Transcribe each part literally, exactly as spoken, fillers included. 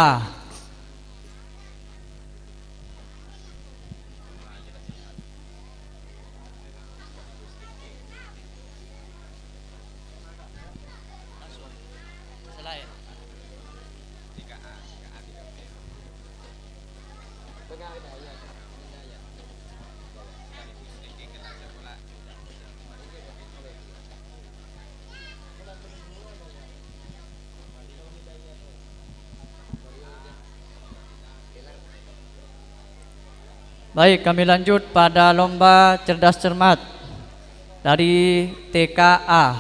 A. Baik, kami lanjut pada lomba cerdas cermat dari T K A.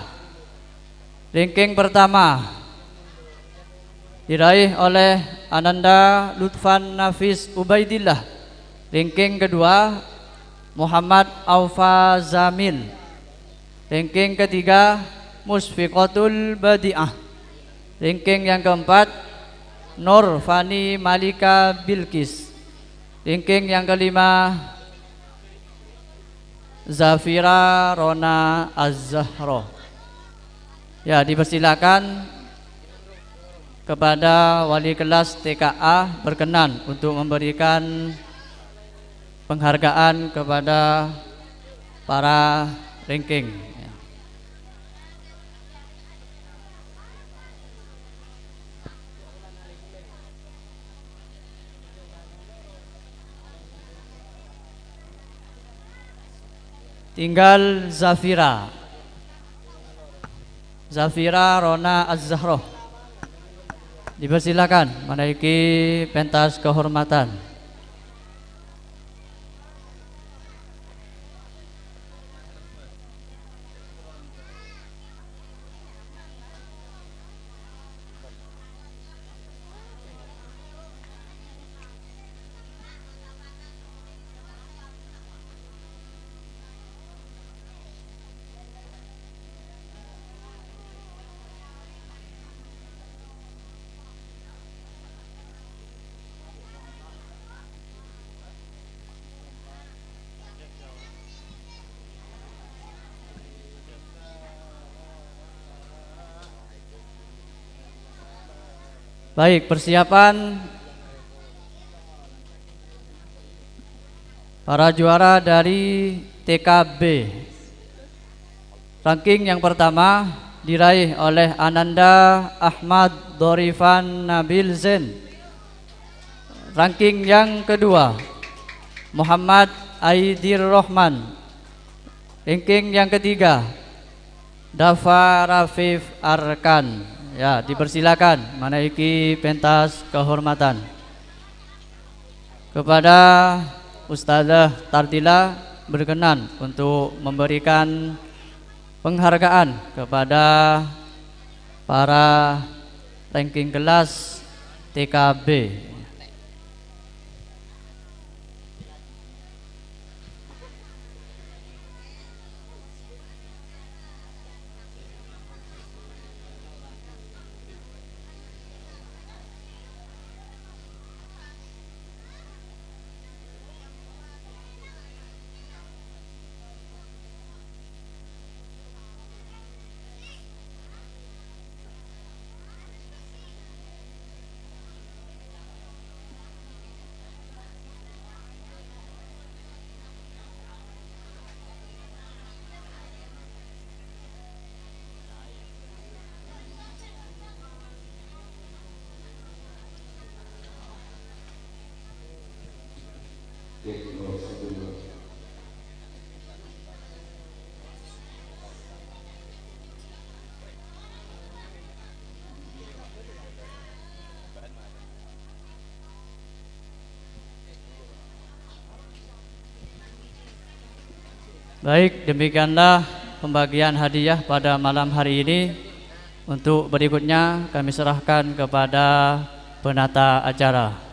Ranking pertama diraih oleh Ananda Lutfan Nafis Ubaidillah. Ranking kedua, Muhammad Aufa Zamil. Ranking ketiga, Musfiqatul Badiah. Ranking yang keempat, Nur Fani Malika Bilqis. Ranking yang kelima, Zafira Rona Az-Zahra. Ya, dipersilakan kepada wali kelas T K A berkenan untuk memberikan penghargaan kepada para ranking. Tinggal Zafira. Zafira Rona Az-Zahra. Dipersilakan menaiki pentas kehormatan. Baik, persiapan para juara dari T K B. Ranking yang pertama diraih oleh Ananda Ahmad Dorifan Nabil Zain. Ranking yang kedua, Muhammad Aidir Rahman. Ranking yang ketiga, Dafa Rafif Arkan. Ya, dipersilakan menaiki pentas kehormatan. Kepada Ustazah Tardila berkenan untuk memberikan penghargaan kepada para ranking kelas T K B. Baik, demikianlah pembagian hadiah pada malam hari ini. Untuk berikutnya, kami serahkan kepada penata acara.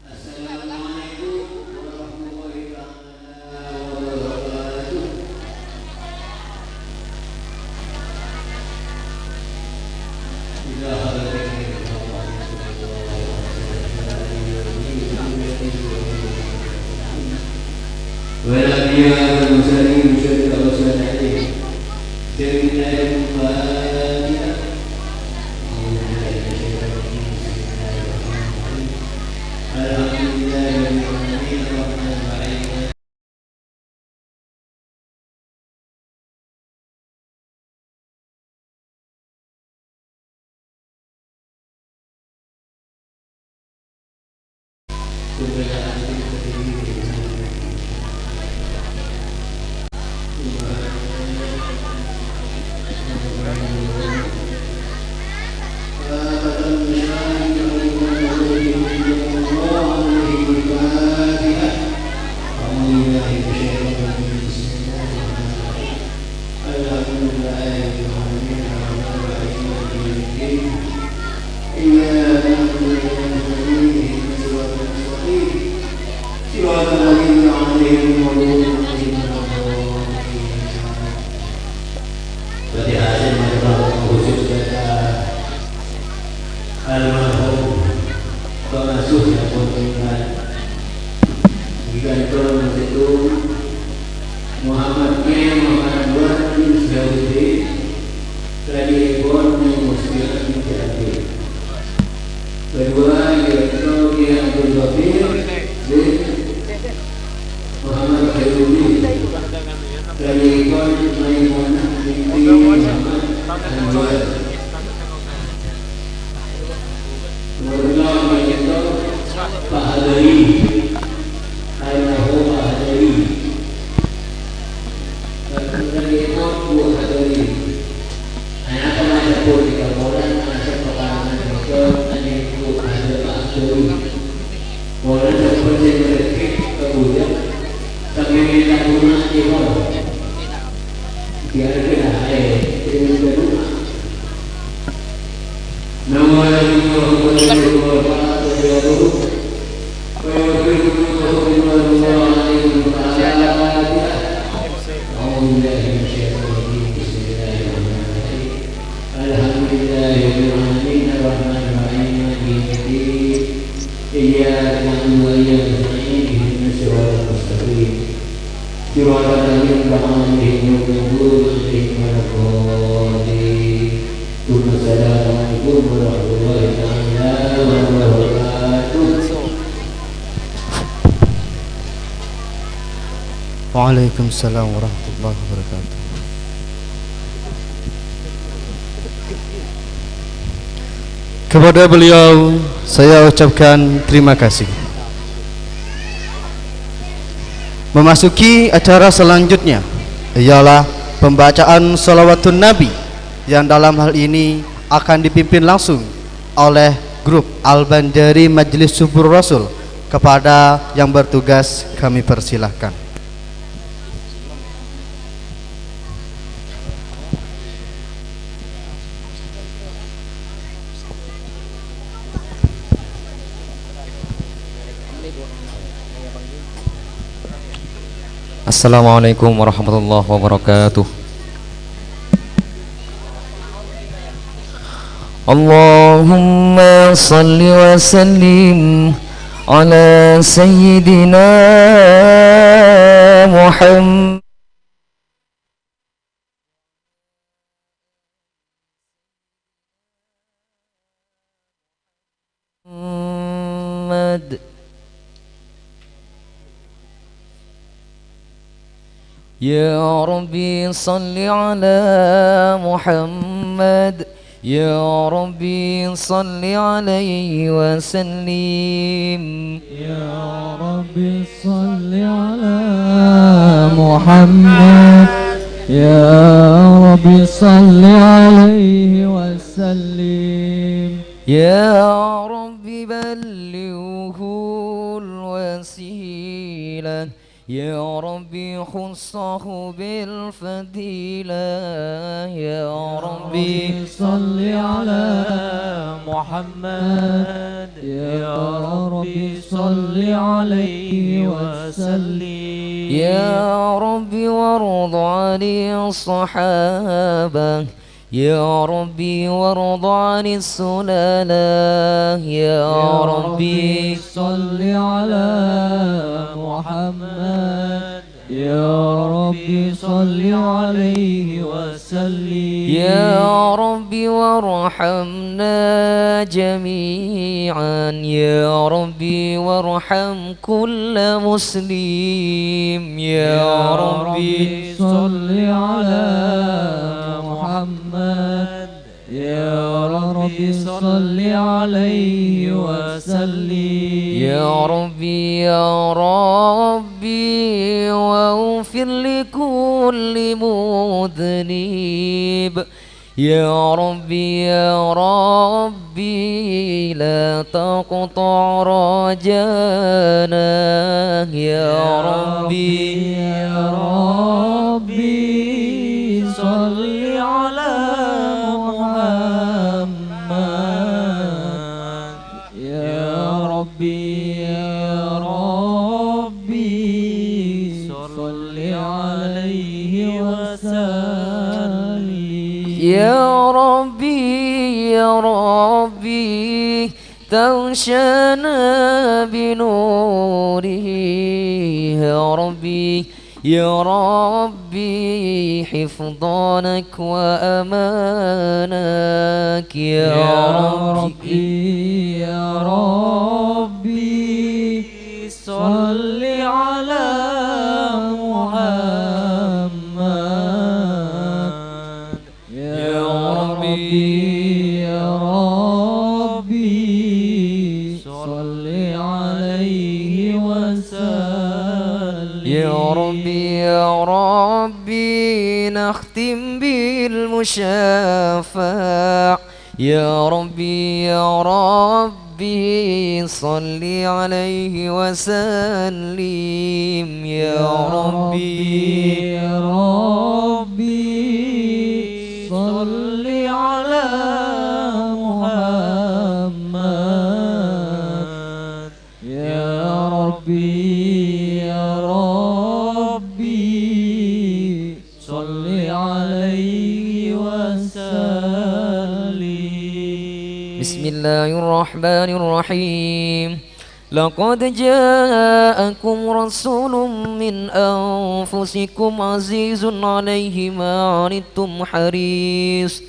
Assalamualaikum warahmatullahi taala wabarakatuh. Bismillahirrahmanirrahim. Alhamdulillahirabbil alamin, arrahmanirrahim. Fatihah sè mator khusus dâ' almarhum pangasuh sampun meninggal. Ghi' kantong sèttong Muhammad K. Muhammad Anwar bin Zawidi, rajina èpon Nai Muslihat bin Jabir. Kedua, yaitu Kiai Abdul Ghafir bin Muhammad Khairudin. Rajina èpon Maimunah binti Muhammad Anwar. Nomor enam, yaitu Pak Hadari. Almarhum Pak Hadari. Rajina èpon Bu Hadari. Ana' apa maca pun di kapolan, maca pekarangan itu, tanya ibu ada Pak Abdul. Polan sampun sing ngerti, kemudian sampai minta rumah di bawah. Biar kita, eh, jadi minta rumah. Assalamualaikum warahmatullahi wabarakatuh. ويوفقكم ويوفقكم الله عليكم وعلى آله. أعوذ بالله من الشيطان الرجيم. بسم الله الرحمن الرحيم. الحمد لله رب العالمين. الرحمن الرحيم. مالك يوم الدين. إياك نعبد وإياك نستعين. اهدنا الصراط المستقيم. صراط الذين أنعمت عليهم غير المغضوب عليهم ولا الضالين. ثم السلام عليكم ورحمة الله تعالى وبركاته. Waalaikumsalam warahmatullahi wabarakatuh. Kepada beliau saya ucapkan terima kasih. Memasuki acara selanjutnya ialah pembacaan salawatun Nabi yang dalam hal ini akan dipimpin langsung oleh grup Al-Banjari Majelis Subur Rasul. Kepada yang bertugas kami persilahkan. Assalamualaikum warahmatullahi wabarakatuh. اللهم صل وسلم على سيدنا محمد. محمد. يا ربي صل على محمد. يا ربي صل عليه وسلم. يا ربي صل على محمد. يا رب صل عليه وسلم. يا رب بلغه الوسيلة. يا رب خصه بالفضيلة. يا رب صل على محمد. يا رب صل عليه وسلم. يا رب وارض عن الصحابة. يا رب وارض عن السلالة. يا يا رب رب صل على محمد. يا رب صل عليه وسلم. يا رب وارحمنا جميعا. يا رب وارحم كل مسلم. يا يا رب رب صل على محمد. يا رب صل عليه وسلم. يا ربي، يا ربي، واغفر لكل مذنب. يا ربي، يا ربي، لا تقطع رجانا. يا يا ربي، ربي، يا ربي، صل على محمد. يا ربي، يا ربي، صل عليه وسلم. يا ربي، يا ربي، تغشانا بنوره. يا ربي، يا ربي، حفظانك وأمانك. يا يا ربي، ربي، يا ربي، صل على محمد. يا ربي، يا ربي، صل عليه وسلم. يا ربي، يا ربي، نختم بالمشفع. يا ربي، يا ربي، صل عليه وسلم. يا يا ربي، ربي، يا ربي، صل على محمد. يا ربي، يا ربي، صل عليه وسلم. بسم الله الرحمن الرحيم. لقد جاءكم رسول من أنفسكم عزيز عليه ما عنتم حريص،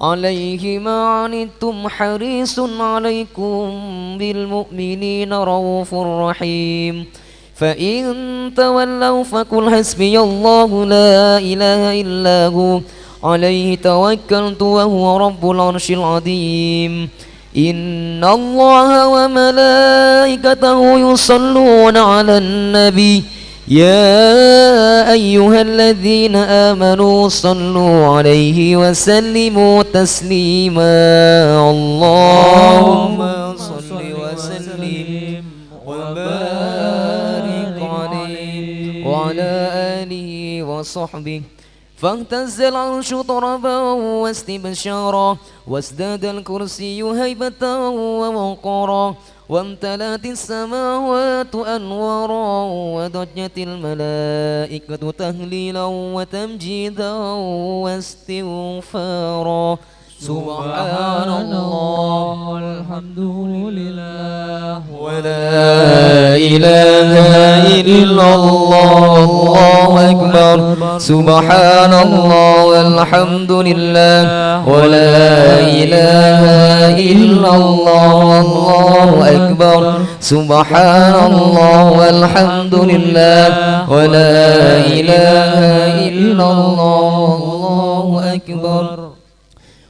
عليه ما عنتم حريص عليكم بالمؤمنين رءوف رحيم. فإن تولوا فقل حسبي الله لا إله إلا هو عليه توكلت وهو رب العرش العظيم. إن الله وملائكته يصلون على النبي، يا أيها الذين آمنوا صلوا عليه وسلموا تسليما. اللهم صل وسلم وبارك عليه وعلى آله وصحبه. فاهتز العرش طربا واستبشارا، وازداد الكرسي هيبة ووقارا، وامتلأت السماوات أنوارا، وضجت الملائكة تهليلا وتمجيدا واستغفارا. سبحان الله والحمد لله ولا إله إلا الله، الله أكبر. سبحان الله والحمد لله ولا إله إلا الله، الله أكبر. سبحان الله والحمد لله ولا إله إلا الله، الله أكبر.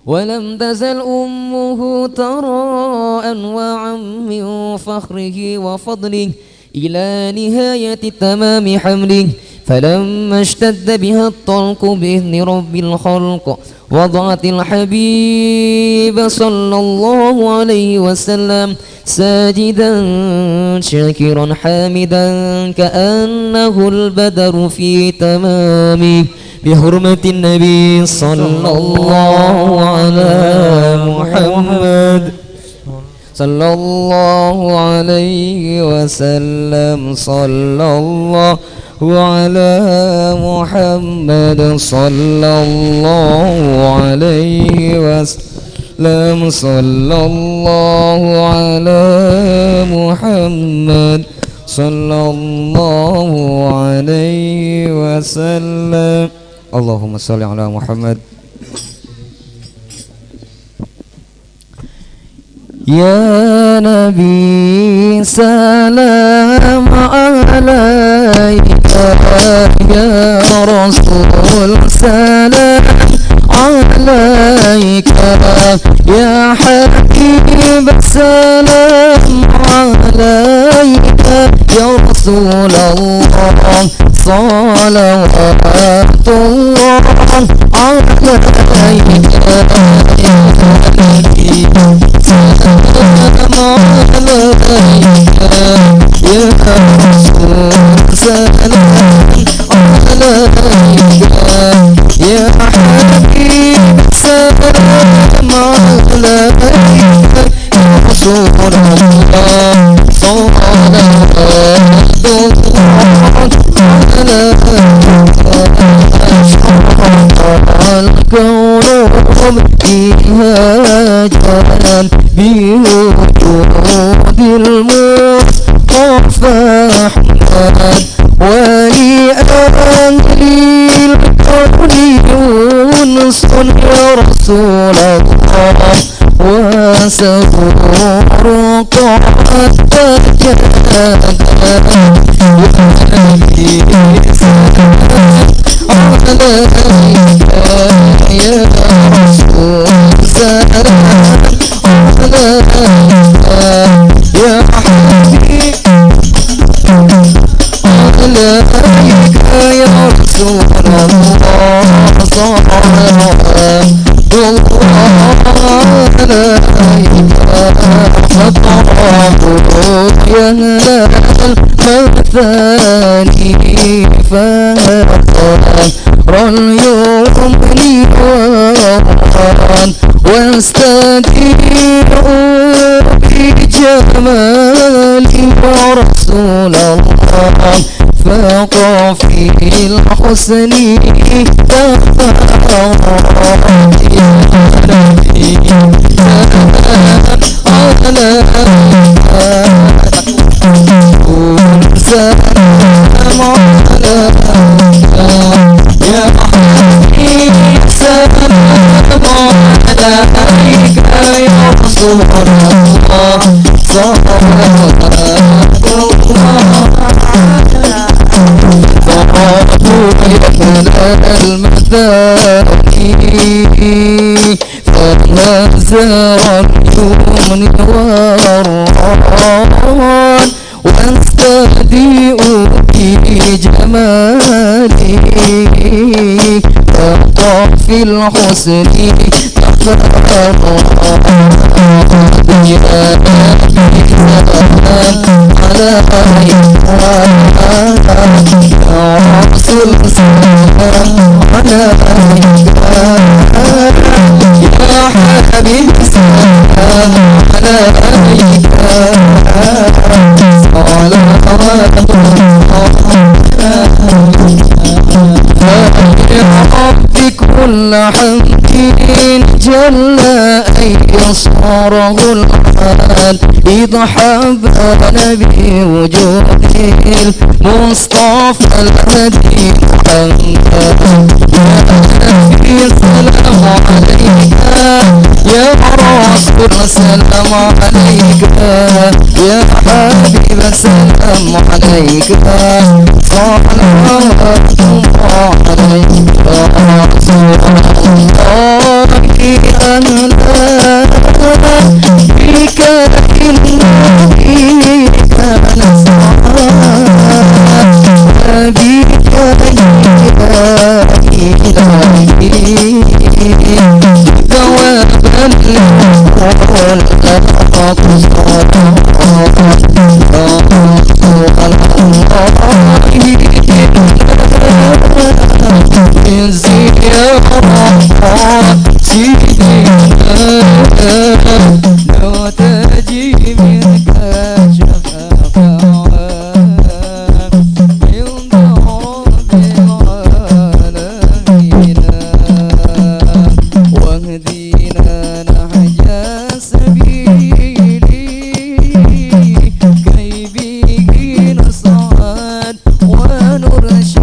ولم تزل أمه ترى أنواعا من فخره وفضله إلى نهاية تمام حمله، فلما اشتد بها الطلق بإذن رب الخلق، وضعت الحبيب صلى الله عليه وسلم ساجدا شاكرا حامدا كأنه البدر في تمامه، بحرمة النبي صلى الله على محمد. صلى الله عليه وسلم، صلى الله على محمد، صلى الله عليه وسلم، صلى الله على محمد، صلى الله عليه وسلم. اللهم صل على محمد. يا نبي سلام عليك، يا رسول سلام عليك، يا حبيب سلام عليك، يا رسول الله صلوات الله عليك. سلام عليك يا رسول، سلام عليك يا حبيب، سلام عليك. رسول الله، صلوات الله عليه. الكون ابتهاجا بوجود المصطفى أحمد، ولأهل الكون أنس يا رسول الله. وسرور قد تجلى، يا نبي سلام عليك، يا رسول سلام عليك، يا حبيب عليك يا رسول الله، صلوات الله عليك. خطاه يهدى المثاني، فهذا اليمن والوان، واستدير بجمال يا رسول الله. فاق في الحسن تفاق، يا نبي سلام عليك، سلام عليك، يا حبيب سلام عليك، يا رسول الله. صلوات الله عليه. طرب يمنى المثاني، فهزر اليمن والروان، واستهدئوا بجمالي، فاق في الحسن تفاق. يا نبي سلام عليك، يا رسول سلام عليك، يا حبيب سلام عليك، صلوات الله. يا رب كل حمد جل أن يصاره الحال، إذ حبانا بوجود المصطفى الهدي محمد. يا نبي سلام عليك، يا رسول سلام عليك، يا حبيب سلام عليك، صلوات الله عليك. رسول الله، أنا بك إني أنا سعى، بك شفاعة عند رب العالمين. واهدنا نهج السبيل كي به نسعد ونرشد.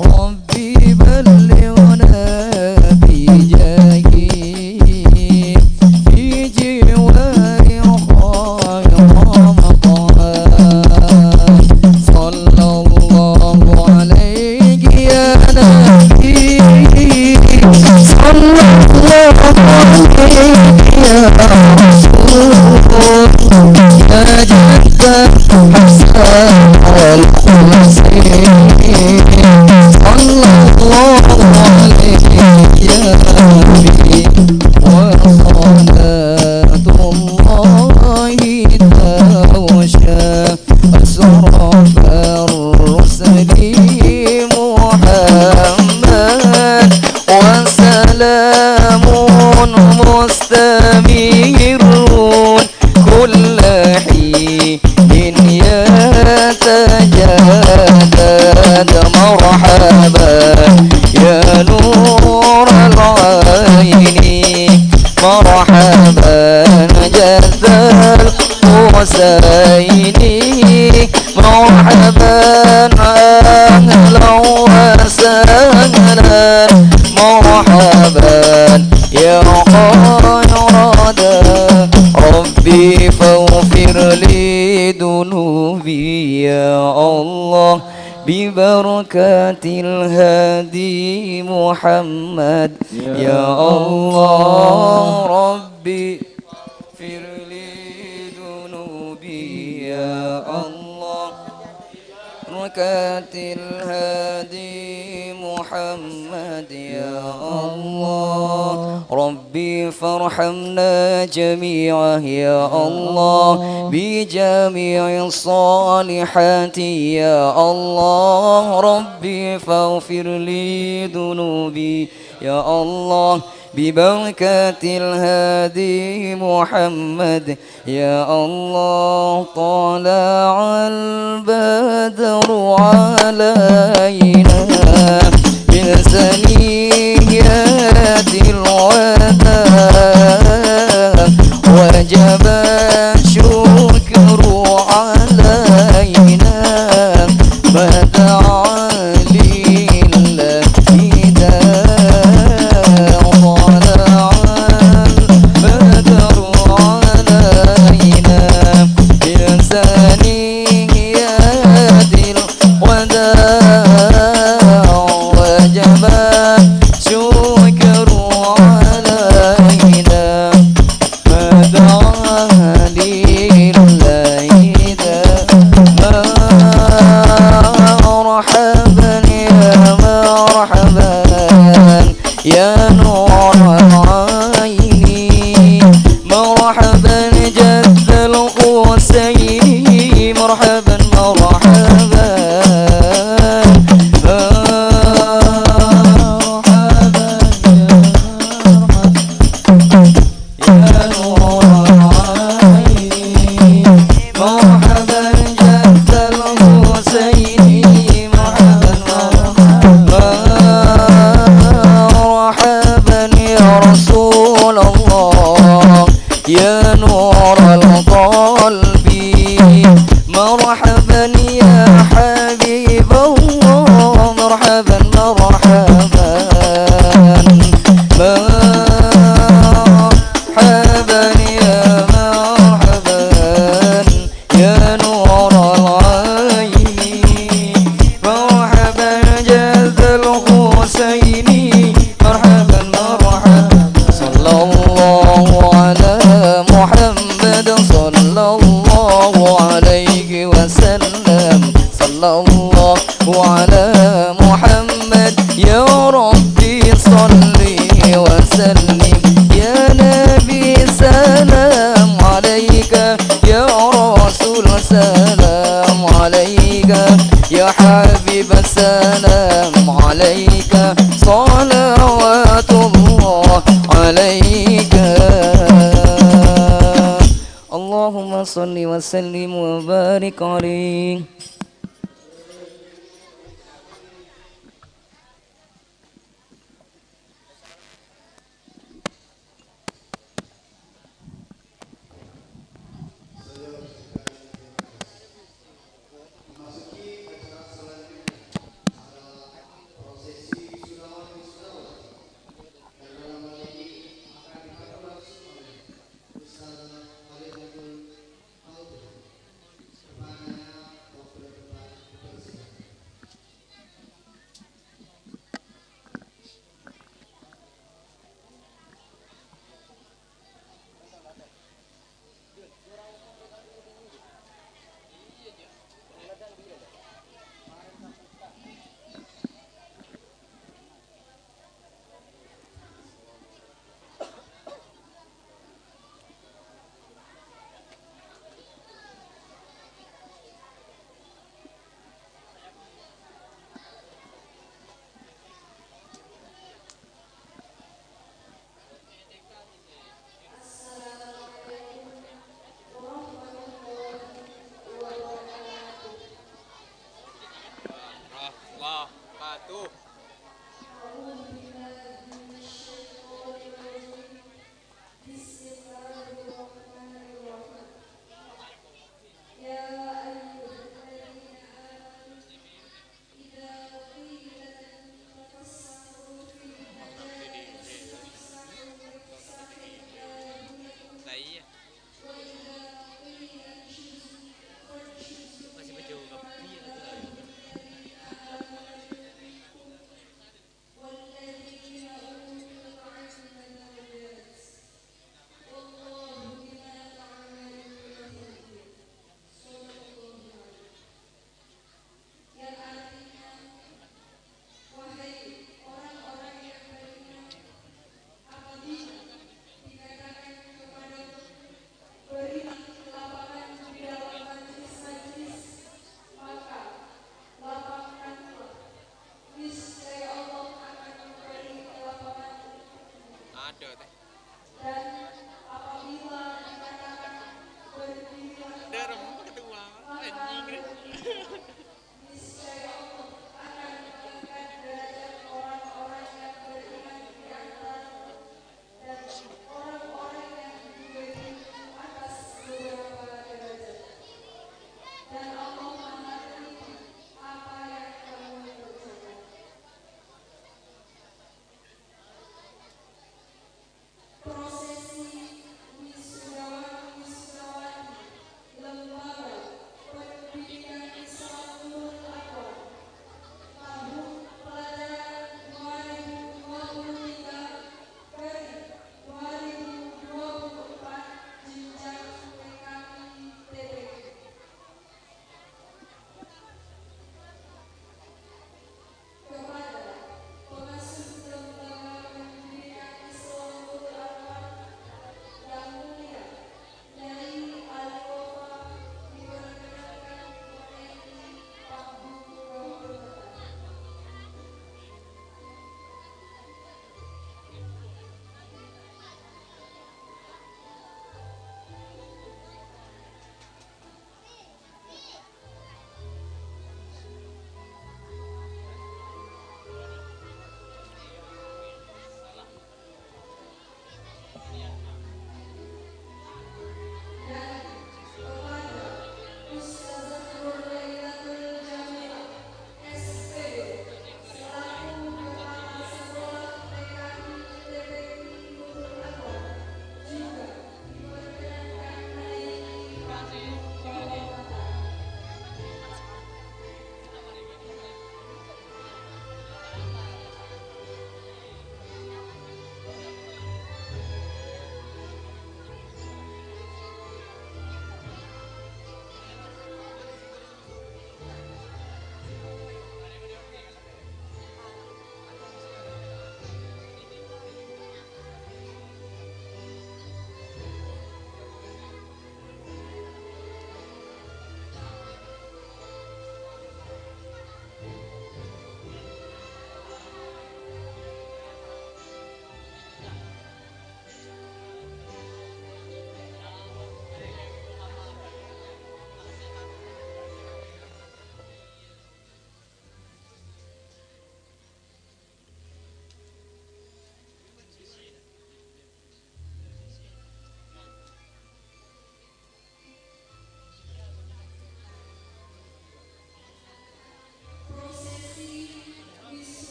رب بلغنا بجاهه في جوار خير مقام. صلى الله عليك يا نبي، صلى الله عليك يا رسول، يا جد الحسن والحسين. صلى الله عليك يا نبي، وصلاة الله تغشى أشرف الرسل محمد، وسلام مستمر كل حين يتجدد. مرحبا يا نور العين، مرحبا جد الحسين، مرحبا أهلا وسهلا، مرحبا يا خير ضيف. ربي فاغفر لي ذنوبي يا الله، ببركة الهادي محمد يا الله. ربي اغفر لي ذنوبي يا الله، بركة الهادي محمد يا الله. ربي فارحمنا جميعا يا الله، بجميع الصالحات يا الله. ربي فاغفر لي ذنوبي يا الله، ببركة الهادي محمد يا الله. طلع البدر علينا من ثنيات الوداع، وجب الشكر علينا ما دعا لله. إذا طلع البدر علينا من ثنيات الوداع، وجب الشكر علينا ما دعا لله. مرحبا يا مرحبا يا نور العين، مرحبا جد الحسين، مرحبا، مرحبا، مرحبا يا مرحبا. يا نور العين، مرحبا جد الحسين، مرحبا، مرحبا، مرحبا يا رسول الله، يا نور القلب، مرحبا يا حبيب الله، مرحبا، مرحبا، مرحبا يا مرحبا يا نور العين، مرحبا جد الحسين، مرحبا، مرحبا. صلى الله على محمد، صلى الله عليه وسلم، صلى الله على محمد. يا ربي صل وسلم، يا نبي سلام عليك، يا رسول سلام عليك، يا حبيب سلام عليك، صلوات الله عليك. Allahumma shalli wa sallim wa barik alaihi.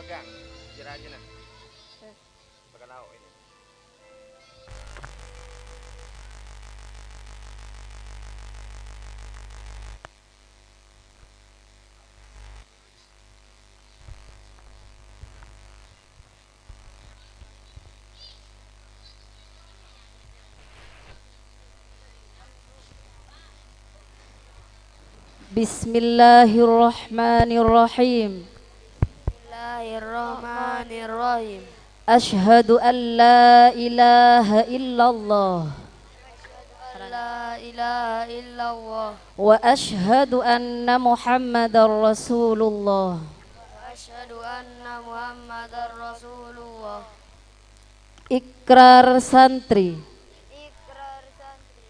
Kang, jâ' rajâna. Pakalao ini. Bismillahirrahmanirrahim. Bismillahirrahmanirrahim. Asyhadu an la ilaha illallah. La ilaha illallah. Wa asyhadu anna Muhammadar Rasulullah. Wa asyhadu anna Muhammadar Rasulullah. Ikrar santri. Ikrar santri.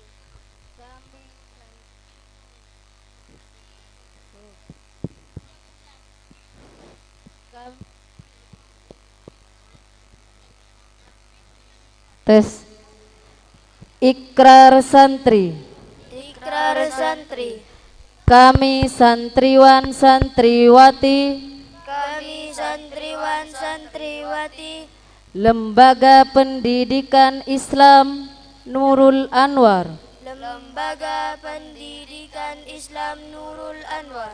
Tes. Ikrar santri. Ikrar santri. Kami santriwan santriwati. Kami santriwan santriwati. Lembaga Pendidikan Islam Nurul Anwar. Lembaga Pendidikan Islam Nurul Anwar.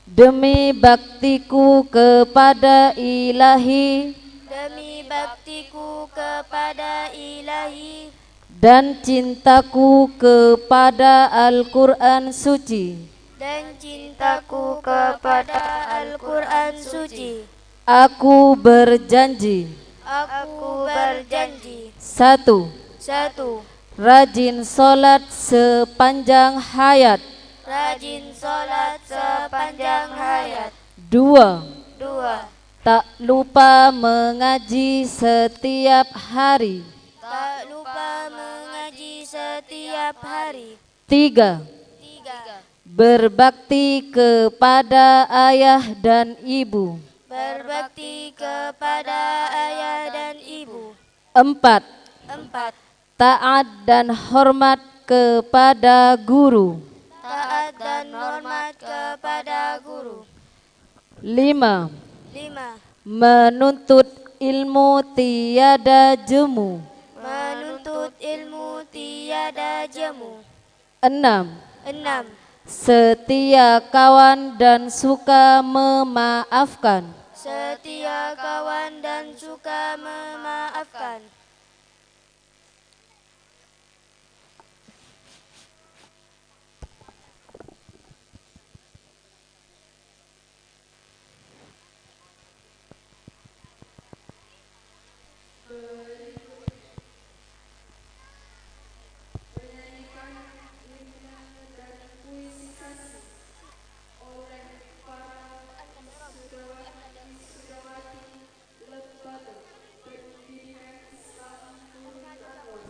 Demi baktiku kepada Ilahi. Demi baktiku kepada Ilahi. Dan cintaku kepada Al-Quran Suci. Dan cintaku kepada Al-Quran Suci. Aku berjanji. Aku berjanji. Satu. Satu. Rajin sholat sepanjang hayat. Rajin sholat sepanjang hayat. Dua. Dua. Tak lupa mengaji setiap hari. Tak lupa mengaji setiap hari. Tiga. Tiga. Berbakti kepada ayah dan ibu. Berbakti kepada ayah dan ibu. Empat. Empat. Taat dan hormat kepada guru. Taat dan hormat kepada guru. Lima. Lima. Menuntut ilmu tiada jemu. Menuntut ilmu tiada jemu. Enam. Enam. Setia kawan dan suka memaafkan. Setia kawan dan suka memaafkan. Lembaga Pendidikan Islam Nurul Anwar,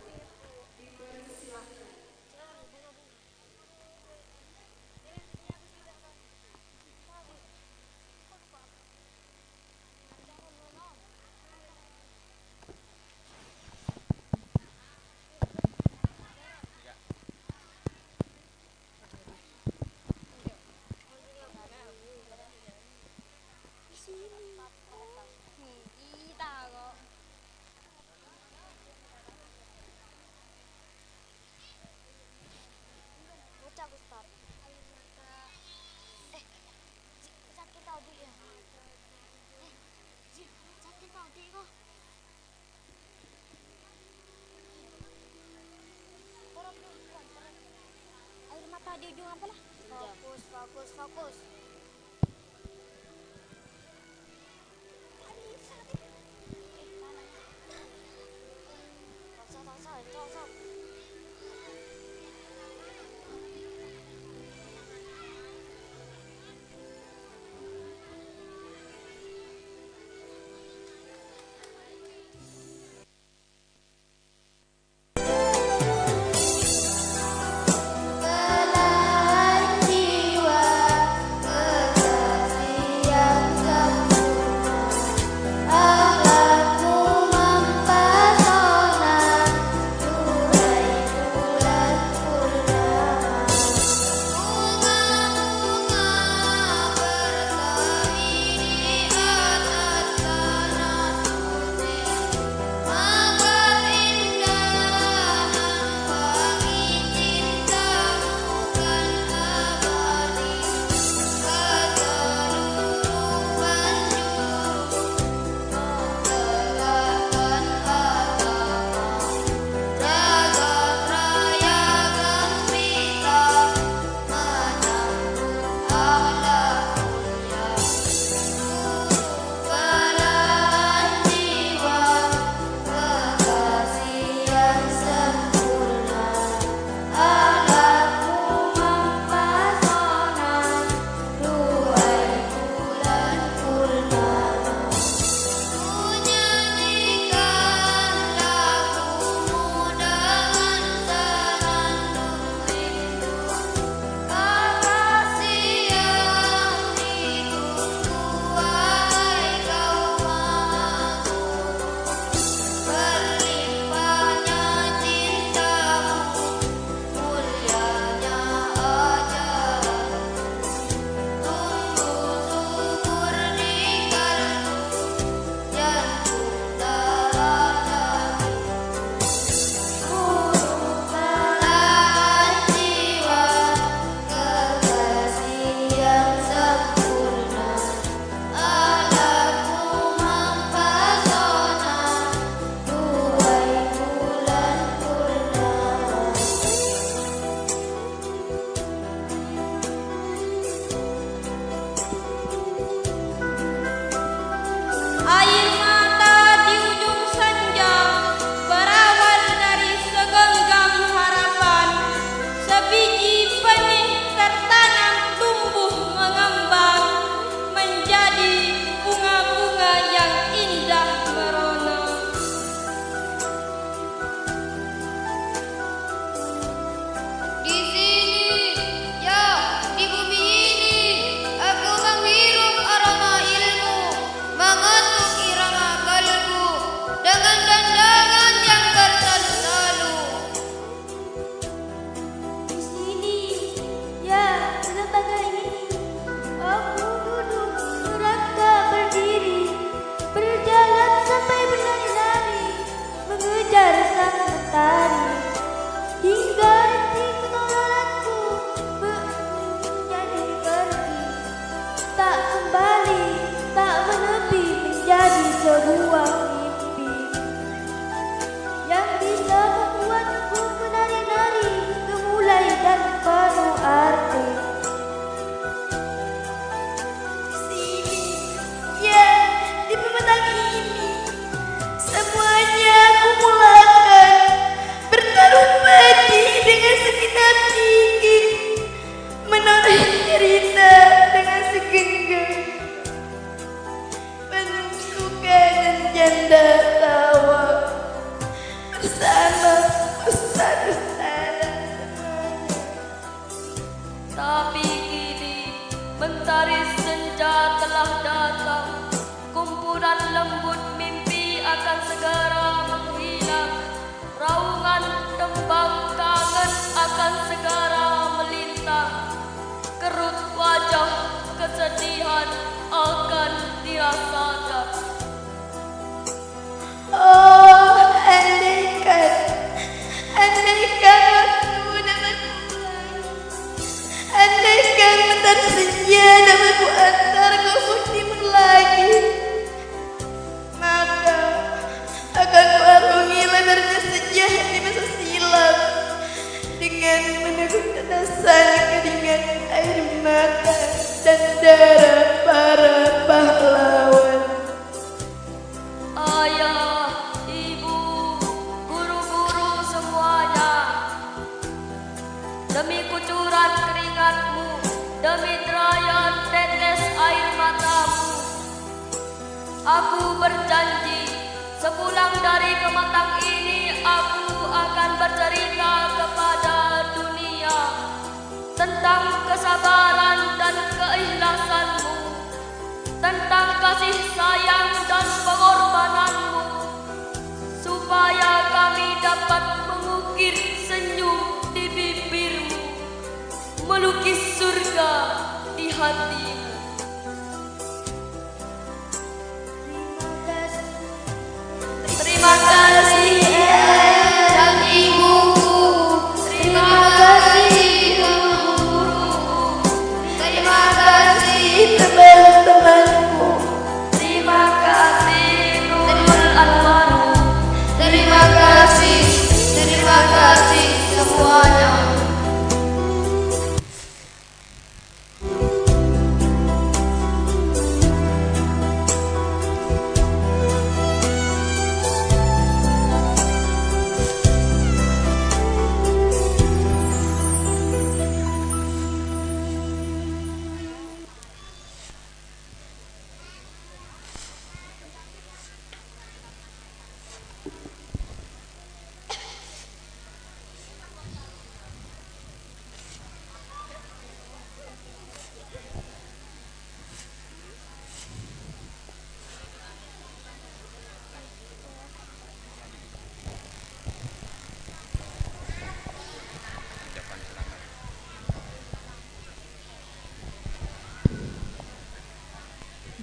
dipersilakan. Bocah, Ustaz. Air mata. Eh, Ji, sakit tadi ya? Eh, Ji, sakit tadi kok. Air mata di ujung apa lah? Fokus, fokus, fokus. Hari senja telah datang, kumpulan lembut mimpi akan segera menghilang, raungan tembang kangen akan segera melintang, kerut wajah kesedihan akan dirasakan. Oh, andaikan, andaikan waktu dapat pulang, andaikan bentar senja dapat ku antar ke ufuk timur lagi, maka akan ku arungi lebarnya senja di masa silam dengan meneguk tetesan keringat air mata dan darah para pahlawan. Ayah, ibu, guru-guru semuanya, demi kucuran keringatmu, demi derayan tetes air matamu, aku berjanji, sepulang dari pematang ini, aku akan bercerita kepada dunia tentang kesabaran dan keikhlasanmu, tentang kasih sayang dan pengorbananmu, supaya kami dapat mengukir senyum di bibirmu, melukis surga di hatimu. Terima kasih, Ayah dan Ibuku. Terima kasih, guru-guruku. Terima kasih, teman-temanku. Terima kasih, Nurul Anwar. Terima kasih, terima kasih semuanya.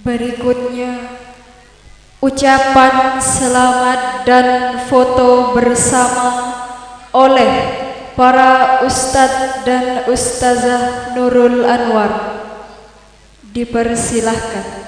Berikutnya, ucapan selamat dan foto bersama oleh para ustadz dan ustazah Nurul Anwar dipersilahkan.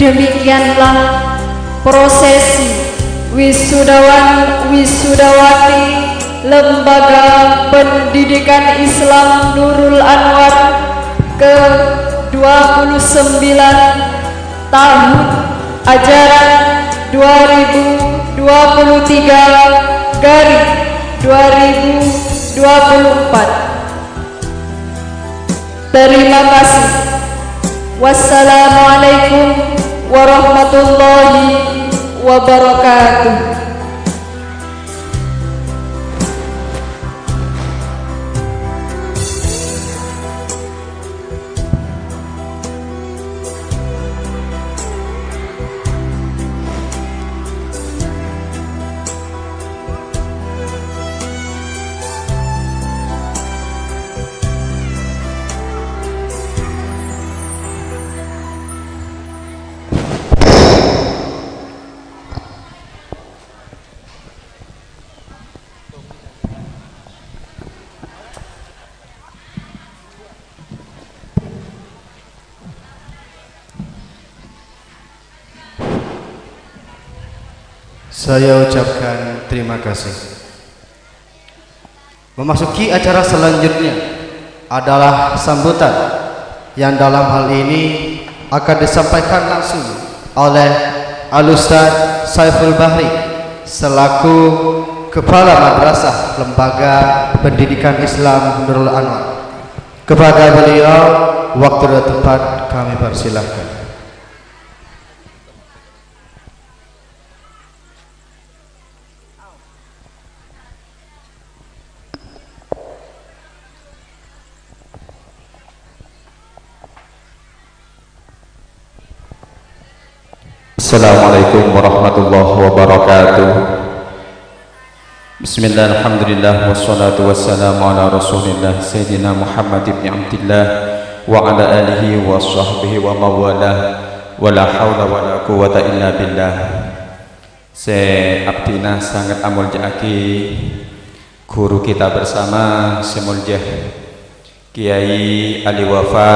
Demikianlah prosesi wisudawan wisudawati Lembaga Pendidikan Islam Nurul Anwar ke dua puluh sembilan tahun ajaran dua ribu dua puluh tiga garis dua ribu dua puluh empat. Terima kasih. Wassalamualaikum warahmatullahi wabarakatuh. Saya ucapkan terima kasih. Memasuki acara selanjutnya adalah sambutan yang dalam hal ini akan disampaikan langsung oleh Al-Ustaz Saiful Bahri selaku Kepala Madrasah Lembaga Pendidikan Islam Nurul Anwar. Kepada beliau, waktu dan tempat kami persilahkan. Assalamualaikum warahmatullahi wabarakatuh. Bismillah, alhamdulillah, wassalatu wassalamu ala rasulillah, Sayyidina Muhammad ibni Abdillah, wa ala alihi wa sahbihi wa mawalah, wa la hawla wa la quwwata illa billah. Sè abdhina sanget amolja'aghi ghuru kita bersama sè molja Kiai Ali Wafa,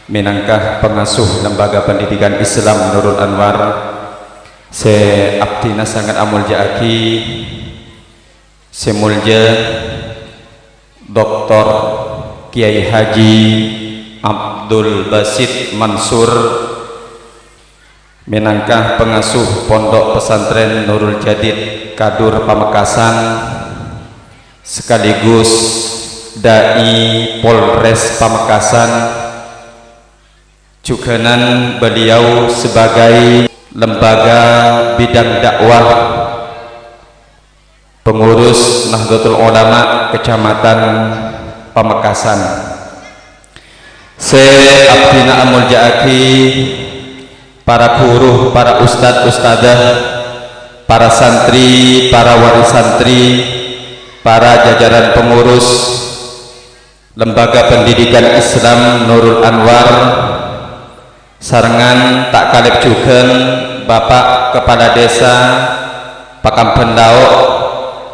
mènangka pangasuh Lembaga Pendidikan Islam Nurul Anwar, sè abdhina sanget amolja'aghi sè molja Doktor Kiai Haji Abdul Basit Mansur, mènangka pangasuh Pondok Pesantren Nurul Jadid Kadur Pamekasan, sekaligus Dai Polres Pamekasan, jhughânan beliau sebagai lembaga bidang dakwah pengurus Nahdlatul Ulama Kecamatan Pamekasan. Sè abdhina amolja'aghi para ghuru, para ustad, ustadzah, para santri, para wali santri, para jajaran pengurus Lembaga Pendidikan Islam Nurul Anwar, sarengngan ta' kalèp jhughân Bapak Kepala Desa Pakambân Lao',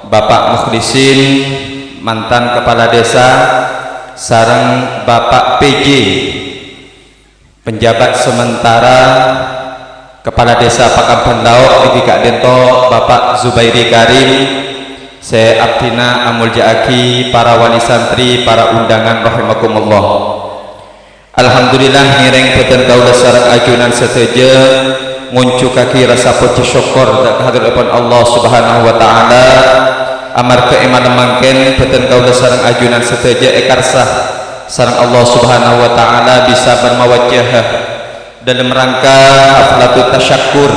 Bapak Mukhlisin, mantan Kepala Desa, sareng Bapak P J, penjabat sementara Kepala Desa Pakambân Lao', èngghi ka'dinto Bapak Zubairi Karim, sè abdhina amolja'aghi para wali santri, para undangan rahimakumullah. Alhamdulillah, ngèrèng bhâdhân kaulâ sareng ajunan sadhâjâ ngonjhughâghi rasa pojhi sokkor dâ' ka hadratèpon Allah Subhanahu wa Ta'ala, amarghâ è malem mangkèn bhâdhân kaulâ sareng ajunan sadhâjâ èkarsa sareng Allah Subhanahu wa Ta'ala bisa bermawajjah dalam rangka haflatut tasyakkur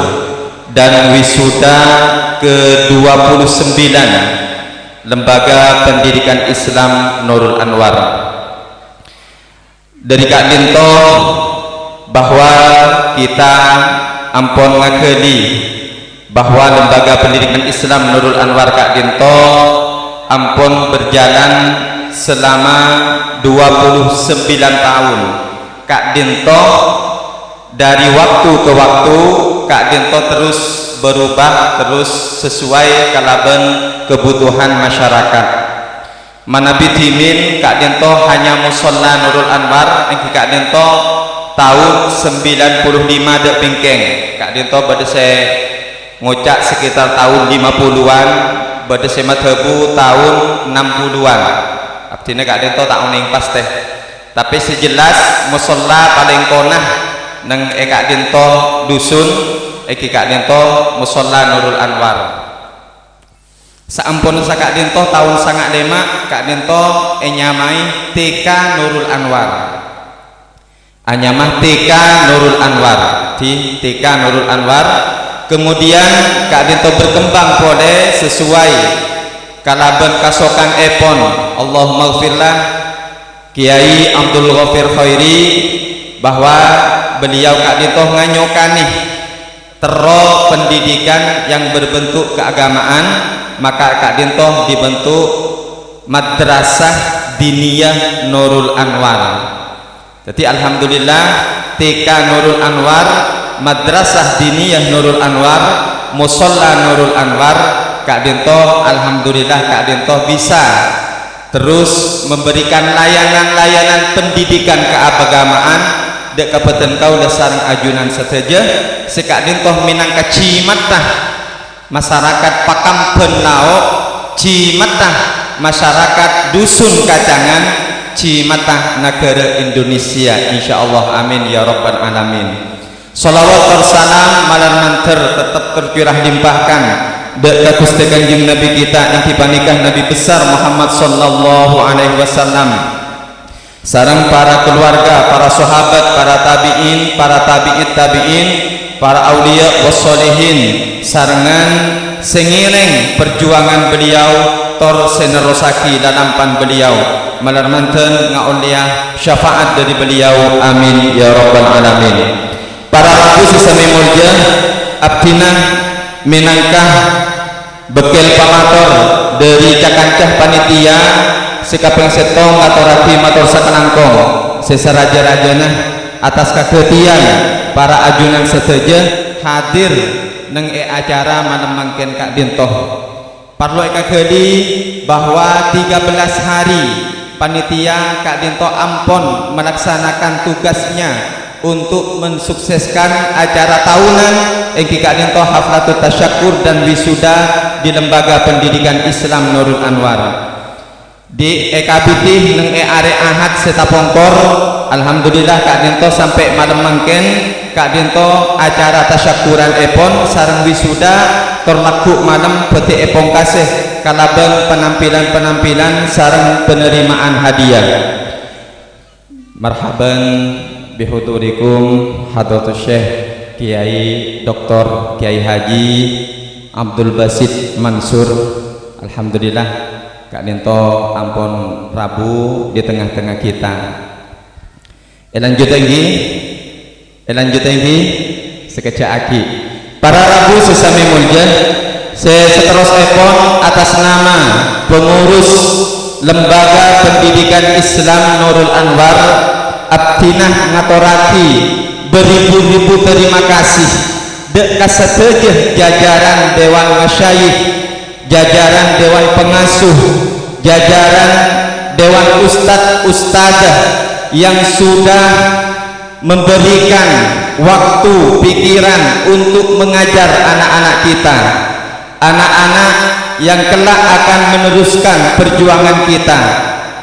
dan wisuda ke dua puluh sembilan Lembaga Pendidikan Islam Nurul Anwar. Dâri ka'dinto bahwa kita ampon ngaghâli bahwa Lembaga Pendidikan Islam Nurul Anwar ka'dinto ampon berjalan selama dua puluh sembilan tahun. Ka'dinto dâri waktu ka waktu, ka'dinto terus berubah, terus sesuai kalabân kebutuhan masyarakat. Manabi dhimèn ka'dinto hanya Musholla Nurul Anwar, èngghi ka'dinto Taon sembilan puluh lima dâ' bingkèng, ka'dinto bâdâ sè ngoca' sekitar taon lima puluhan, bâdâ sè madhâbu taon enam puluhan. Abdhina ka'dinto ta' onèng pastè. Tapè sè jelas, mosolla palèng kona neng è ka'dinto dusun, èngghi ka'dinto Mosolla Nurul Anwar. Saamponna saka'dinto taon sanga' lèma', ka'dinto ènyamaè T K Nurul Anwar. Anyama T K Nurul Anwar, di T K Nurul Anwar. Kemudian ka'dinto berkembang polè sesuai kalabân kasokanèpon, Allahummaghfirlah, Kiai Abdul Ghafir Khairi, bahwa beliau ka'dinto nganyokanè terro pendidikan yang berbentuk keagamaan, maka ka'dinto dibentuk Madrasah Diniyah Nurul Anwar. Jadi, alhamdulillah, T K Nurul Anwar, Madrasah Diniyah Nurul Anwar, Musolla Nurul Anwar, ka'dinto, alhamdulillah, ka'dinto bisa terus memberikan layanan-layanan pendidikan keagamaan dâ' ka bhâdhân kaulâ sareng ajunan sadhâjâ, sè ka'dinto mènangka jimata masarakat Pakambân Lao', jimata masarakat Dusun Kacangan, jimata naghârâ Indonesia, insyaallah, amin ya rabbal alamin. Shalawat tor salam malar mandhâr tetep tercurah limpahkan dâ' ka Ghustè Kanjeng Nabi kita, èngghi panèka Nabi besar Muhammad sallallahu alaihi wasallam, sareng para keluarga, para sahabat, para tabi'in, para tabi'it tabi'in, para auliya was sholihin, sarengngan sè ngèrèng perjuangan beliau tor sè nerrossaghi lalampan beliau, malar mandhâr ngaollèya syafaat dâri beliau. Amin ya rabbal alamin. Para rabu sè samè molja, abdhina mènangka bâkkèl pamator dâri ca-kanca panitia sè kapèng sèttong ngatorraghi mator sakalangkong sè saraja-rajana atas kaghâtèyan para ajunan sadhâjâ hadir neng è acara malem mangkèn ka'dinto. Parlo èkaghâli bahwa tiga belas hari panitia ka'dinto ampon melaksanakan tugasnya untuk mensukseskan acara tahunan èngghi ka'dinto haflatut tasyakkur dan wisuda di Lembaga Pendidikan Islam Nurul Anwar. Di è kabidhi neng è arè Ahad sè tapongkor, alhamdulillah ka'dinto sampè' malem mangkèn, ka'dinto acara tasyakkuranèpon sareng wisuda tor lagghu' malem bhâdhi èpongkasè kalabân penampilan-penampilan sareng penerimaan hadiah. Marhaban bihudurikum hadratus Syekh Kiai Doktor Kiai Haji Abdul Basit Mansur. Alhamdulillah, ka'dinto ampon rabu di tengah-tengah kita. Èlanjut èngghi, èlanjut èngghi, sakejjhâ' aghi'. Para rabu sè samè molja, sè saterrossèpon atas nama pengurus Lembaga Pendidikan Islam Nurul Anwar, abdhina ngatorraghi beribu-ribu terima kasih dâ' ka sadhâjâ jajaran Dewan Masyayikh, jajaran Dewan Pengasuh, jajaran Dewan Ustadz Ustadzah yang sudah memberikan waktu, pikiran untuk mengajar anak-anak kita, anak-anak yang kelak akan meneruskan perjuangan kita.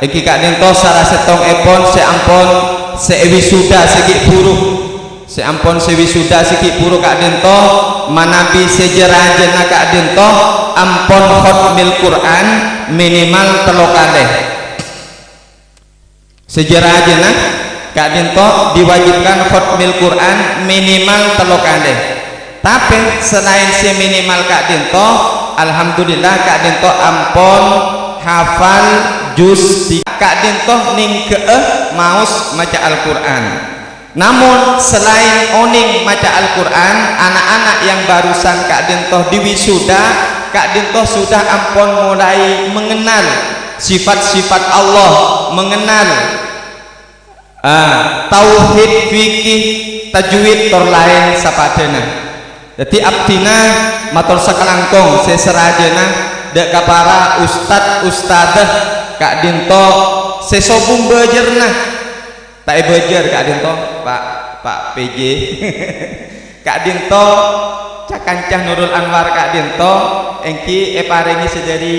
Èngghi ka'dinto sala sèttongèpon sè ampon sè èwisuda sè ghi' buru. Sè ampon sè wisuda sè ghi' buru ka'dinto, manabi sè jâ-rajâna ka'dinto ampon khotmil Qur'an minimal tello kalè. Sè jâ-rajâna ka'dinto diwajibkan khotmil Qur'an minimal tello kalè. Tapè salaèn sè minimal ka'dinto, alhamdulillah ka'dinto ampon hafal juz tiga. Ka'dinto nèngghâ'â maos maca Al-Qur'an. Namun, selain onèng maca Al-Qur'an, anak-anak yang barusan ka'dinto diwisuda, ka'dinto sudah ampon mulai mengenal sifat-sifat Allah, mengenal, ah, tauhid, fikih, tajwid, tor laèn sapadhâna. Dhâddhi, abdhina mator sakalangkong sè sarajâna dâ' ka para ustad-ustadzah ka'dinto sè sobung bâjârna. Ta' èbâjâr ka'dinto, Pa', Pa' P J. Ka'dinto, ca-kanca Nurul Anwar ka'dinto èngghi èparèngè sè dhâri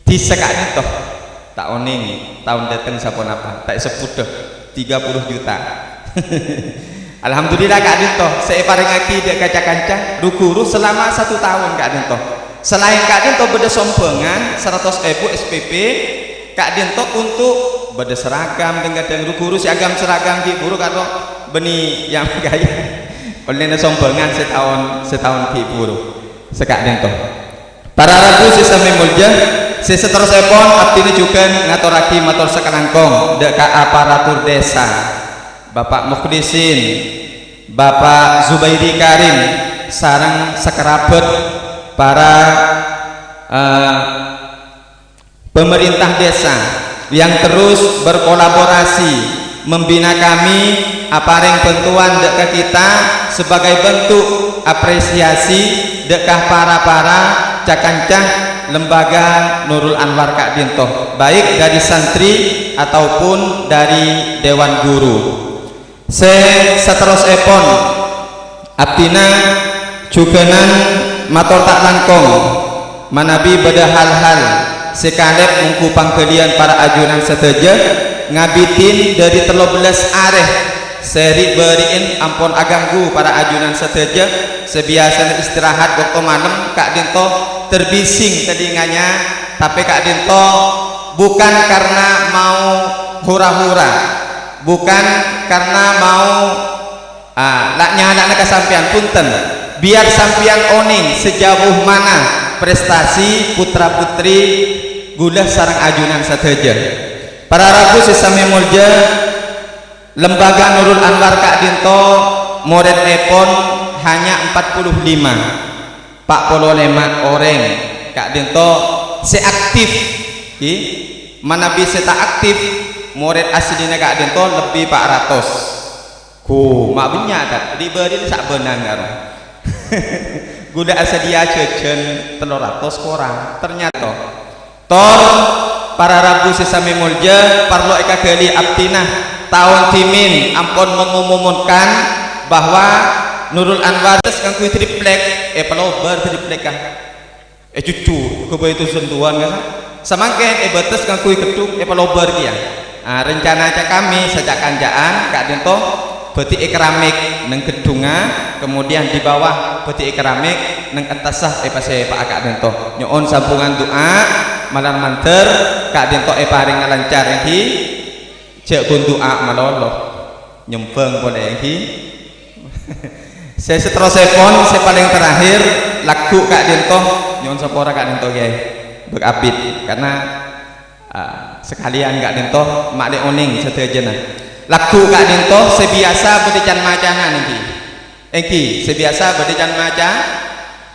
dhisa ka'dinto. Ta' onèng, taon dâteng saponapa, ta' èsebbhudhâ, tiga puluh juta. Alhamdulillah ka'dinto, sè èparèngaghi dâ' ka ca-kanca, ru-ghuru selama satu taon ka'dinto. Salaèn ka'dinto bâdâ sombhângan saratos èbu S P P, ka'dinto untuk bâdâ seragam, dhâng-kadhâng ru-ghuru sè agam seragam ghi' bhuru karo bânnè yang kaya. Ollèna sombhângan sataon, sataon ghi' bhuru. Saka'dinto. Para rabu sè samè molja, sè saterrossèpon abdhina jhughân ngatorraghi mator sakalangkong dâ' ka aparatur dhisa, Bapak Mukhlisin, Bapak Zubairi Karim, sareng sakarabat para, eh, pemerintah desa yang terus berkolaborasi membina kami, aparèng bhântowan dâ' ka kita sebagai bentuk apresiasi dâ' ka para-para ca-kanca lembaga Nurul Anwar ka'dinto, baik dari santri ataupun dari dewan guru. Sè saterrossèpon, abdhina jhughânan mator ta' langkong, manabi bâdâ hal-hal sè kalèp mongghu pangghâliyân para ajunan sadhâjâ, ngabidhin dhâri tello bellâs arè sè ri'-bâri'en ampon aghânggu para ajunan sadhâjâ sè biyasana istirahat bâkto malem ka'dinto terbising telinganya, tapè ka'dinto bukan karena mau hura-hura, bukan karena mau, ah, la-, nyala'na ka sampèyan, bhunten. Biyar sampèyan onèng sajhâu mana prestasi putra-putri ghulâ sareng ajunan sadhâjâ. Para rabu sè samè molja, Lembaga Nurul Anwar ka'dinto morèdèpon hanya empat puluh lima. Pa' polo lèma orèng ka'dinto sè aktif, ghi. Manabi sè ta' aktif, morèd asllina ka'dinto lebbi pa' ratos. Ghu, ma' bânnya', Tad. Ri'-bâri'na sabânan karo. Ghulâ asadhiyâ jhâjhân tello ratos korang. Ternyata, tor, para rabu sè samè molja, parlo èkaghâli abdhina taon dhimèn ampon mengumumkan bahwa Nurul Anwar bâtes ngangghuy triplek, èpalobâr triplekka. Ècuccu, ghâbây tosentowan, kan? Samangkèn èbâtes ngangghuy ghedhung, èpalobâr kèya. Ah, rencana ca-, kami saca-kancaan ka'dinto bâdhi è keramik neng ghedhungnga, kemudian di bawah bâdhi è keramik neng attassa èpasèpa'a ka'dinto. Nyo'on sambhungan du'a, malar mandhâr ka'dinto èparèng lancar èngghi. Jhâ' ghun du'a malolo. Nyembhâng polè, èngghi. Sè saterrossèpon, sè palèng terakhir, lagghu' ka'dinto. Nyo'on sapora ka'dinto, Kèyaè. Bâk abit. Karena, ah, sakalèyan ka'dinto, ma' lè onèng sadhâjâna. Lagghu' ka'dinto, sè biyasa bâdâ can-macanan, èngghi. Èngghi, sè biyasa bâdâ can-maca-,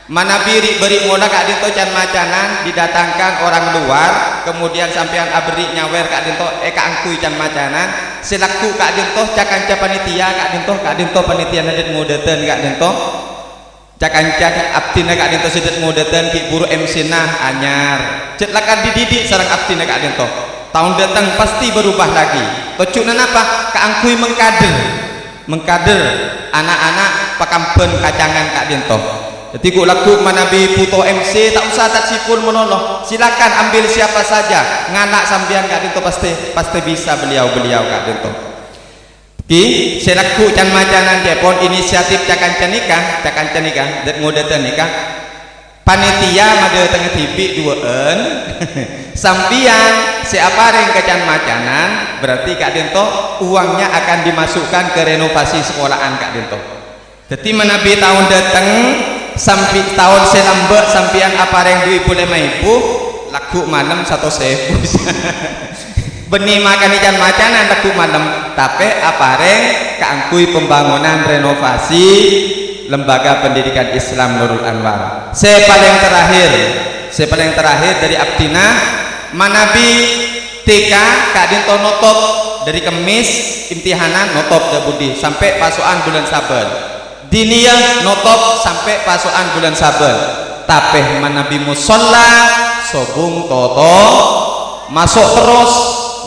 manabi ri'-bâri' mola ka'dinto can-macanan didatangkan orang luar, kemudian sampèyan aberri' nyawèr ka'dinto èkaangghuy can-macanan, sè lagghu' ka'dinto ca-kanca panitia ka'dinto, ka'dinto panitiana dât-ngodâdhân ka'dinto, ca-kanca abdhina ka'dinto sè dât-ngodâdhân ghi' buru M C-na anyar. Jhât la kadi dhibi' sareng abdhina ka'dinto. Taon dâteng pasti berubah lagi. Tojjhuna napa? Kaangghuy mengkader. Mengkader ana'-ana' pakambhân kacangan ka'dinto. Dhâddhi ghu'-lagghu' manabi bhuto M C, ta' osa Tad Sipul malolo. Silakan ambil siapa saja, ngala' sampèyan ka'dinto, pasti, pasti bisa beliau-beliau ka'dinto. Ghi, sè lagghu' can-macanan ca'èpon inisiatif ca-kanca nèka, ca-kanca nèka, dât-ngodâdhân nèka. Panitia madâtengngè dhibi' duwâ'ân. Sampèyan sè aparèng ka can-macanan, berarti ka'dinto uangnya akan dimasukkan ke renovasi sekolahan ka'dinto. Dhâddhi manabi taon dâteng, sambi-, taon sè lambâ' sampèyan aparèng du èbu lèma èbu, lagghu' malem satos èbu. Bânnè makanè can-macanan lagghu' malem, tapè aparèng kaangghuy pembangunan renovasi Lembaga Pendidikan Islam Nurul Anwar. Sè palèng terakhir, sè palèng terakhir dâri abdhina, manabi T K ka'dinto notop dâri Kemmis, imtihanan notop dâ' budi, sampè' paso'an bulân Sabâl. Diniyah notop sampè' paso'an bulân Sabâl. Tapè manabi mosolla, sobung toto, maso' terros,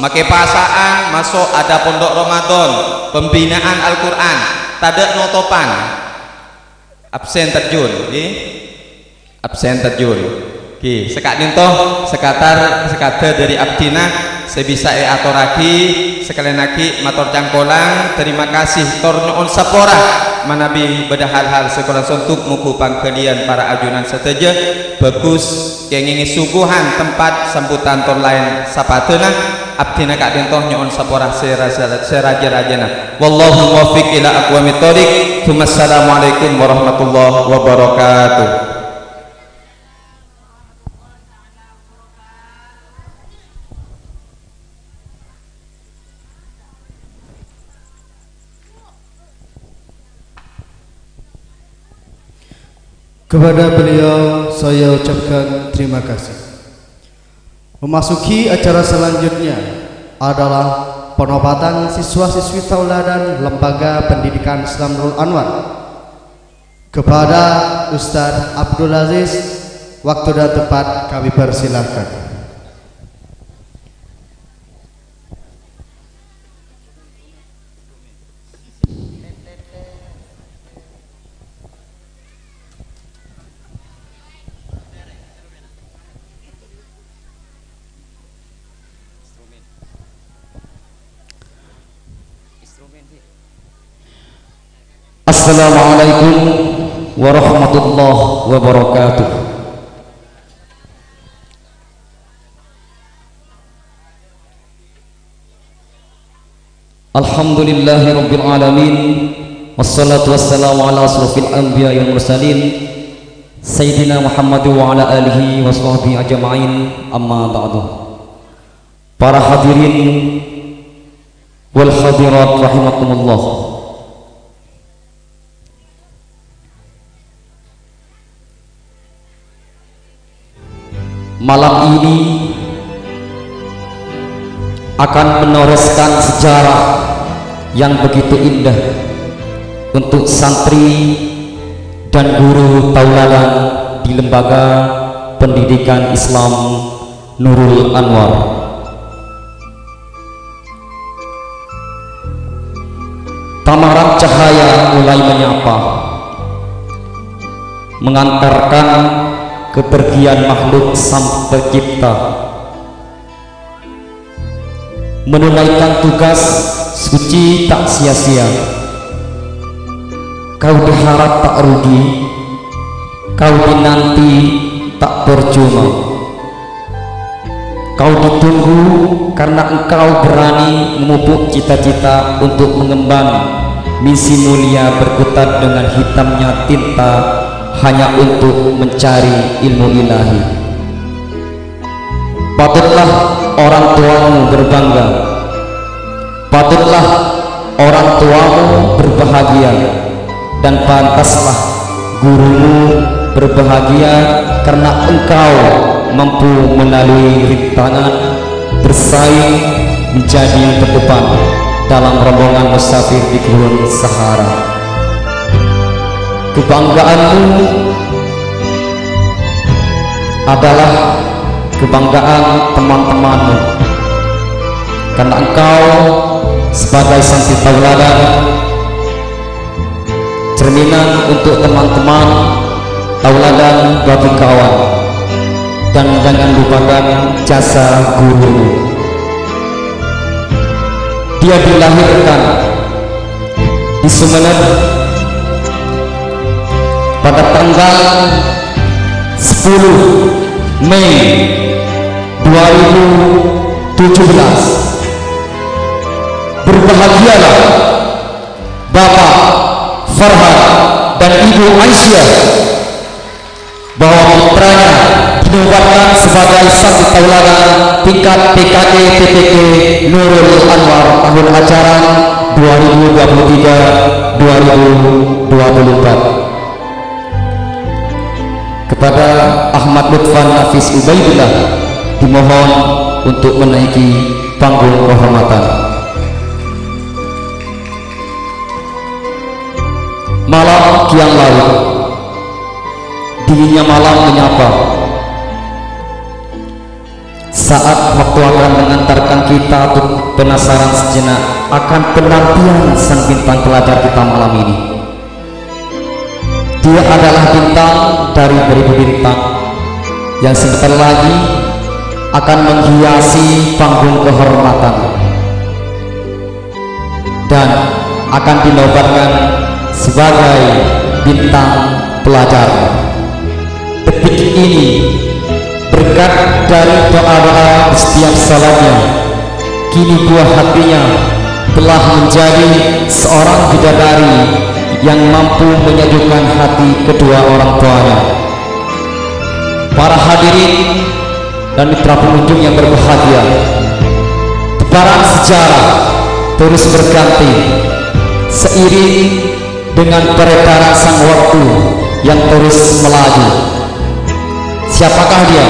Make pasa'an, maso' ada pondok Ramadan, pembinaan Al-Qur'an, tadha' notopan. Absen terjun, ngghi. Absen terjun. Ngghi, saka'dinto sekatar, sekadar dhari abdhina se bisa eatorragi, sakalèyan aghi mator cangkolang, terima kasih, tor nyo'on sapora manabi badha hal-hal se korang sontok, moga pangghâliyân para ajunan sadhâjâ bagus. Kengèngè suguhan tempat sambutan tor laèn sapadhâna, abdhina ka'dinto nyo'on sapora se raja-, se raja-rajana. Wallahul muwaffiq ila aqwamit thoriq. Tsummassalamualaikum warahmatullahi wabarakatuh. Kepada beliau saya ucapkan terima kasih. Memasuki acara selanjutnya adalah penobatan siswa-siswi tauladan Lembaga Pendidikan Islam Nurul Anwar. Kepada Ustadz Abdul Aziz, waktu dan tempat kami persilahkan. Assalamualaikum warahmatullahi wabarakatuh. Alhamdulillahirabbil alamin. Wassalatu wassalamu ala asyrafil anbiya'i wal mursalin, Sayyidina Muhammad wa ala alihi wa sahbihi ajma'in. Amma ba'du. Para hadirin wal hadirat rahimakumullah. Malam ini akan menorehkan sejarah yang begitu indah untuk santri dan guru tauladan di Lembaga Pendidikan Islam Nurul Anwar. Tamaran cahaya mulai menyapa, mengantarkan kepergian makhluk Sang Pencipta. Menunaikan tugas suci tak sia-sia. Kau diharap tak rugi, kau dinanti tak percuma. Kau ditunggu karena engkau berani memupuk cita-cita untuk mengemban misi mulia berkutat dengan hitamnya tinta hanya untuk mencari ilmu ilahi. Patutlah orang tuamu berbangga. Patutlah orang tuamu berbahagia. Dan pantaslah gurumu berbahagia karena engkau mampu melalui rintangan, bersaing, menjadi yang terdepan dalam rombongan musafir di gurun Sahara. Kebanggaanmu adalah kebanggaan teman-temanmu. Karena engkau sebagai santri tauladan, cerminan untuk teman-teman, tauladan bagi kawan, dan jangan lupakan jasa gurumu. Dia dilahirkan di Sumenep pada tanggal sepuluh Mei dua ribu tujuh belas. Berbahagialah Bapak Farhan dan Ibu Aisyah bahwa putranya dinobatkan sebagai santri tauladan tingkat P K K P T K Nurul Anwar tahun ajaran dua ribu dua puluh tiga dua ribu dua puluh empat. Kepada Ahmad Lutfan Nafis Ubaidillah dimohon untuk menaiki panggung kehormatan. Malam kian larut. Dinginnya malam menyapa. Saat waktu akan mengantarkan kita untuk penasaran sejenak akan penantian sang bintang pelajar kita malam ini. Dia adalah bintang dari beribu bintang yang sebentar lagi akan menghiasi panggung kehormatan dan akan dinobatkan sebagai bintang pelajar. Detik ini, berkat dari doa-doa setiap salatnya, kini buah hatinya telah menjadi seorang bidadari yang mampu menyejukkan hati kedua orang tuanya. Para hadirin dan mitra pengunjung yang berbahagia, tebaran sejarah terus berganti seiring dengan peredaran sang waktu yang terus melaju. Siapakah dia?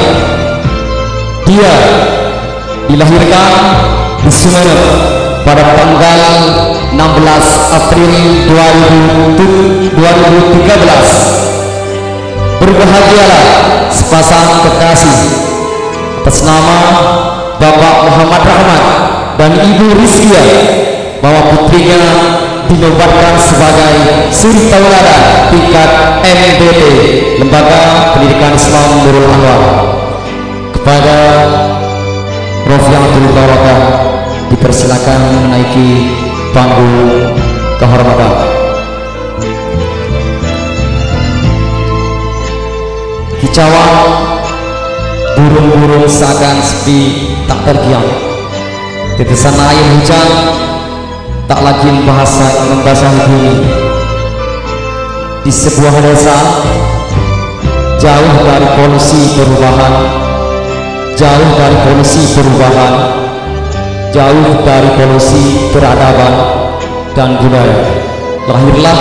Dia dilahirkan di Sumenep pada tanggal enam belas April dua ribu, dua ribu tiga belas. Berbahagialah sepasang kekasih atas nama Bapak Muhammad Rahmat dan Ibu Rizkia, bahwa putrinya dinobatkan sebagai suri tauladan tingkat M D T, Lembaga Pendidikan Islam Nurul Anwar. Kepada Rofiatul Barakah dipersilakan menaiki panggung kehormatan. Kicauan burung-burung seakan sepi tak terdiam. Tetesan air hujan tak lagi membahasa, membasahi bumi. Di sebuah desa, jauh dari polusi perubahan, jauh dari polusi perubahan, jauh dari polusi peradaban dan budaya, lahirlah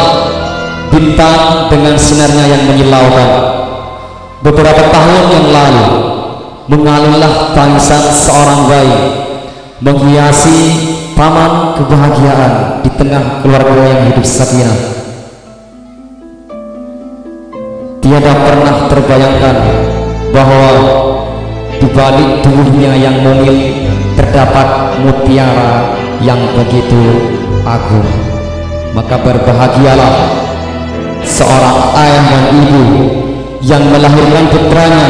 bintang dengan sinarnya yang menyilaukan. Beberapa tahun yang lalu, mengalunlah tangisan seorang bayi menghiasi taman kebahagiaan di tengah keluarga yang hidup sakinah. Tiada pernah terbayangkan bahwa di balik tubuhnya yang mungil terdapat mutiara yang begitu agung. Maka berbahagialah seorang ayah dan ibu yang melahirkan putranya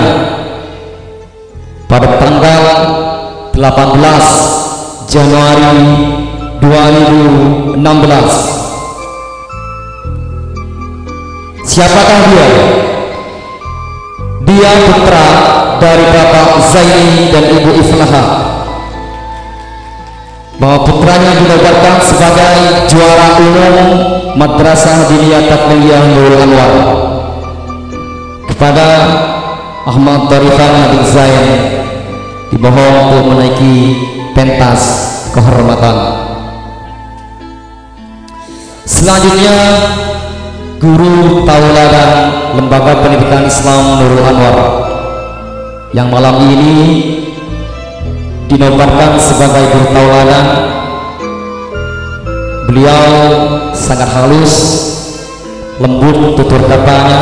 pada tanggal delapan belas Januari dua ribu enam belas. Siapakah dia? Dia putra dari Bapak Zaini dan Ibu Iflaha. Bahwa putranya dinobatkan sebagai juara umum Madrasah Diniyah Tatniyah Nurul Anwar. Kepada Ahmad Tarifan Nabi Zain dimohon untuk menaiki pentas kehormatan. Selanjutnya, guru tauladan Lembaga Pendidikan Islam Nurul Anwar yang malam ini dinobatkan sebagai guru tauladan. Beliau sangat halus, lembut tutur katanya,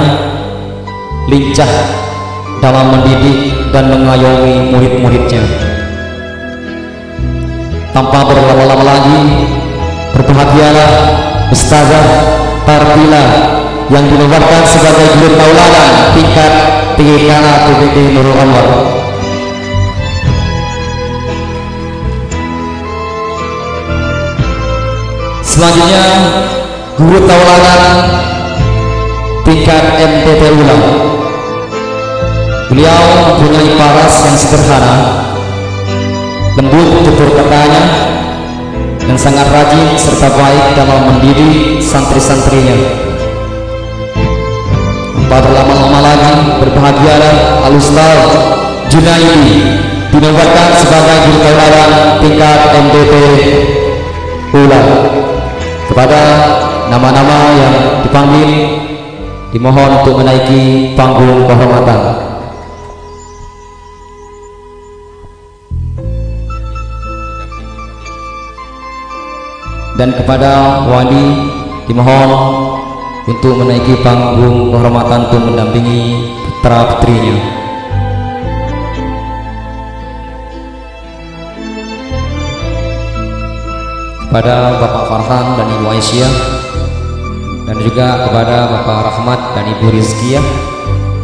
lincah dalam mendidik dan mengayomi murid-muridnya. Tanpa berlama-lama lagi, berbahagialah Ustazah Tartila yang dinobatkan sebagai guru tauladan tingkat T K A T P T Nurul Anwar. Selanjutnya, guru tauladan tingkat M T T ulang. Beliau mempunyai paras yang sederhana, lembut tutur katanya, dan sangat rajin serta baik dalam mendidik santri-santrinya. Tanpa berlama-lama lagi, berbahagialah Al-Ustaz Junaidi, dinobatkan sebagai guru tauladan tingkat M T T ulang. Kepada nama-nama yang dipanggil, dimohon untuk menaiki panggung kehormatan. Dan kepada wali dimohon untuk menaiki panggung kehormatan untuk mendampingi putra-putrinya. Kepada Bapak Farhan dan Ibu Aisyah, dan juga kepada Bapak Rahmat dan Ibu Rizkiyah,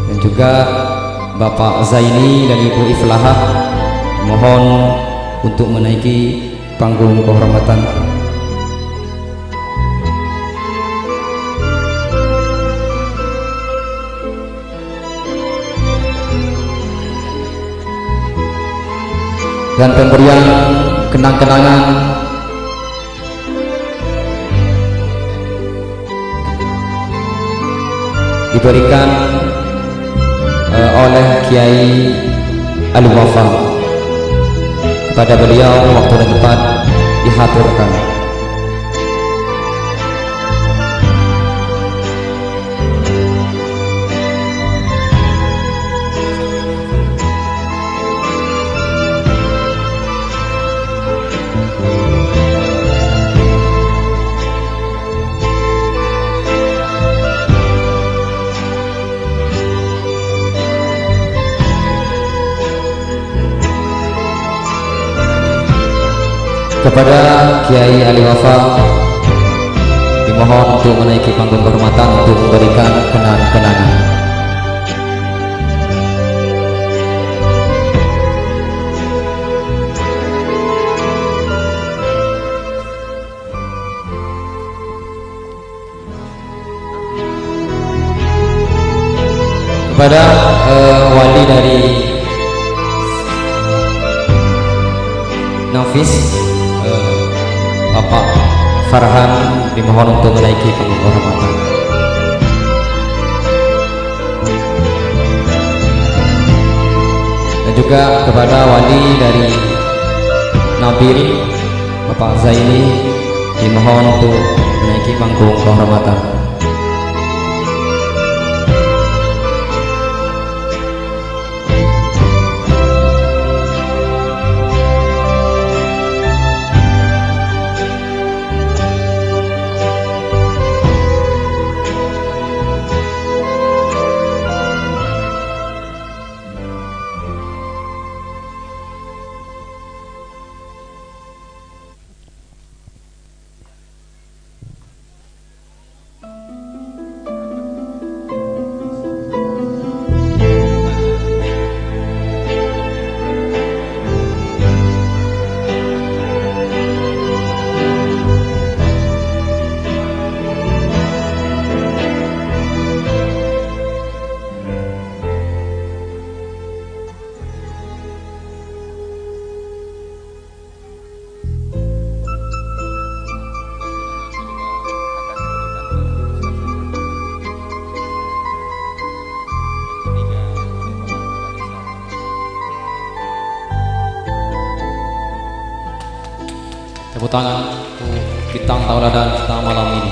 dan juga Bapak Zaini dan Ibu Iflahah, mohon untuk menaiki panggung kehormatan. Dan pemberian kenang-kenangan diberikan, eh, oleh Kiai Ali Wafa. Kepada beliau, waktu dan tempat dihaturkan. Kepada Kiai Ali Wafa, dimohon untuk menaiki panggung kehormatan untuk memberikan kenang-kenangan. Kepada, eh, wali dari Nafis, eh, Bapak Farhan, dimohon untuk menaiki panggung kehormatan. Dan juga kepada wali dari Nabil, Bapak Zaini, dimohon untuk menaiki panggung kehormatan. Tepuk tangan untuk bintang tauladan kita malam ini.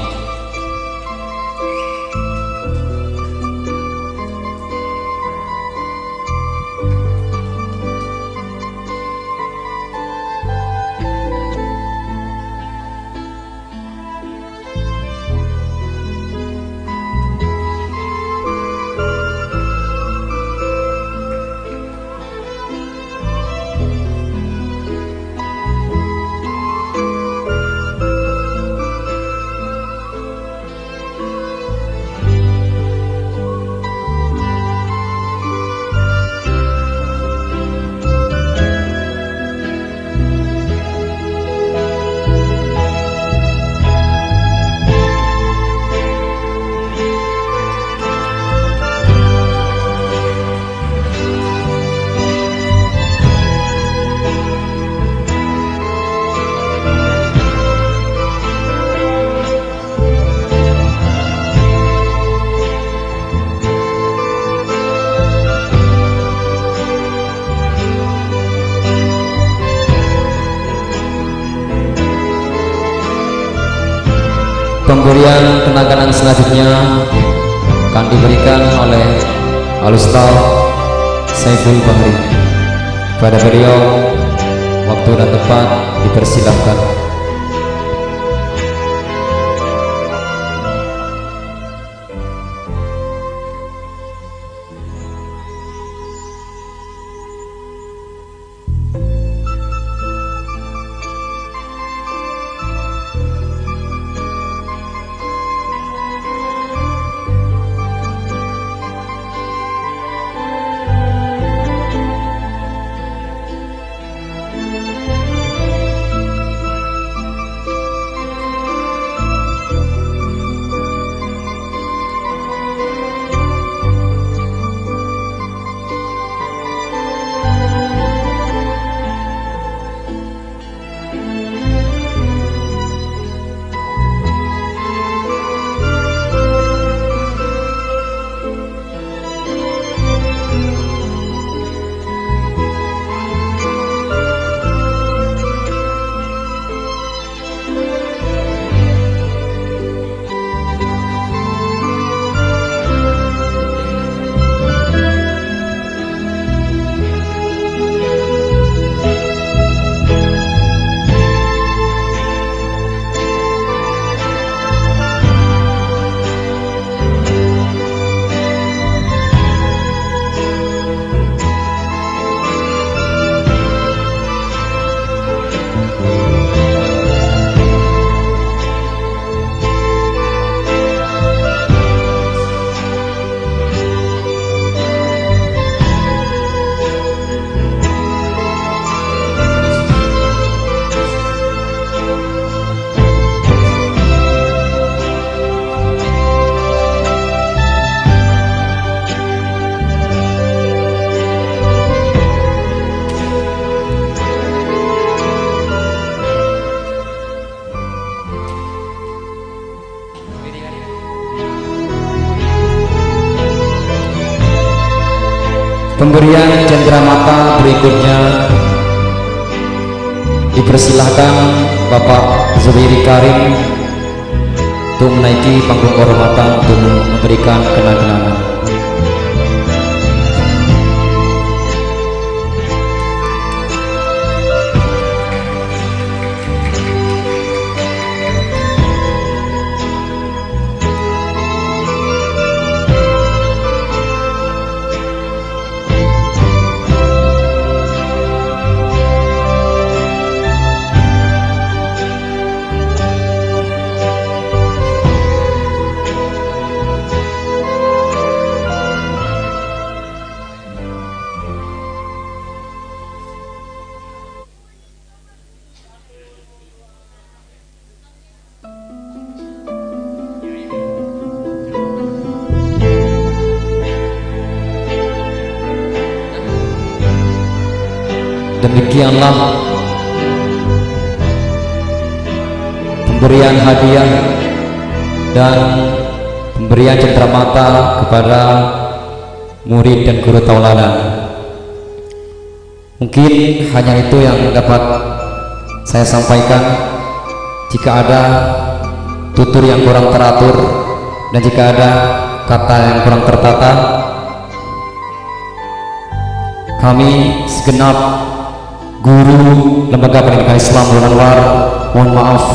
Pemberian kenang-kenangan selanjutnya akan diberikan oleh Al-Ustaz Saiful Bahri. Kepada beliau, waktu dan tempat dipersilahkan. Pemberian cendramata berikutnya dipersilahkan Bapak Zubairi Karim untuk menaiki panggung kehormatan untuk memberikan kenang-kenangan. Demikianlah pemberian hadiah dan pemberian cendramata kepada murid dan guru tauladan. Mungkin hanya itu yang dapat saya sampaikan. Jika ada tutur yang kurang teratur dan jika ada kata yang kurang tertata, kami segenap guru Lembaga Pendidikan Islam Nurul Anwar mohon maaf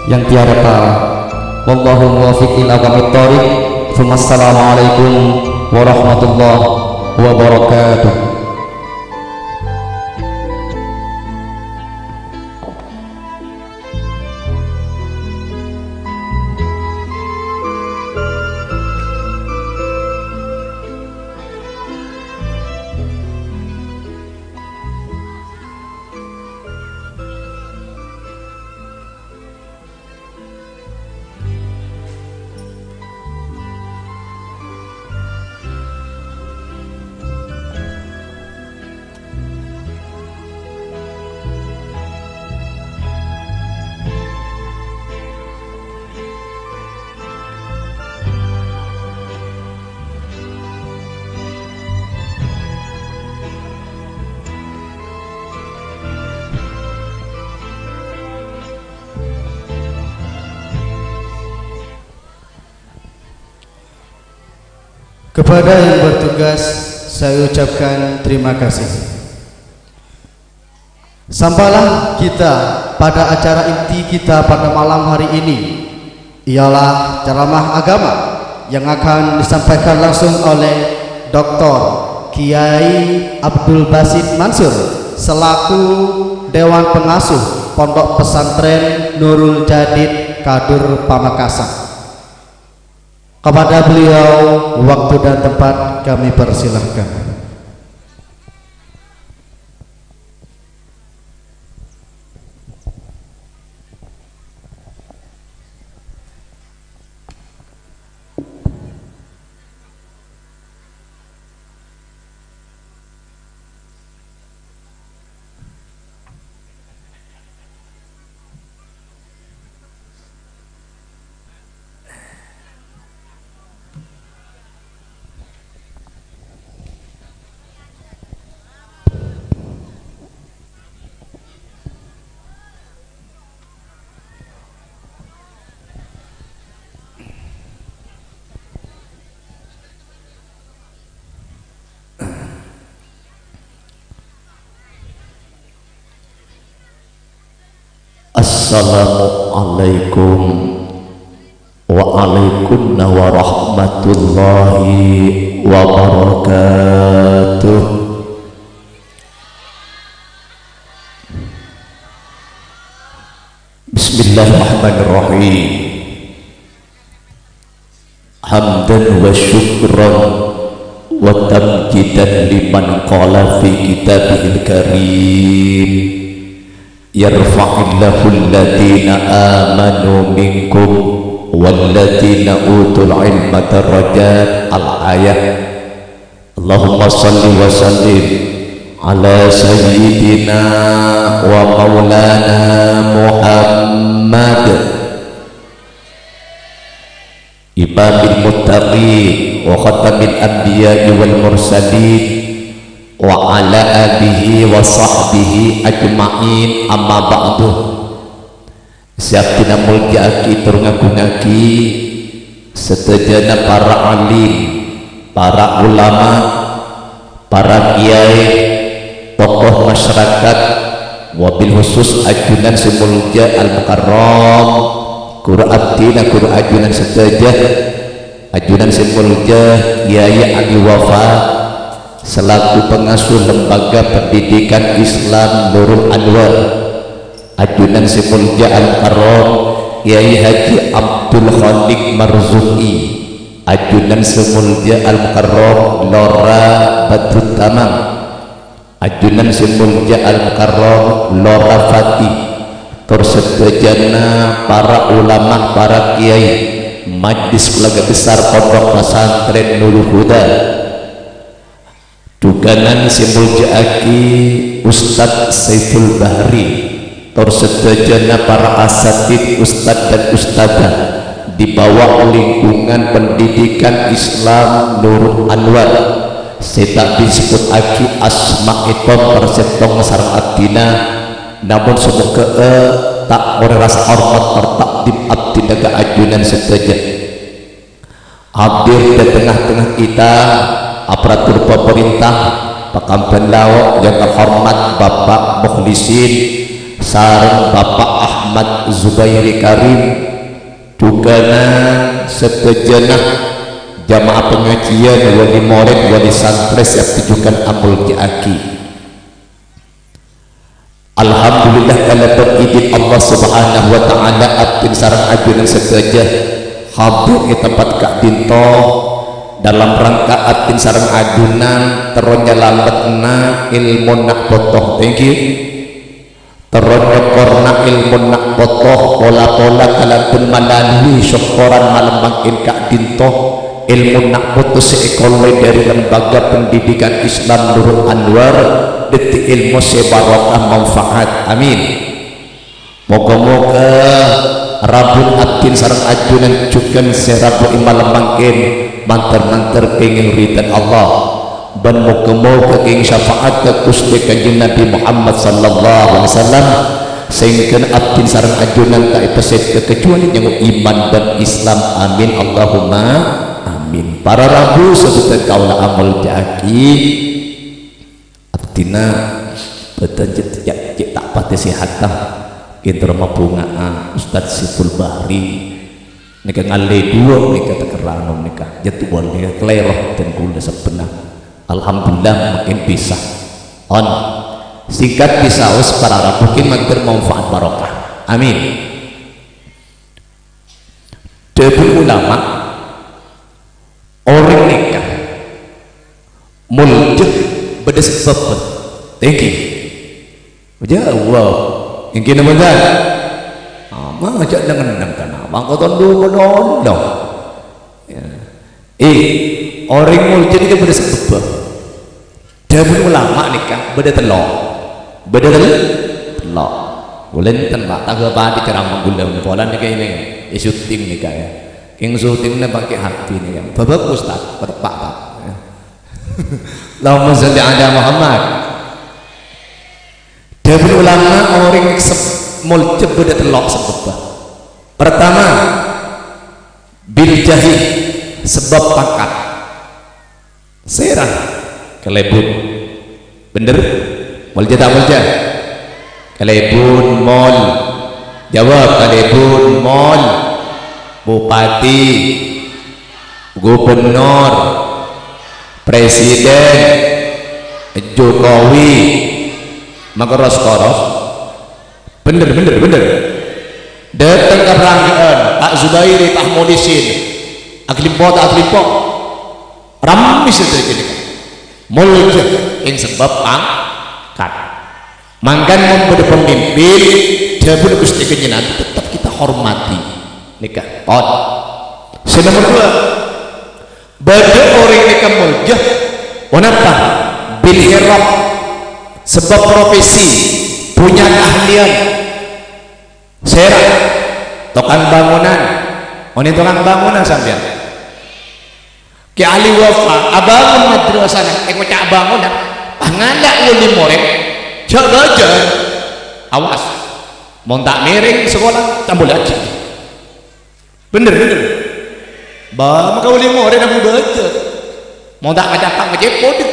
yang tiada tara. Wallahu muwaffiq ila aqwamit thoriq. Tsumma assalamualaikum warahmatullahi wabarakatuh. Kepada yang bertugas, saya ucapkan terima kasih. Sampailah kita pada acara inti kita pada malam hari ini, ialah ceramah agama yang akan disampaikan langsung oleh Doktor Kiai Abdul Basit Mansur selaku Dewan Pengasuh Pondok Pesantren Nurul Jadid Kadur Pamekasan. Kepada beliau, waktu dan tempat kami persilahkan. Assalamualaikum. Waalaikumsalam warahmatullahi wabarakatuh. Bismillahirrahmanirrahim. Hamdan wa syukran wa tamjidan liman qala fi kitabihil karim, "Yarfa'illahul ladzina amanu minkum wal ladzina utul ilma darajat." Al-ayah. Allahumma shalli wa sallim ala sayyidina wa maulana Muhammad, imamil muttaqin wa khatamil anbiya'i wal mursalin, wa ala alihi wa sahbihi ajma'in, amma ba'du. Sè abdhina molja'aghi tor ngagungngaghi sadhâjâna para alim, para ulama, para kiyaè, tokoh masyarakat, wabil khusus ajunan sè molja Al-Mukarram, ghuru abdhina, ghuru ajunan sadhâjâ, ajunan sè molja Kiai Ali Wafa selaku pengasuh Lembaga Pendidikan Islam Nurul Anwar, ajunan sè molja Al-Mukarram Kiai Haji Abdul Khaliq Marzuki, ajunan sè molja Al-Mukarram Lora Badrut Tamam, ajunan sè molja Al-Mukarram Lora Fatih, tor sadhâjâna para ulama, para kiyaè, Majlis Keluarga Besar Pondok Pesantren Nurul Huda, dhukanan sè molja'aghi Ustadz Saiful Bahri, tor sadhâjâna para asatidz, ustadz dan ustadzah di bawah lingkungan pendidikan Islam Nurul Anwar, sè ta' disebbuttaghi asma'èpon parsèttong sareng abdhina, namong samoghâ'â ta' ngorè rasa hormat tor ta'dhim abdhina ka ajunan sadhâjâ. Hadir di tengah-tengah kita, aparatur pamarènta, pakambân lao' yang terhormat Bapak Mukhlisin sareng Bapak Ahmad Zubairi Karim, dhukanan sadhâjâna jamaah pangajiân, wali morèd, wali santrè sè abdhi jhughân amolja'aghi. Alhamdulillah, kalabân idin Allah Subhanahu wa Ta'ala, abdhina sareng ajunan sadhâjâ hadir è tempat ka'dinto dalam rangka abdhina sareng ajunan terro nyalameddhâ èlmona bâto. Thank you. Terro nyokorana èlmona bâto pola-pola kalabân malalui sokkoran malem mangkèn ka'dinto. Èlmona bâto sè èkaollè dhâri Lembaga Pendidikan Islam Nurul Anwar dhâddhi èlmo sè barokah manfaat. Amin. Moghâ-moghâ rabuna abdhina sareng ajunan jhughân sè rabu'i malem mangkèn mandhâr-mandhâr kèngèng ridhâna Allah, bân moghâ-moghâ kèngèng syafaat ka Ghustè Kanjeng Nabi Muhammad sallallahu alaihi wasallam, sèngghâna abdhina sareng ajunan ta' èpasèdhâ kajhâbhâna nyango iman bân Islam. Amin, Allahumma amin. Para rabu sè bhâdhân kaulâ amolja'aghi, abdhina bhâdhân cè', cè', cè' ta' patè sèhatta, kèng terro mabhunga'a Ustadz Saiful Bahri. Nèka ngallè duwâ' nèka takerrano nèka. Jhâ' duwâ' nèka kalèro bhâdhân kaulâ sabbhânna. Alhamdulillah, mangkèn bisa. On. Singkat bisa, wis para rabu kèng mandhâr manfaat barokah. Amin. Dhâbuna ulama, orèng nèka molja bâdâ sabâbbhâ. Èngghi. Jâ, Allah. Èngghi napa, Ustaz? Ama jhâ' neng-enneng kan, abang koton dulu. Ya. Eh, orèng molja nèka bâdâ sabâbbhâ. Dhâbuna ulama nèka bâdâ tello'. Bâdâ tel-, tello'. Kaulâ enten, Pak, tangghâ padi ceramah kaulâ, polana nèka ini, eh, syuting nèka, ya. Kèng syutingnga pakai H P nèka. Bâ-, bagus, Pak. Pateppa', Pak. Allahumma shalli ala Muhammad. Dhâbuna ulama, orèng sep-, molja bâdâ tello' sabâbbhâ. Pertama, bil jahi, sabâb pangkat. Sèra? Kalèbun. Bhender? Molja ta' molja? Kalèbun, mol. Jawab kalèbun, mol, bupati, gubernur, presiden, Jokowi, makaros-koros. Bhender, bhender, bhender. Dâteng ka Parangge'an, Pak Zubairi, Pak Mulisin, aglimpot, aglimpot. Rammè sadhâjâ nèka. Molja kèng sabâb pangkat. Mangkana mon bâdâ pamimpin, dhâbuna Ghustè Kanjeng Nabi, tetep kita hormati. Nèka, pon. Sè nomor dua, bâdâ orèng nèka molja, ponapa? Bil hiraf, sabâb profesi, punya keahlian. Sèra, tokang bangunan. Onèng tokang bangunan sampèyan? Kè Ali Wafa, abângon madrasana, èkoca' bângonan, pas ngala' wali morèd, jhâ' bâjâr. Awas, mon ta' mèrèng sakola, tambâ lagi. Bhender, bhender. Bâ, maka wali morèd abu bâjâr. Mon ta' kacapak ngecep, kodhek.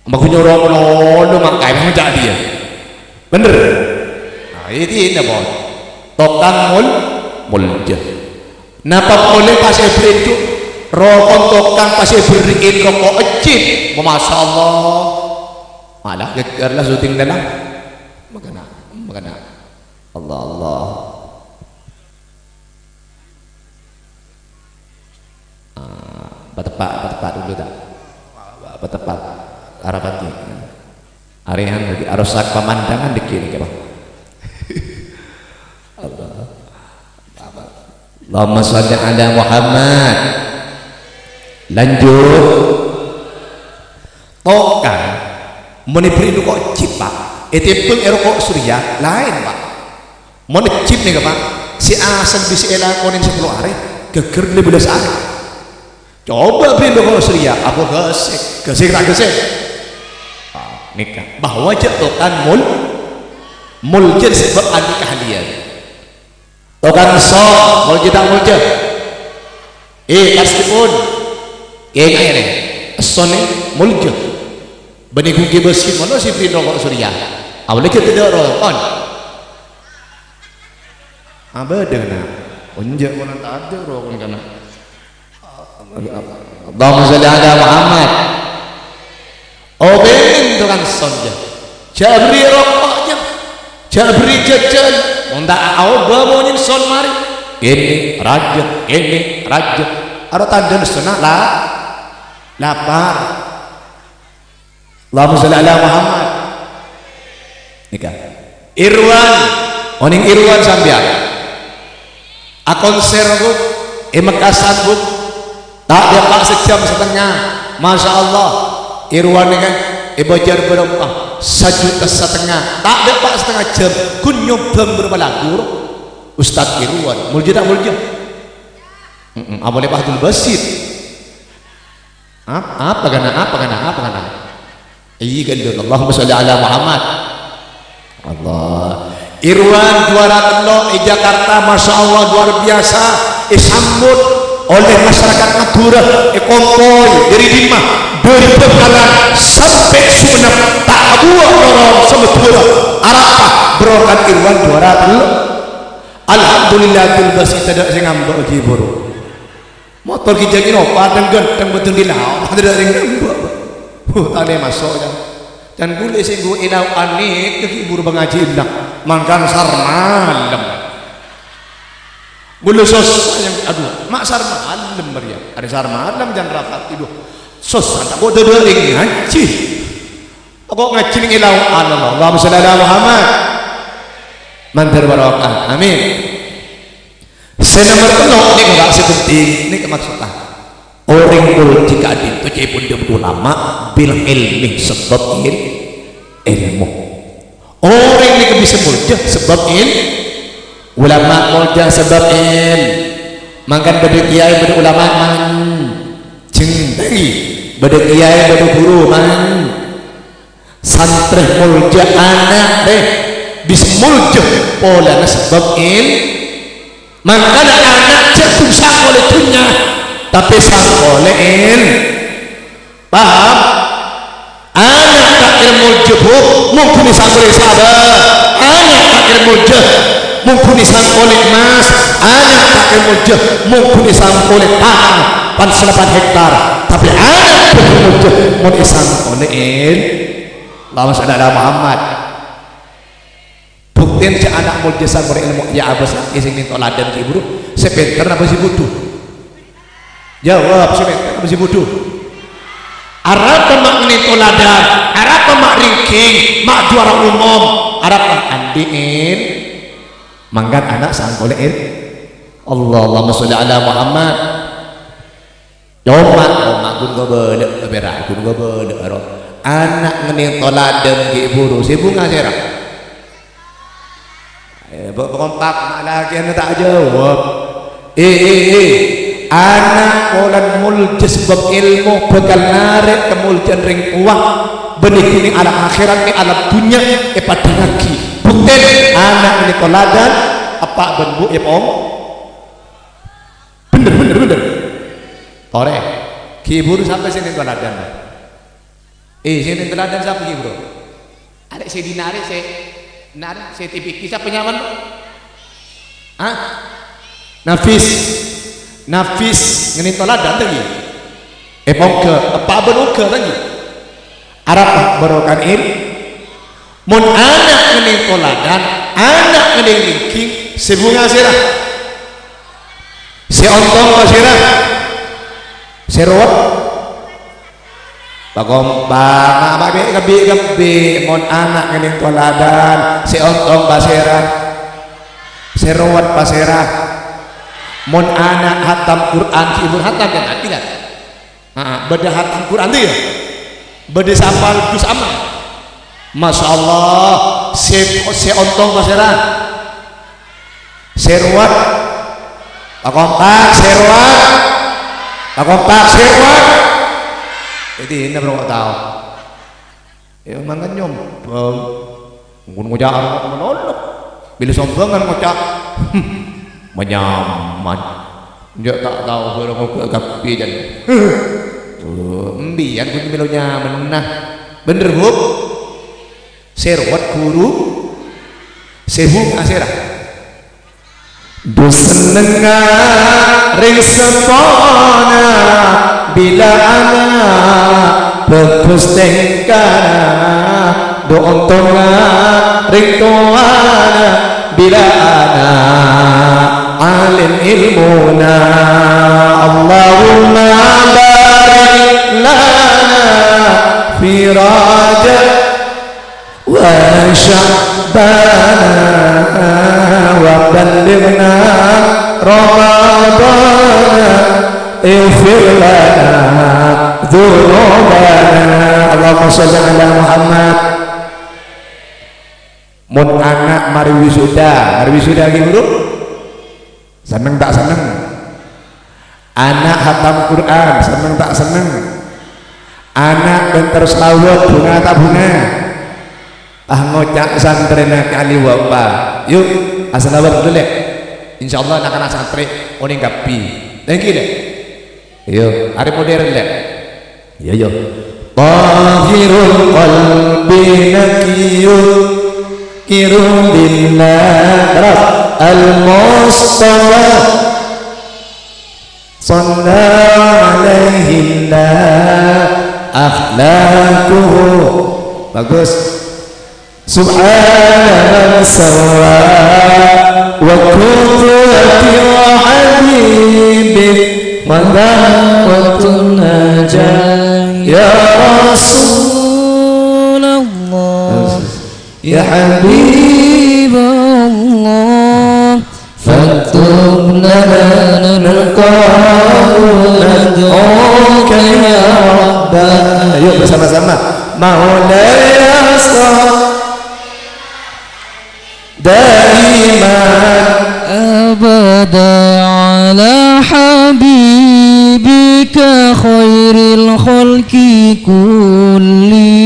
Maghunyo roko' lolo mangkaè, mangkaè dhiyâ. Bhender? Nah, iyâ dinna, pon. Tokang mol-, molja. Napa polè pas èbherri' roko' tokang pas èbherri'in roko' ejjhit? Masya Allah. Malah ghâgghâr la syuting dâlem. Mangkana, mangkana. Allah, Allah. Ah, pateppa', pateppa' dulu, ta'? Pateppa'. Arapa, Ki? Arèyan, dhâddhi arosak pemandangan dhâggi' nèka, Pak. Allah. Allahumma sholli ala Muhammad. Lanjut. Tokang, mon èbherri' roko' ejjhit, Pak, ètèmbhâng è roko' Surya, laèn, Pak. Mon ejjhit nèka, Pak, sè asèng bisa èlakonè sapolo arè, ghâgghâr lèma bellâs arè. Coba bherri' roko' Surya, apa ghâsèk, ghâsèk ta' ghâsèk? Ah, nèka, bahwa jhâ' tokang mol-, molja sabâb andi' keahlian. Tokang son, molja ta' molja? Eh, pastèpon. Kèngèng nè, son nè, molja. Bânnè ghun kè bâsit, molo sè bherri' roko' Surya. Awalè jhâ' tadâ' roko'. Abâdâ, na'. Onjâ' mon tadâ' roko' kana'. Allahumma sholli ala Muhammad. Obeng tokang son, jâ. Jhâ' bherri' roko', jâ. Jhâ' bherri' jhâjhân. Mon ta' aobâ monyèn son marè. Kènè, rajâ, kènè, rajâ. Aro tandhâna sonna la-, lapar. Allahumma sholli ala Muhammad. Nèka. Irwan, onèng Irwan sampèyan. Akonser, Bu, è Mekkasan, Bu. Ta' dâpa' sajhâm satengnga. Masya Allah. Irwan nèka èbâjâr bârâmpa? Sajuta satengnga. Ta' dâpa' satengnga jhâm. Ghun nyobhâng bârâmpa lagu, ro? Ustadz Irwan. Molja ta' molja? Mm-mm. Apolè Abdul Basit. Ap-, apa kana', apa kana', apa kana'? Iyâ, ghâllu. Allahumma sholli ala Muhammad. Allah. Irwan juara tello' è Jakarta, Masya Allah, luar biasa. Èsambut oleh masyarakat Madhurâ, èkompoy dâri dimma, dâri Bangkalan sampè' Sumenep, ta' kabuwâ' lorong Madhurâ. Arapa? Berkat Irwan juara tello'. Alhamdulillah, Abdul Basit tadâ' sè ngambek, ghi buru. Motor ghi jhâ' nyopa, dhâng-ghântheng bâdhân è lao', padâ rèng nembâ. Huh, ta' lè maso', jâ. Can kulâ sè ngghu è lao' anèka ghi buru pangajiyânna, mangkana sar-malem. Kulâ sossa, jâ, adhu, ma' sar-malem, marèya. Arè sar-malem, can rapat, adhu. Sossa, ta' kok tadâ' rèng ngajhi. Kok ngajhi nèng è lao', Allah, Allahumma sholli ala Muhammad. Mandhâr barokah. Amin. Sè nomer tello' nèko, Pak, sè penting, nèko maksodda. Orèng molja ka'dinto ca'èpon dhâbuna ulama, bil ilmi, sabâb il-, ilmu. Orèng nèko bisa molja sabâb il-, ulama molja sabâb il-, mangkana bâdâ kiyaè, bâdâ ulama, man-, jhâng, bâdâ kiyaè, bâdâ ghuru, man-, Santrè molja ana', rè, bisa molja polana sabâb il-, mangkana ana' jhâ' ghun sangolè dhunnya, tapè sangolè il-, paham? Ana' ta' kèra molja, Bu, mon ghun sangolè sabâb, ana' ta' kèra molja. Mon ghun èsangkolè emmas, ana' ta' èmolja. Mon ghun èsangkolè tana pan salapan hektar, tapè ana' bhâdhân molja mon èsangkolè èl-, Allahumma shalli ala Muhammad. Buktèna jâ' ana' molja sangkolè èlmo, ya, abâs sè nèng toladan ghi' bhuru. Sè pènter napa sè bhudhu? Jawab, sè pènter napa sè bhudhu? Arapa ma' nèng toladan? Arapa ma' ranking? Ma' juara umum? Arapa ma' andi'in? Mangkat ana' sangkolè èl-, Allah, Allahumma sholli ala Muhammad. Coma, coma ghun kabâlâ, pèra' ghun kabâlâ, ro. Ana' ngennèng toladan ghi' bhuru, sè bhunga sèra. Eh, bâ-, kompak, ma' lakèna ta' ajâwâb. Eh, eh, eh. Ana' polana molja sabâb èlmo bhâkal narèk kamolja'an rèng towa. Bânnè ghi' nèng alam akhèrat, nèng alam dhunnya, èpadângngaghi. Buktèna, ana' ngennèng toladan, eppa' bân embu' èpong-, Bhender, bhender, bhender. Torè. Ghi' bhuru sapa sè nèng toladan? Eh, sè nèng toladan sapa ghi' bhuru? Arè' sè dinna' arè' sè, dinna' arè' sè T V K sapa nyamana? Hah? Nafis. Nafis ngennèng toladan ta' ghi'? Èpongghâ, eppa' bân ongghâ ta' ghi'? Arapa barokana èl-, Mon ana' ngennèng toladan, ana' ngennèng ranking, sè bhunga sèra? Sè ontong pasèra? Sè rowet? Pakompak, ma' ma' bi'-, kabbhi-kabbhi. Mon ana' ngennèng toladan, sè ontong pasèra? Sè rowet pasèra? Mon ana' hatam Qur'an, sè pon hatam, kan? Artèna? Ah, bâdâ hatam Qur'an, yâ? Bâdâ sè apal juz amma? Masya Allah, sè, sè ontong pasèra? Sè rowet. Pakompak, sè rowet. Pakompak, sè rowet. Jadi, ini perlu tahu. Iyâ, mangkana nyombhâng. Ngon ngoca' arapa malolo. Bilâ sombhângan ngoca', "Hmm, manyaman." Enjâ' ta' tao bârâng ghâ' kabbhi, jân. Oh, embiyan ghun mèlo nyamana. Bhender, Bu? Sè rowet bhuru, sè bhunga sèra? Dhu sennengnga rèng seppona bilâ ana' bhâghus tèngkana, dhu ontongnga rèng towana bilâ ana' alim èlmona. Allahumma barik lana fi Rajab wa Sya'bana wa ballighna Ramadana, ighfir lana dzunubana. Allahumma shalli ala Muhammad. Mon ana' marè wisuda, marè wisuda ghi' bhuru? Senneng ta' senneng? Ana' hatam Qur'an, senneng ta' senneng? Ana' pènter salawat, bhunga ta' bhunga? Ah, ngoca' santrèna kali bapa'. Yu, asalawat ghâllu, Lè'. Insyaallah, na'-kana' santrè onèng kabbhi. Thank you, Lè'. Yu, arè modern, Lè'. Yu, yu. Tahirul qalbi naqiyun, kirun billah. Terus, al-Mustafa shalla alaihi akhlaquhu. Bagus. Subhana man sawwa wa qudwati wa habibi wa da'watun najah. Ya Rasulullah, ya Habiballah, faktub lana rizqan nad'uka ya Rabbana. Yuk bersama-sama. Maulaya shalli daiman abada ala habibika khairil khalqi kullihim.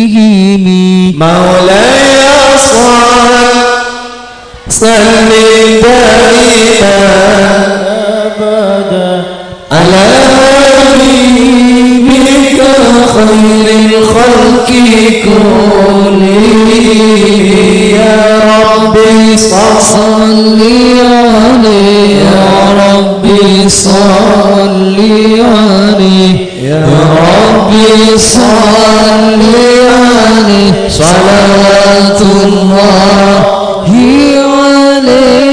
Maulaya shalli Salli daiman abada ala habibika khairil khalqi kullihim. يا رب صل عليه، يا رب صل عليه، يا رب صل عليه، صلوات الله عليه.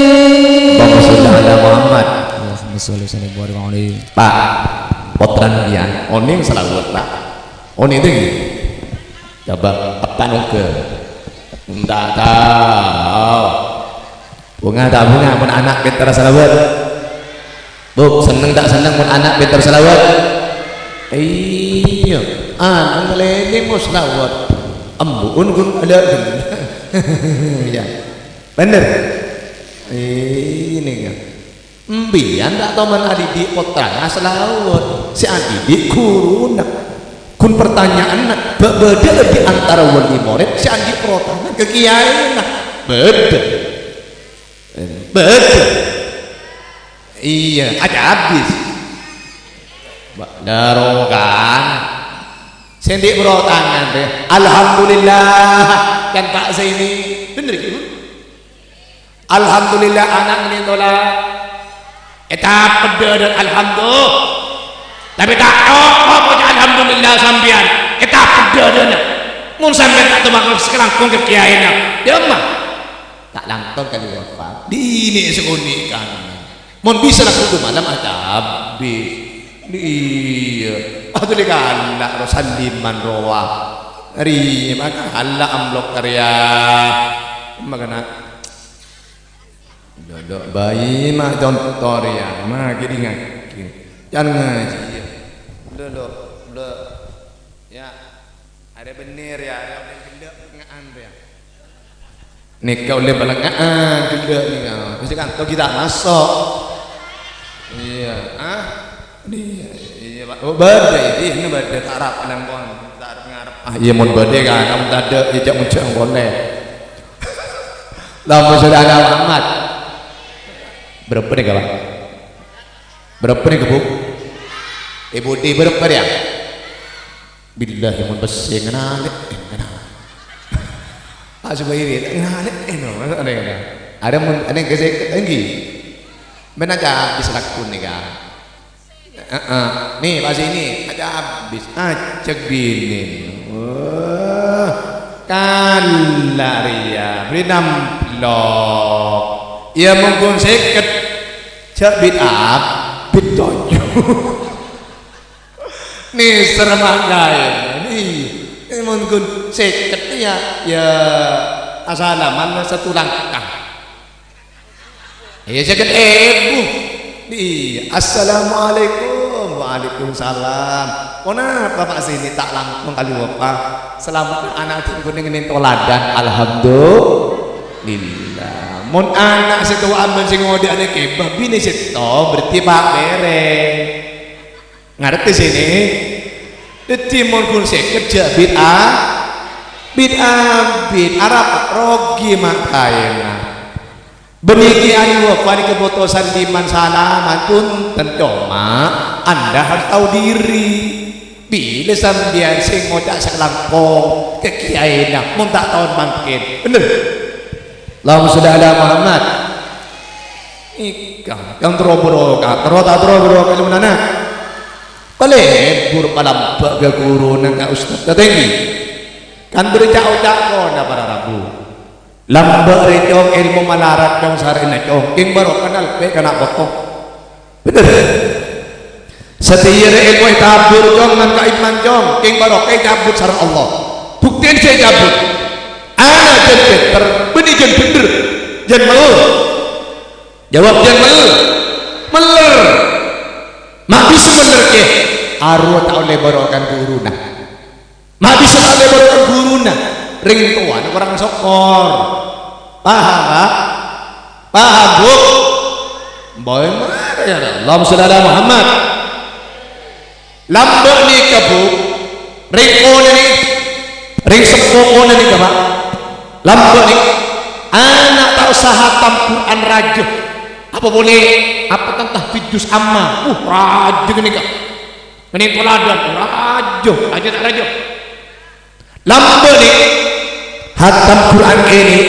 Allahumma sholli ala Muhammad. Allahumma sholli wa sallim wa barik alaihi. Pak, pottrana dhiyâ, onèng salawat, Pak. Onèng, Ding. Coba, apa nongke? Ndak tao. Bhunga ta' bhunga mon ana' pènter salawat? Bu, senneng ta' senneng mon ana' pènter salawat? Iyâ, ana' ngalènè mo salawat. Embu'en ghun ala. Iyâ. Bhender. Ini kan. Empèyan ta' toman adhidhi' pottrana salawat, sè adhidhi' ghuruna. Ghun partanya'anna, bâ-, bâdâ di antara wali morèd sè andhi' pottrana ka kiyaèna? Bâdâ. Bâdâ. Iyâ, aca abis. Ba-, dâ' rowa kan. Sè andhi' pottrana rè, "Alhamdulillah," kan Pak Zaini. Bhender ghi, Bu? "Alhamdulillah, ana' ngènè tola." Ètapè dhâdhâna alhamdulillah. Tapè ta' cokop oca' alhamdulillah sampèyan. Ètapè dhâdhâna. Mon sampèyan ta' toman sakalangkong ka kiyaèna, dhimma? Ta' langkong kali wafat. Dinè sakonè' kan. Mon bisa lagghu' malem aca abis. Iyâ. Aduh, lè kala' ro Saliman rowa. Rè, maka Allah amlok karya. Makana. Dâ'-dâ' bhâi ma' conto rèya, ma' kèdingngaghi. Can ngajhi, yâ. Dâ'-dâ', dâ'-, yâ. Arè bhender, yâ, arè bhender ghellâ' nga'an, yâ. Nèka ollè palènga'an, ghellâ' nèka. Mestè kanto ghi' ta' maso'. Iyâ, ah? Iyâ, iyâ, Pak. Oh, bâdâ, iyâ, ini bâdâ, ta' arep nang pon, ta' arep ngarep. Ah, iyâ, mon bâdâ, kan, ampon tadâ', iyâ, jhâ' mon jhâ' polè. Allahumma sholli ala Muhammad. Bârâmpa nèka, Pak? Bârâmpa nèka, Bu? È budi bârâmpa rèya? Billahi mon pèssè nganalè, eh, nganalè. Ah, Zubairi, nganalè, eh, no, ada, ada. Ada mon, ada yang gesek, engghi. Mèna aca abis lagghu' nèka. Heeh. Nè, pas ini, aca abis, ajhâk binè. Wah, kala' rèya, bâri' namplok. Yâ, mon ghun sèket, jhâ' bit abit toju'. Nèser mangkaè. Iyâ, mon ghun sèket, yâ, yâ, asalaman satu langkah. Iyâ, sèket èbu. Iyâ, "Assalamualaikum." "Waalaikumsalam." "Ponapa, Pak, sè nè ta' langkong kali wapa?" "Salamet, ana' ghun ngènè toladan." "Alhamdulillah." Mon ana' sè towa'an bân sè ngodâ'âna kèbâ, binè sèttong, berarti pa' bherrâng. Ngartè sè nè? Dhâddhi, mon ghun sèket jhâ' bit a-, bit abit, arapa rogi mangkaèna. Bânnè kèya, ayo, panèka bhuto Saliman salaman, punten, coma Anda harus tahu diri. Bilâ sampèyan sè ngoca' sakalangkong ka kiyaèna, mon ta' taon mangkèn. Bhender? Allahumma sholli ala Muhammad. Èka, kan terro bhuru ka, terro ta' terro bhuru ka, coma ana'. Palebur palambâ' ka ghuruna, ka ustad. Katènggi. Kan berca' oca' kona para rabu. Lambâ' rè, Cong, èlmo malarat, Cong, sarèna, Cong. Kèng barokah nalpè' kana' poto. Bhender? Satèya rè èlmo ètabur, Cong, ngan ka imam, Cong. Kèng barokah ècabut sareng Allah. Buktèna sè ècabut. Ana' jân pènter, bânnè jân bhender. Jân mel-, jawab, jân mel-, mèller. Ma' bisa mèller, kè. Arowa ta' ollè barokah ghuruna. Ma' bisa ta' ollè barokah ghuruna. Rèng towana korang sokkor. Paham, Pak? Paham, Bu? Bâi, marè, yâ. Allahumma sholli ala Muhammad. Lambâ' nèka, Bu. Rèng konè'na, rèng seppo konè'na, Pak. Lambâ' nèka. Ana' ta' osa hatam Qur'an rajâ. Apa polè? Apa tentang juz amma? Uh, rajâ nèka. Ngènè toladan, rajâ, rajâ ta' rajâ. Lambâ' nè, hatam Qur'an kènè',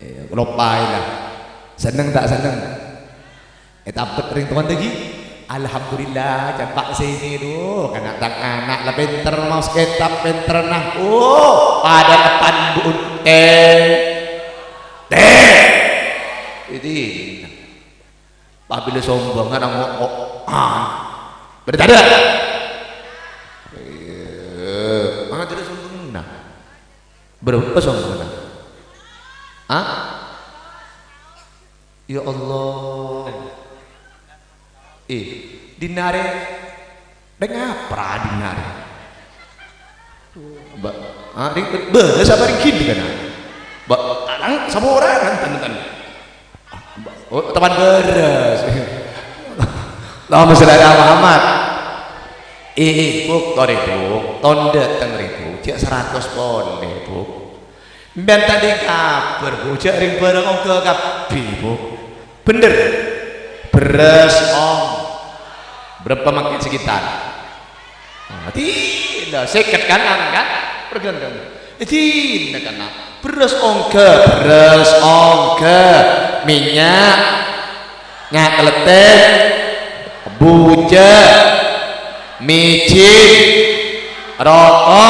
Eh, loppaè la. Senneng ta' senneng? Ètapet rèng towan lagi. Alhamdulillah, ca'na Pak Seni, duh, kana' tang ana' la pènter maos kètab, pènter nahwu, padâ depan Bu Unte. Tè. Itu. Apabila sombongan, ngok-ngok. Ah. Bâdâ tadâ'? Iyâ, mangkana tadâ' sombongan. Bârâmpa sombongan? Ah? Ya Allah. Eh, dinna' rè, dâ' ngapa dinna' rè? Ba-, ah, ring, bârâs apa ring ghini kana'? Ba-, alang saporana, tan-, tan-. Oh, teman bârâs. Allahumma sholli ala Muhammad. Eh, eh, Bu', torè, Bu'. Ton dâteng rè, Bu'. Jhâ' saratos polè, Bu'. Sampèyan tadâ' kabhâr, Bu', jhâ' rèng bârâng ongghâ kabbhi, Bu'. Bhender. Bherrâs ong-, bârâmpa mangkèn sakitar? Ah, dinna', sèket kan, kan? Pergandang. Dinna' kana'. Bherrâs ongghâ, bherrâs ongghâ. Mènnya'. Nya' kalèttèk, bujâ, mèjin, roko'.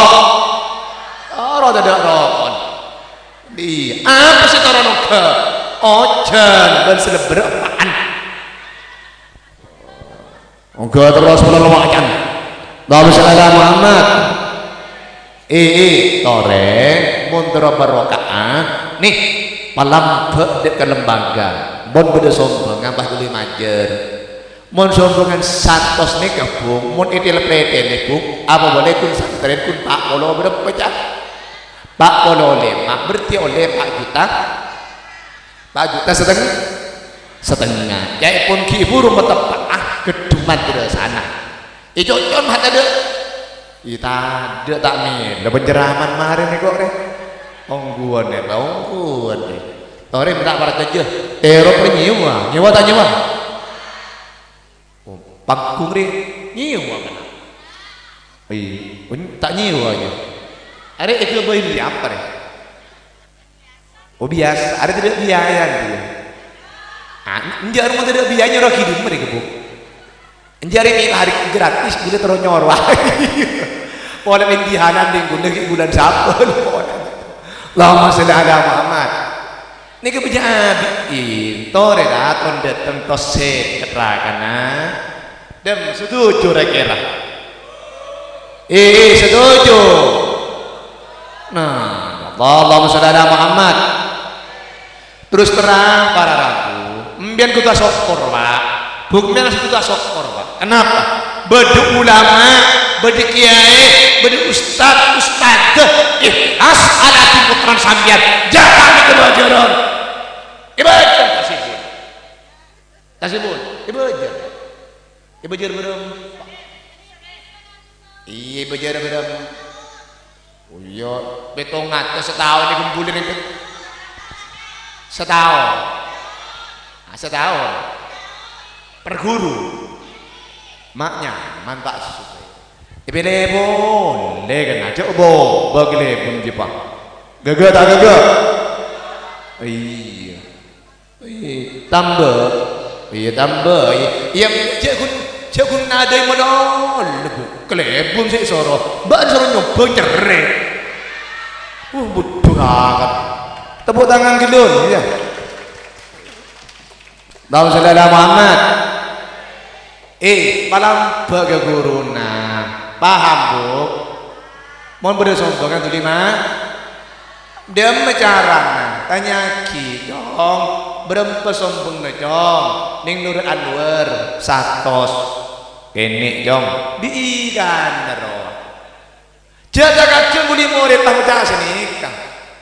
Ora tadâ' roko'. Iyâ, apa sè toron ongghâ? Ojhân bân salebbhâr eppa'an. Ongghâ terros pola lowakan. Allahumma sholli ala Muhammad. Eh, eh, torè, mon terro barokah, nè, palambâ' dâ' ka lembaga. Mon bâdâ sombhângan pas kulâ majâr. Mon sombhângan satos nèka, Bu', mon ètèlè-tèlè, Bu', apa bolè kun santrèn kun pa' polo bârâmpa, Ca'? Pa' polo lèma', berarti ollè pa' juta. Pa' juta seteng-, setengah. Ca'èpon ghi' buru mateppa'a gheddu madrasana. Ècocon ma' tadâ'? Iyâ tadâ' ta' mèlo penceramah marèna kok rè. Ongghuwân rè, ongghuwân rè. Torè menta' parcajâ. Terro rè nyèwa, nyèwa ta' nyèwa? Oh, panggung rè nyèwa kana'? Iyâ, ta' nyèwa iyâ. Arè èghâbây apa rè? Oh, biyasa. Arè tadâ' biaya, iyâ. Ah, enjâ' roma tadâ' biaya, nyoro ghidhimma rè, Bu'. Enjâ' rè mè' hari gratis, bulâ terro nyoro. Polè pendihanan minggu nèka bulân Sabbhân. Allahumma sholli ala Muhammad. Nèka bâjâ abi'in, torè ra ton dâteng tossè kèra kana. Dem, setuju ra-kèra? Iyâ, setuju. Nah, Allahumma sholli ala Muhammad. Terus terang, para rabu, sampèyan kodhu asokkor, Pak. Bu', sampèyan kodhu asokkor, Pak. Kenapa? Bâdâ ulama, bâdâ kiai, bâdâ ustad, ustadzah, ikhlas aladhi pottrana sampèyan. Jhâ' ta' nèka bâjârân. Èbâjâr, tasèbun. Tasèbun, èbâjâr. Èbâjâr bârâmpa? Iyâ, èbâjâr bârâmpa? Oh iyâ, pètong atos sataon èkompolè nèng sataon. Ah, sataon. Per ghuru. Ma' nyaman, Pak, sesuai. Èpèlè polè kana', jhâ' bâ-, bâghi lèbun jiyâ, Pak. Ghâghâ ta' ghâghâ? Iyâ. Iyâ, tambâ. Iyâ, tambâ. Iyâ, jhâ' ghun-, jhâ' ghun nadâi malolo, Bu'. Kalèbun sè èsoro. Bâ'na soro nyoba cerrè'. Wuh, budhu akan. Tepuk tangan ghellun, iyâ. Allahumma sholli ala Muhammad. Eh, palambâ' ka ghuruna. Paham, Bu'? Mon bâdâ sombhângan dhuli, Ma'. Dhâmma carana? Tanya'aghi, Cong. Bârâmpa sombhângnga, Cong? Nèng Nur Anwar, satos. Kènè', Cong. Dhibi' kana' rowa. Jhâ' ta' kajjhâ' bulâ morèd la maca sanèka.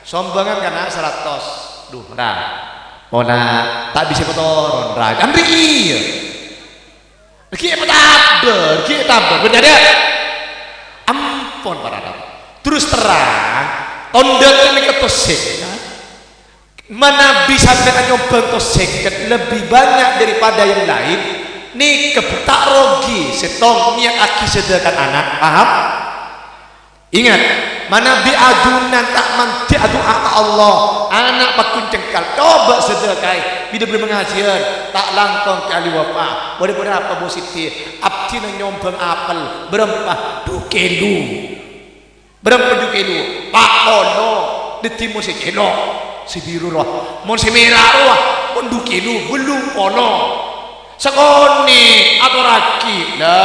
Sombhângan kana' saratos. Dhu, ra. Pola ta' bisa patoron, ra. Kan rèya. Ghi' èpatabâr, ghi' ètabâr. Bhender, ya? Ampon, para rabu. Terus terang, tondhâ nèka tossè, ya. Manabi sampèyan nyombhâng to sèket lebbi bânnya' daripada yang lain, nèka ta' rogi sèttong niyataghi sadhâkan ana', paham? Ingat, manabi ajunan ta' mandhi adu'a ka Allah, ana' paggun cengkal, coba sadhâkaè, bidhâ bârâmpa ngajhiyân, ta' langkong kali wafat, bârâmpa, Bu Siti, abdhina nyombhâng apel, bârâmpa, dhu kèlo. Bârâmpa dhu kèlo? Pa' polo. Dhâddhi mon sè cèlo', sè biru rowa. Mon sè mèra rowa, mon dhu kèlo, bâllung polo. Sakonè' atorraghi. La.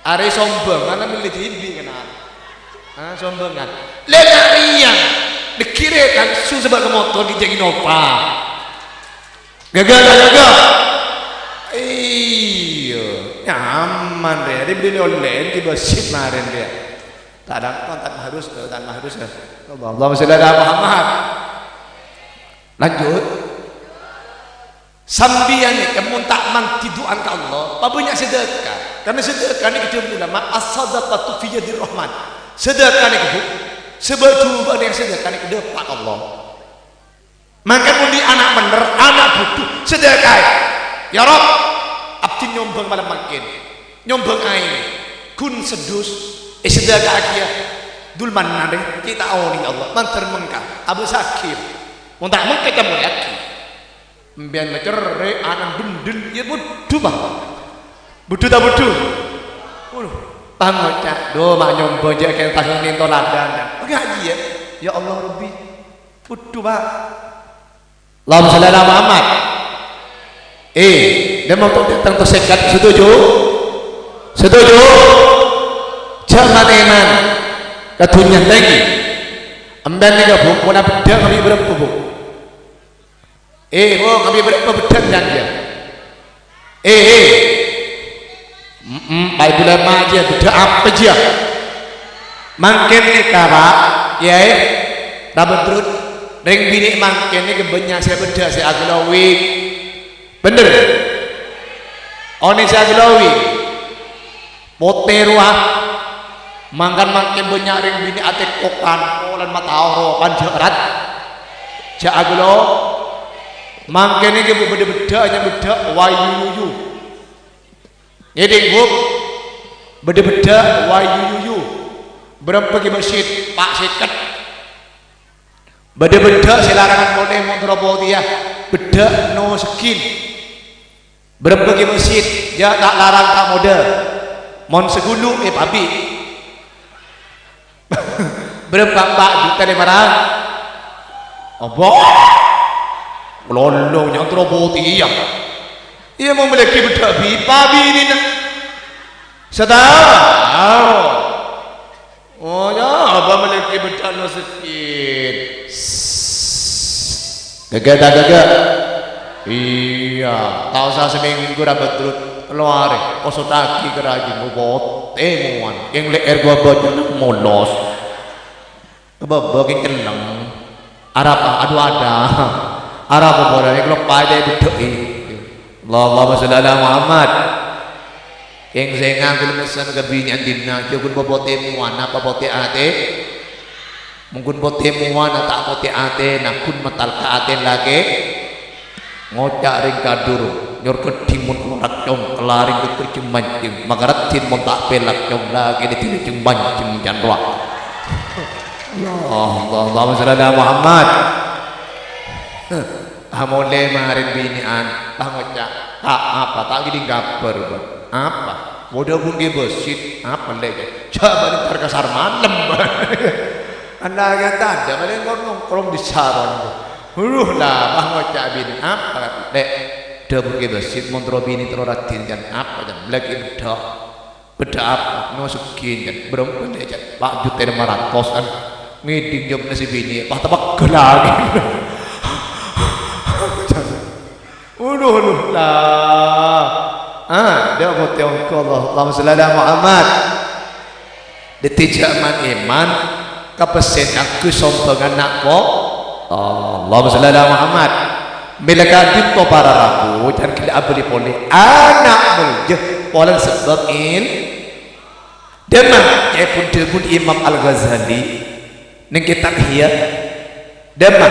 Arè sombhângan la mellè dhibi' kèna. Ha, sombhângan. Lè na' rèya, dhâggi' rè Su sebâ ka motor ghi' jhâ' Innova. Ghâghâ ta' ghâghâ? Iyâ, nyaman rè. Arè bâdâ lè-ollè ghi' bâsit marèn rè. Ta' dâ' kon ta' mahrus, ta' mahrus. Allah, Allahumma sholli ala Muhammad. Lanjut. Sampèyan nèka mon ta' mandhi du'ana ka Allah, pabânnya' sedekah. Karna sedekah nèka dhâbuna ulama, "As-shadaqatu fi yadir Rahman." Sedekah nèka, Bu, sebâ-, jhubâ' nèka sedekah nèka dâpa' ka Allah. Mangkana mon dhi' ana' bhender, ana' budhu, sedekaè. "Ya Rabb, abdhi nyombhâng malem mangkèn. Nyombhâng aèng. Ghun seddhus, èsedeka'aghiyâ Dul Mannan rè, ghi' ta' onèng, ya Allah. Mandhâr mengka, abâsaghi. Mon ta' mengka, ècamoyaghi." Empèyan macerrè', ana' bhender, iyâ budhu, Pak. Budhu ta' budhu? Waduh, ta' ngoca', "Dhu, ma' nyombhâng jhâ' kèng pas nèng toladan." Enggak, iyâ. "Ya Allah, Rabbi, budhu, Pak." Allahumma sholli ala Muhammad. Eh, dâ' mon ta' dâteng ta' sèkat, setuju? Setuju? Jhâ' man-èman. Ka dhunnya tèngghi. Empèyan nèka, Bu, pola beddhâ' kabbhi bârâmpa, Bu? Eh, Bu, kabbhi bârâmpa beddhâ' jhân, yâ? Eh, eh. Mm-mm, Pak Ibu lema jiyâ, beddhâ' apa jiyâ? Mangkèn nèka, Pak, Kèyaè, Ra Badrut, rèng binè' mangkèn nèka bânnya' sè beddhâ' sè aglowing. Bhender? Onèng sè aglowing? Potè rowa. Mangkana mangkèn bânnya' rèng binè' atèkokan, polana matao rowa, pan jhâ' rat-, jhâ' aglo-. Mangkèn nèka bâdâ beddhâ' nyamana beddhâ' wayuyuyu. Ngèdhing, Bu? Bâdâ beddhâ' wayuyuyu. Bârâmpa ghi' bâsit, Pak, sèket. Bâdâ beddhâ' sè larangan polè mon terro potèya, beddhâ' no segghin. Bârâmpa ghi' bâsit, jhâ' ta' larang ta' modâ. Mon saghulu, eh, pabi'. Bârâmpa, Pak? Juta lèma ratos. Apa? Lolo, nyang terro potèya. Iyâ, mon mellèaghi beddhâ' bi-, pabi' nèna. Sataon. Oh, ya, apa mellèaghi beddhâ' no segghin? Ghâghâ ta' ghâghâ? Iyâ, ta' osa samènggu, Ra Badrut. Tello arè, osottaghi ka rajina, potè mowana. Kèng lè'èr ghâbây molos. Ka bâbâ kèng cellèng. Arapa? Adu adâ. Arapa polè, kalopa èbeddhâ'i. Allahumma sholli ala Muhammad. Kèng sènga' ghulâ mèsem ka binè'an dinna', jhâ' ghun potè mowana, apa potè atè? Mon ghun potè mowana, ta' potè atèna, ghun metal ka atèna lakè'. Ngoca' rèng kadur, nyor ghâddhing mon kolak cong, kala rèng ghâddhing mancèng, makareddhin mon ta' pèlak cong, lakèna dinna' cong mancèng can rowa. Allah, Allah, Allahumma sholli ala Muhammad. Amolè marèn binè'an, ta' ngoca', "Ka-, apa? Ta' ngèdhing kabhâr, Bâ." "Apa?" "Bâdâ bhungkè bâsit." "Apa, Lè'?" "Jhâ' bâli entar ka sar malem, Bâ." Ana' kèya tadâ', palèng nongkrong di saron. Uluh la, pas ngoca' binè', "Apa, Lè'?" "Bâdâ bhungkè bâsit, mon terro binè' terro raddhin, can." "Apa, can?" "Mellèaghi beddhâ'." "Beddhâ' apa?" "No segghin, can." "Bârâmpa, Lè'?" "Can, pa' juta lèma ratos, can." Ngèdhing jâwâbbhâ sè binè', pas tapegghâl lakè'. Uluh, uluh, la. Ah, dâ' potè ongko, Allah. Allahumma sholli ala Muhammad. Dhâddhi jhâ' man-èman ka pèssèna ghu sombhângan na' po-, Allahumma sholli ala Muhammad. Mèla ka'dinto para rabu, can ghellâ' abâli polè ana' molja polana sabâb in-, dâmma, ca'èpon dhâbuna Imam Al-Ghazali neng kètab Ihya. Dâmma,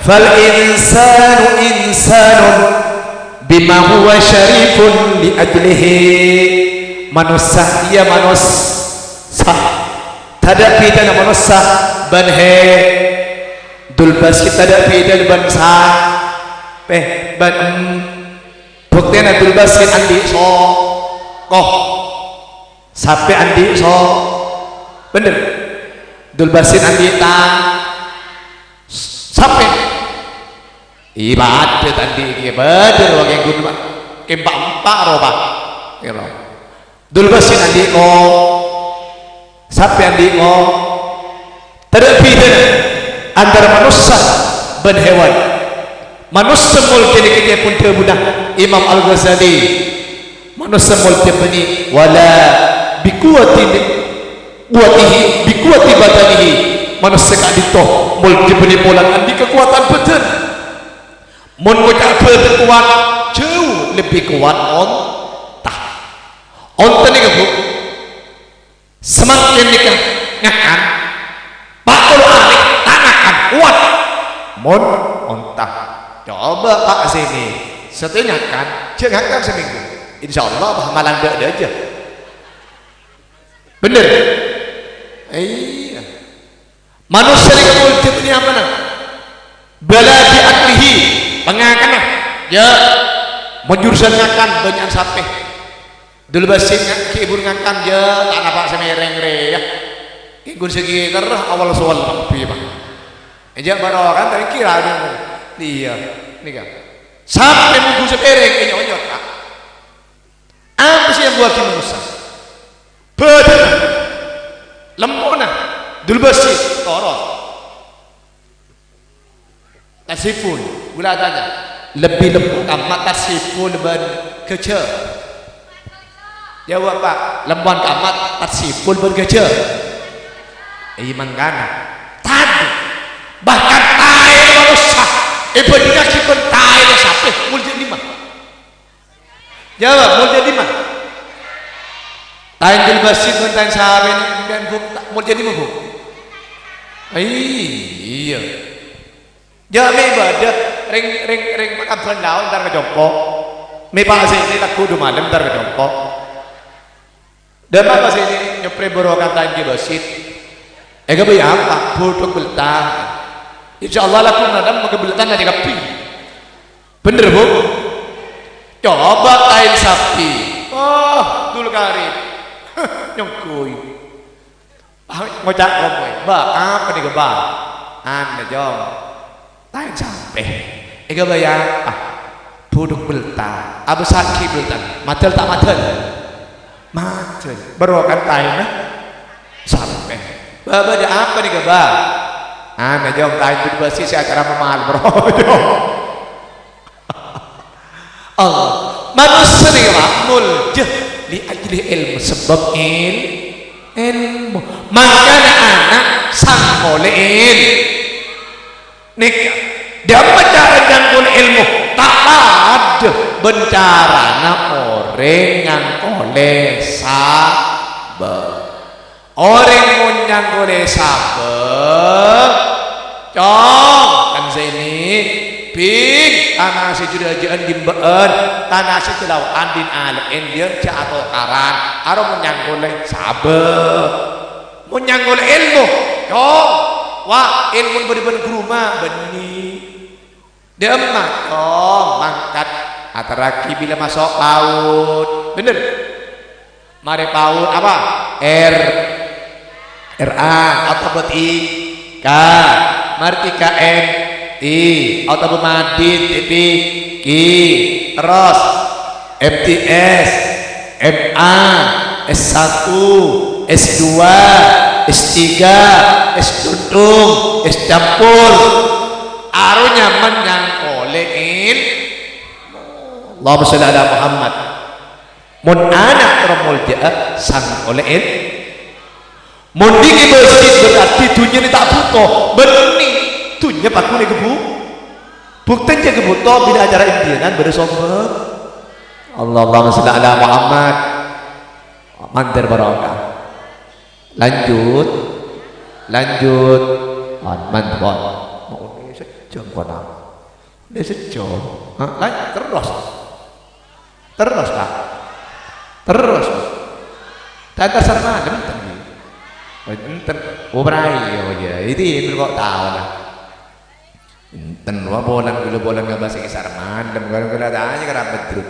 "Fal insanu insanun bima huwa syarifun li ajlihi." Manossa iyâ manossa. Tadâ' bhidhâna manossa bân he-, Dul Basit tadâ' bhidhâna bân sa-, eh, bân, em, bhuktèna Dul Basit andi' soko. Sapè andi' so-, bhender. Dul Basit andi' ta-, sapè. Ibadat andi' kèya bhender, wa kèng ghun, Pak. Kèng empa'-empa' rowa, Pak. Kèya. Dul Basit andi' ko-, sapè andi' ko-, tadâ' bhidhâna. antara manossa bân hèwan. Manossa moljâ nèka kèya pon dhâbuna Imam Al-Ghazali. Manossa moljâ bânnè wala bi quwwati, quwwatihi, bi quwwati badanihi. Manossa ka'dinto moljâ bânnè polana andi' kakowadhân bhâdhân. Mon ngoca' bhâdhân kowat, jhâu lebbi kowat onta. Onta nèka, Bu, samangkèn nèka ngakan, pa' polo arè ta' ngakan, kowat. Mon onta, coba, Pak, sènè, satèya ngakan, jhâ' ngakan samènggu. Insyaallah, bâ, malang dâ'-dâjâ. Bhender? Iyâ. Manossa nèka moljâ bânnè apana? Bala bi aklihi, pangakanna. Jhâ', mon jurusan ngakan, bânnya'an sapè. Dul Basit nga-, ghi' buru ngakan, jhâ', ta' napa' samèrèng rèya. Ghi' ghun sakèter, awal sowal kabbhi, Pak. Enjâ' bârâ' kan, ta' kèra. Iyâ, nèka. Sapè mongghu sapèrèng, ènyo'-nyot, Pak. Apa sè èambuwâghi manossa? Bhâdhânna. Lemmona. Dul Basit. Toros. Tasifun. Ghulâ atanya. Lebbi lemmo kamma tasifun bân ghâjâ? Jawab, Pak. Lemmowan kamma tasifun bân ghâjâ? Iyâ, mangkana. Tadâ'. Bahkan taèna manossa èbhândhingngaghi bân taèna sapè, moljâ dimma? Jawab, moljâ dimma? Taèna Dul Basit bân taèna sapè nèka, Bu, ta-, moljâ dimma, Bu? Iyâ. Jhâ' mè' bâdâ rèng, rèng, rèng Pakabân Lao entar ka compo'. Mè' Pak Zaini lagghu' du malem entar ka compo'. Dâ' emma Pak Zaini nyoprè bârâ' ka taèna Dul Basit. Èghâbây apa? Budhuk bâlta. Insyaallah lagghu' nadâm maghâbâlta nadi kabbhi. Bhender, Bu? Coba taèna sapè. Oh, Dul Karim. Nyongghuy. Ah, ngoca' kompoy. Bâ, apa nèka, Bâ? Anu, Jong. Taèna sapè. Èghâbây apa? Budhuk bâlta. Abâssaghi bâltana. Madâl ta' madâl? Madâl. Bârâ' kan taèna sapè. Bâ, bâdâ apa nèka, Bâ? Anu, Jong, taèna Dul Basit sè acara mamal, Bro. Allah. Manossa nèka, Pak, moljâ li ajli ilmu, sabâb il-, ilmu. Mangkana ana' sangkolè il-, nèka. Dâ' emma cara nyangkolè ilmu? Ta' padâ bân carana orèng nyangkolè sabâb. Orèng mon nyangkolè sabâb, Cong, kan Zaini, bing, tana sè jhâ-rajâ'ân ghâmbhâ'ân, tana sè jhâlawa'an dhin alè'en, iyâ, jhâ' atokaran, aro mon nyangkolè sabâb. Mon nyangkolè èlmo, Cong, wa, èlmo bâdâ bân ghuruma, bânnè. Dâ' emma, Cong, mangkat, aterraghi bilâ maso' PAUD. Bhender? Marè PAUD apa? R, R A, otabât I, K. Marè tiga M, T, otabât madhi, T P, K. Terros, M T S, M A, S satu, S dua, S tiga, S tuntung, S campur. Aro nyamana nyangkolè il-, Allahumma shalli ala Muhammad. Mon ana' terro moljâ'â, sangkolè il-, mon dhi' bâsit berarti dhunnyana ta' bhuto. Bânnè, dhunnya paghun èghâbhu-, bhuktèn jhâ' èghâbhuto bilâ acara Indianan bâdâ sombâng. Allahumma shalli ala Muhammad. Mandhâr barokah. Lanjut. Lanjut. Pon, man, pon. Mau ini sejam, pon. Ini sejam. Ha, lan-, terros. Terros, Pak. Terros. Tanta sarmalem, enten. Oh, enten. Oh, prai, oh, iya. Ini, ini kok tahu lah. Enten, wa, polana ghulâ polana ngabâs sarmalem, ghulâ, ghulâ tanya ka Rabbit Group.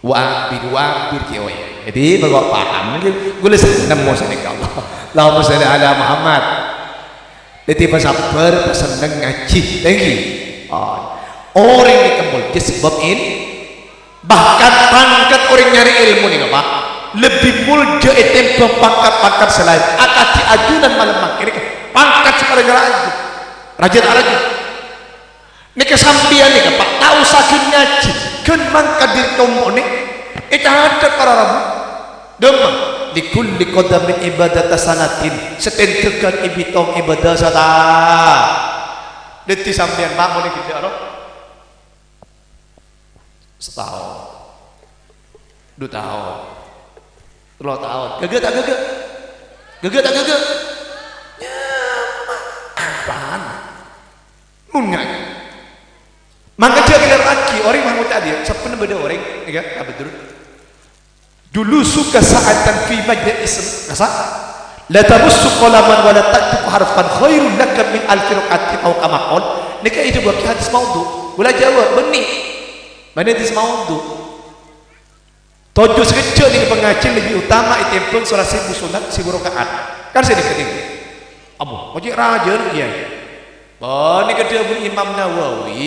Wa ampir, wa ampir ki, oh, ya. Jadi, bâ' kok paham, ghulâ senneng mo sanèka Allah. Allahumma shalli ala Muhammad. Jadi, pasabbhâr, pasenneng ngajhi. Thank you. Oh. Orèng nèka moljâ sabâb in-, Bahkan pangkat orèng nyarè èlmo nèka, Pak, lebbi moljâ ètèmbhâng pangkat-pangkat sè laèn. Akadhi ajunan malem mangkèn nèka, pangkat sè palèng raja. Rajâ ta' rajâ? Nèka sampèyan nèka, Pa', ta' osa ghun ngajhi, ghun mangkat dâri compo'na, ècatet para rabu. Dâmma, "Likulli qadamin ibadata sanatin," satèndhâghân è bâtong ibâdâ sata-, Dhâddhi sampèyan, Pa', mon è ghellâ' ro-, sataon, du taon, tello taon, ghâghâ ta' ghâghâ? Ghâghâ ta' ghâghâ? Nyamana. Apaan? Mon ngajhi. Mangkana jhâ' ghellâ' raghi, orèng mah ngoca' dhiyâ, sabbhân bâdâ orèng, ya, Abdul. Julusuka sa'atan fi majlisin, kasa, "La tamassu qalaman wa la taktubu harfan khairul laka min alfi raq'atin," aw kama qol. Nèka èdhâbuwâghi hadis maudhu'. Kaulâ jâwâb, bânnè. Bânnè hadis maudhu'. Toju' sakejjhâ' nèng pangajiân lebbi utama ètèmbhâng salat sèbu sunat sèbu raka'at. Kan sè nèka nèng. Abbhu, ngocè' rajâ nèng kèya. Bânnè kadhâbuna Imam Nawawi.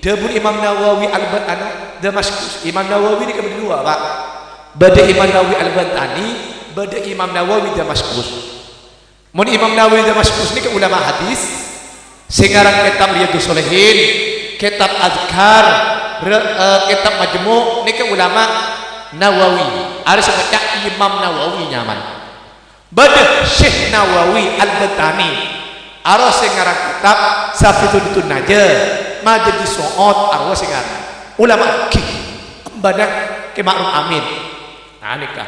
Dhâbuna Imam Nawawi Al-Ba-, anu, Damaskus. Imam Nawawi nèka bâdâ duwâ', Pa'. Bâdâ Imam Nawawi Al-Bantani, bâdâ Imam Nawawi Damaskus. Mon Imam Nawawi Damaskus nèka ulama hadis, sè ngarang kètab Riyadhus Shalihin, kètab Adzkar, re-, eh, kètab Majmu', nèka ulama Nawawi. Arè sè ngoca' Imam Nawawi nyamana. Bâdâ Syekh Nawawi Al-Bantani, arè sè ngarang kètab Sabitun Najah, Majalis Su'ud, arè sè ngarang. Ulama ghi, embhâna Kè Ma'ruf Amin. Nah, nèka.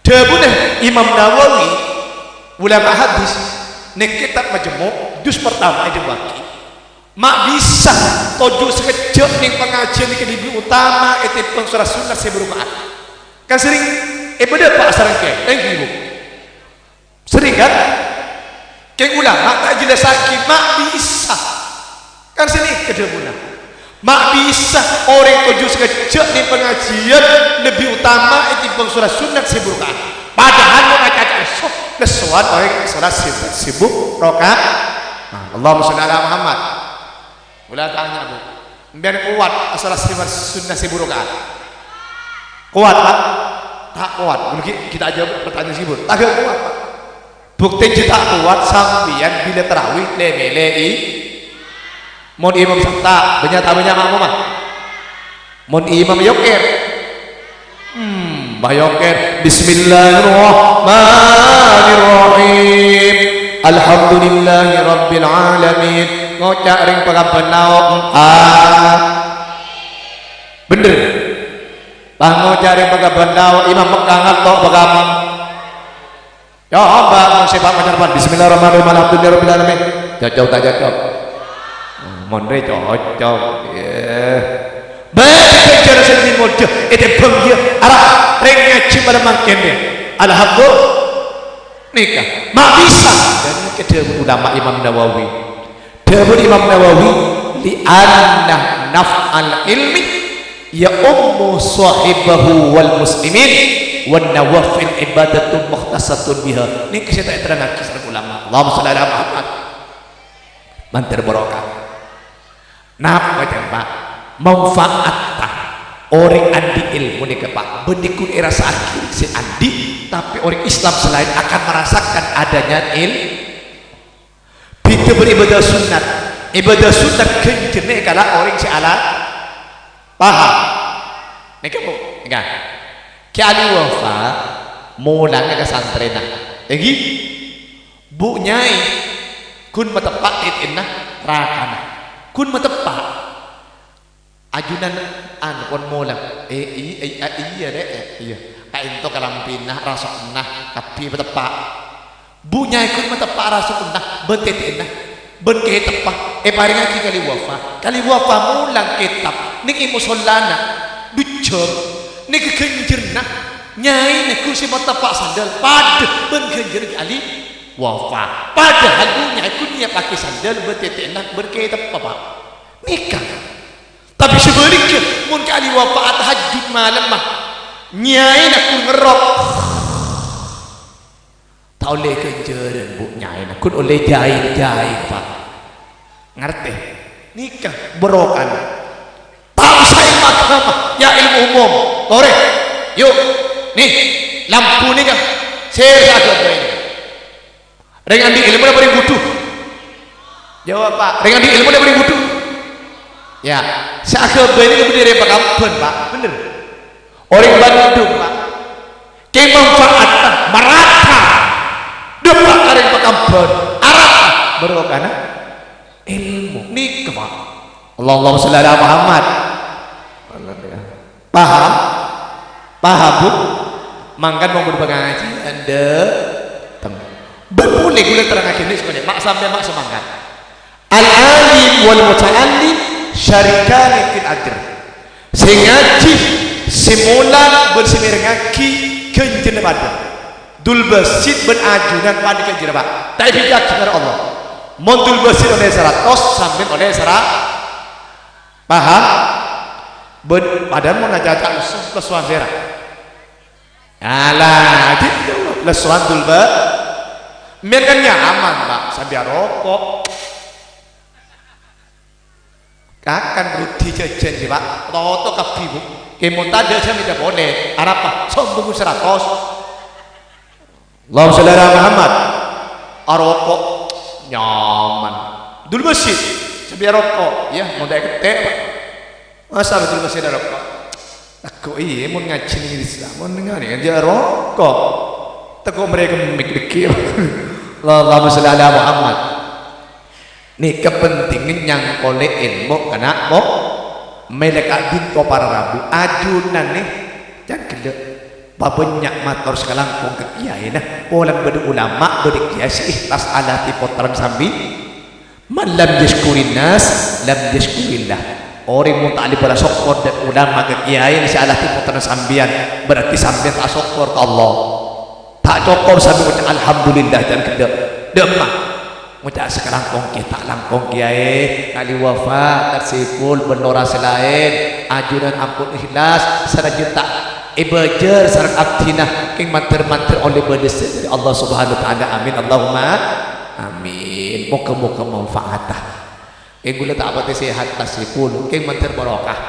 Dhâbuna Imam Nawawi, ulama hadis, nèng kètab Majmu', juz pertama èdhâbuwâghi, ma' bisa toju' sakejjhâ' nèng pangajiân nèka lebbi utama ètèmbhâng salat sunnat sèbu raka'at. Kan serrèng èpadâpa' sareng kèya, èngghi, Bu? Serrèng, kan? Kèng ulama ta' jelassaghi, ma' bisa. Kan sè nèka dhâbuna. Ma' bisa orèng toju' sakejjhâ' nèng pangajiân lebbi utama ètèmbhâng salat sunnat sèbu raka'at. Padahal mon acaca lesso, lessowan orèng salat sunnat sèbu raka'at. Nah, Allahumma sholli ala Muhammad. Kaulâ tanya, Bu. Sampèyan kowat asalat sèbu sunnat sèbu raka'at? Kowat, Pa'? Ta' kowat. Bulâ ghi' kita jawab pertanyaan sèbu. Ta' kowat, Pa'. Buktèna jhâ' ta' kowat sampèyan bilâ tarawih lè-mèlè i-, mon imam santa, bânnya' ta' bânnya' ma'mumma? Mon imam yokèr. Hmm, bâ yokèr. Bismillahirrahmanirrahim. Alhamdulillahirabbil alamin. Ngoca' rèng pakabbhân nao', empa'. Bhender. Pangoca' rèng pakabbhân nao', imam Mekkah ngato' pakabbhân. Coba mon sè pa-, pacarpan. Bismillahirrahmanirrahim. Alhamdulillahirabbil alamin. Cocok ta' cocok? Mon rè cocok. Iyâ. Bâdâ jhâ' sè lebbi molja ètèmbhâng iyâ. Arapa rèng ngajhi malem mangkèn rè? Alhamdulillah. Nèka. Ma' bisa. Dhâddhi kadhâbu ulama Imam Nawawi. Dhâbuna Imam Nawawi, "Li'anna naf'al ilmi ya'ummu shahibahu wal muslimin, wan nawafil ibadatun mukhtassatun biha." Nèka sè ta' èterrangngaghi sareng ulama. Allahumma shalli ala Muhammad. Mandhâr barokah. Napa, Pak? Manfaatta orèng andi' èlmo nèka, Pak, bânnè ghun èrasa'aghi sè andi', tapè orèng Islam sè laèn akan merasakan adanya il-, Bhidhâ bân ibadah sunnat. Ibadah sunnat ghânjhârânna èkala' orèng sè ala-, paham? Nèka, Bu, nèka. Kè Ali Wafa molanga ka santrèna. Èngghi? Bu Nyaè, ghun mateppa' tètè'na rakana. Ghun mateppa'. Ajunan, anu, pon molang. Eh, i-, i-, a-, iyâ, Dek, eh, iyâ. Kaènto kalambhina, raso'na, kabbhi mateppa'. Bu Nyaè ghun mateppa' raso'na, bân tètè'na, bân kètabbhâ èparèngaghi Kali Wafa. Kali Wafa molang kètab nèng è mosollana, dujjhâng. Nèka ghânjhârânna, Nyaèna ghun sè mateppa' sandal, padâ bân ghânjhârânna Kali Wafa. Padahal Bu Nyaè ghun nyiyappaghi sandal bân tètè'na bân kètabbhâ, Pak. Nèka. Tapè sabhâligghâ, mon Kali Wafa atahajjud malemma, Nyaèna ghun ngerrok. Ta' ollè ghânjhârân, Bu, Nyaèna. Ghun ollè jahil-jahil, Pak. Ngartè? Nèka, barokana. Ta' osa èlmo agama, ya èlmo umum. Torè. Yu'. Nè, lampu nèka. Sè sa-, agama nèka. Rèng andi' èlmo napa rèng budhu? Jawab, Pak. Rèng andi' èlmo napa rèng budhu? Ya. Sè aghâbây nèka bânnè rèng Pekamban, Pak. Bhender. Orèng Bandung, Pak. Kè manfaatna marata. Dâpa' ka rèng Pekamban. Arapa? Barokana èlmo. Nèka, Pak. Allahumma shalli ala Muhammad. Paham? Paham, Bu? Mangkana mon bâdâ pangajiân, dâteng. Bân polè kaulâ terrangaghi nèka sakonè', ma' sampè' ma' semangat. Al-alim wal muta'allim syarikani fil ajr. Sè ngajhi, sè molang, bân sè mèrengngaghi ghânjhârânna padâ. Dul Basit bân ajunan panèka jârèya, Pak. Ta' èbhidhâ'aghi karo Allah. Mon Dul Basit ollè saratos, sampèyan ollè sara-, paham? Bân padahal mon acaca lesso, lessowan sèra. Alah, gitu. Lessowan Dul Ba-, mèn kan nyaman, Pak, sambi aroko'. Kakan roti jhâjhân, Pak. Toto kabbhi, Bu. Kè mon tadâ' sè mènta polè. Arapa? Sombong saratos. Allahumma shalli ala Muhammad. Aroko'. Nyaman. Dul Basit. Sambi aroko'. Iyâ, mon ta' èkètè', Pak. Masa Dul Basit aroko'? Tako' iyâ, mon ngajhi nèng Islam. Mon nèng ngajhi kan jhâ' aroko'. Tako' marè kemmik dhâggi'. Allahumma shalli ala Muhammad. Nèka pentingnga nyangkolè èlmo kana' mo-, mèlè ka'dinto para rabu. Ajunan nè, can ghellâ'. Pabânnya' mator sakalangkong ka kiyaèna. Polana bâdâ ulama, bâdâ kiyaè sè ikhlas alati pottrana sambi. Man lam yaskurin nas, lam yaskurillah. Orèng mon ta' alèbât asokkor dâ' ulama ka kiyaè sè alati pottrana sampèyan, berarti sampèyan ta' asokkor ka Allah. Ta' cokop sambi ngoca' alhamdulillah, can ghellâ'. Dâ'emma? Ngoca' sakalangkong kè ta' langkong kèyaè, kali wafa, tarsipul, bân lora sè laèn, ajunan ampon ikhlas, sanajjhân ta' èbâjâr sareng abdhina, kèng mandhâr-mandhâr ollè bâlessân dâri Allah Subhanahu wa Ta'ala. Amin, Allahumma amin. Moghâ-moghâ manfaata. Kèng ghulâ ta' patè sehat, tarsipul, kèng mandhâr barokah.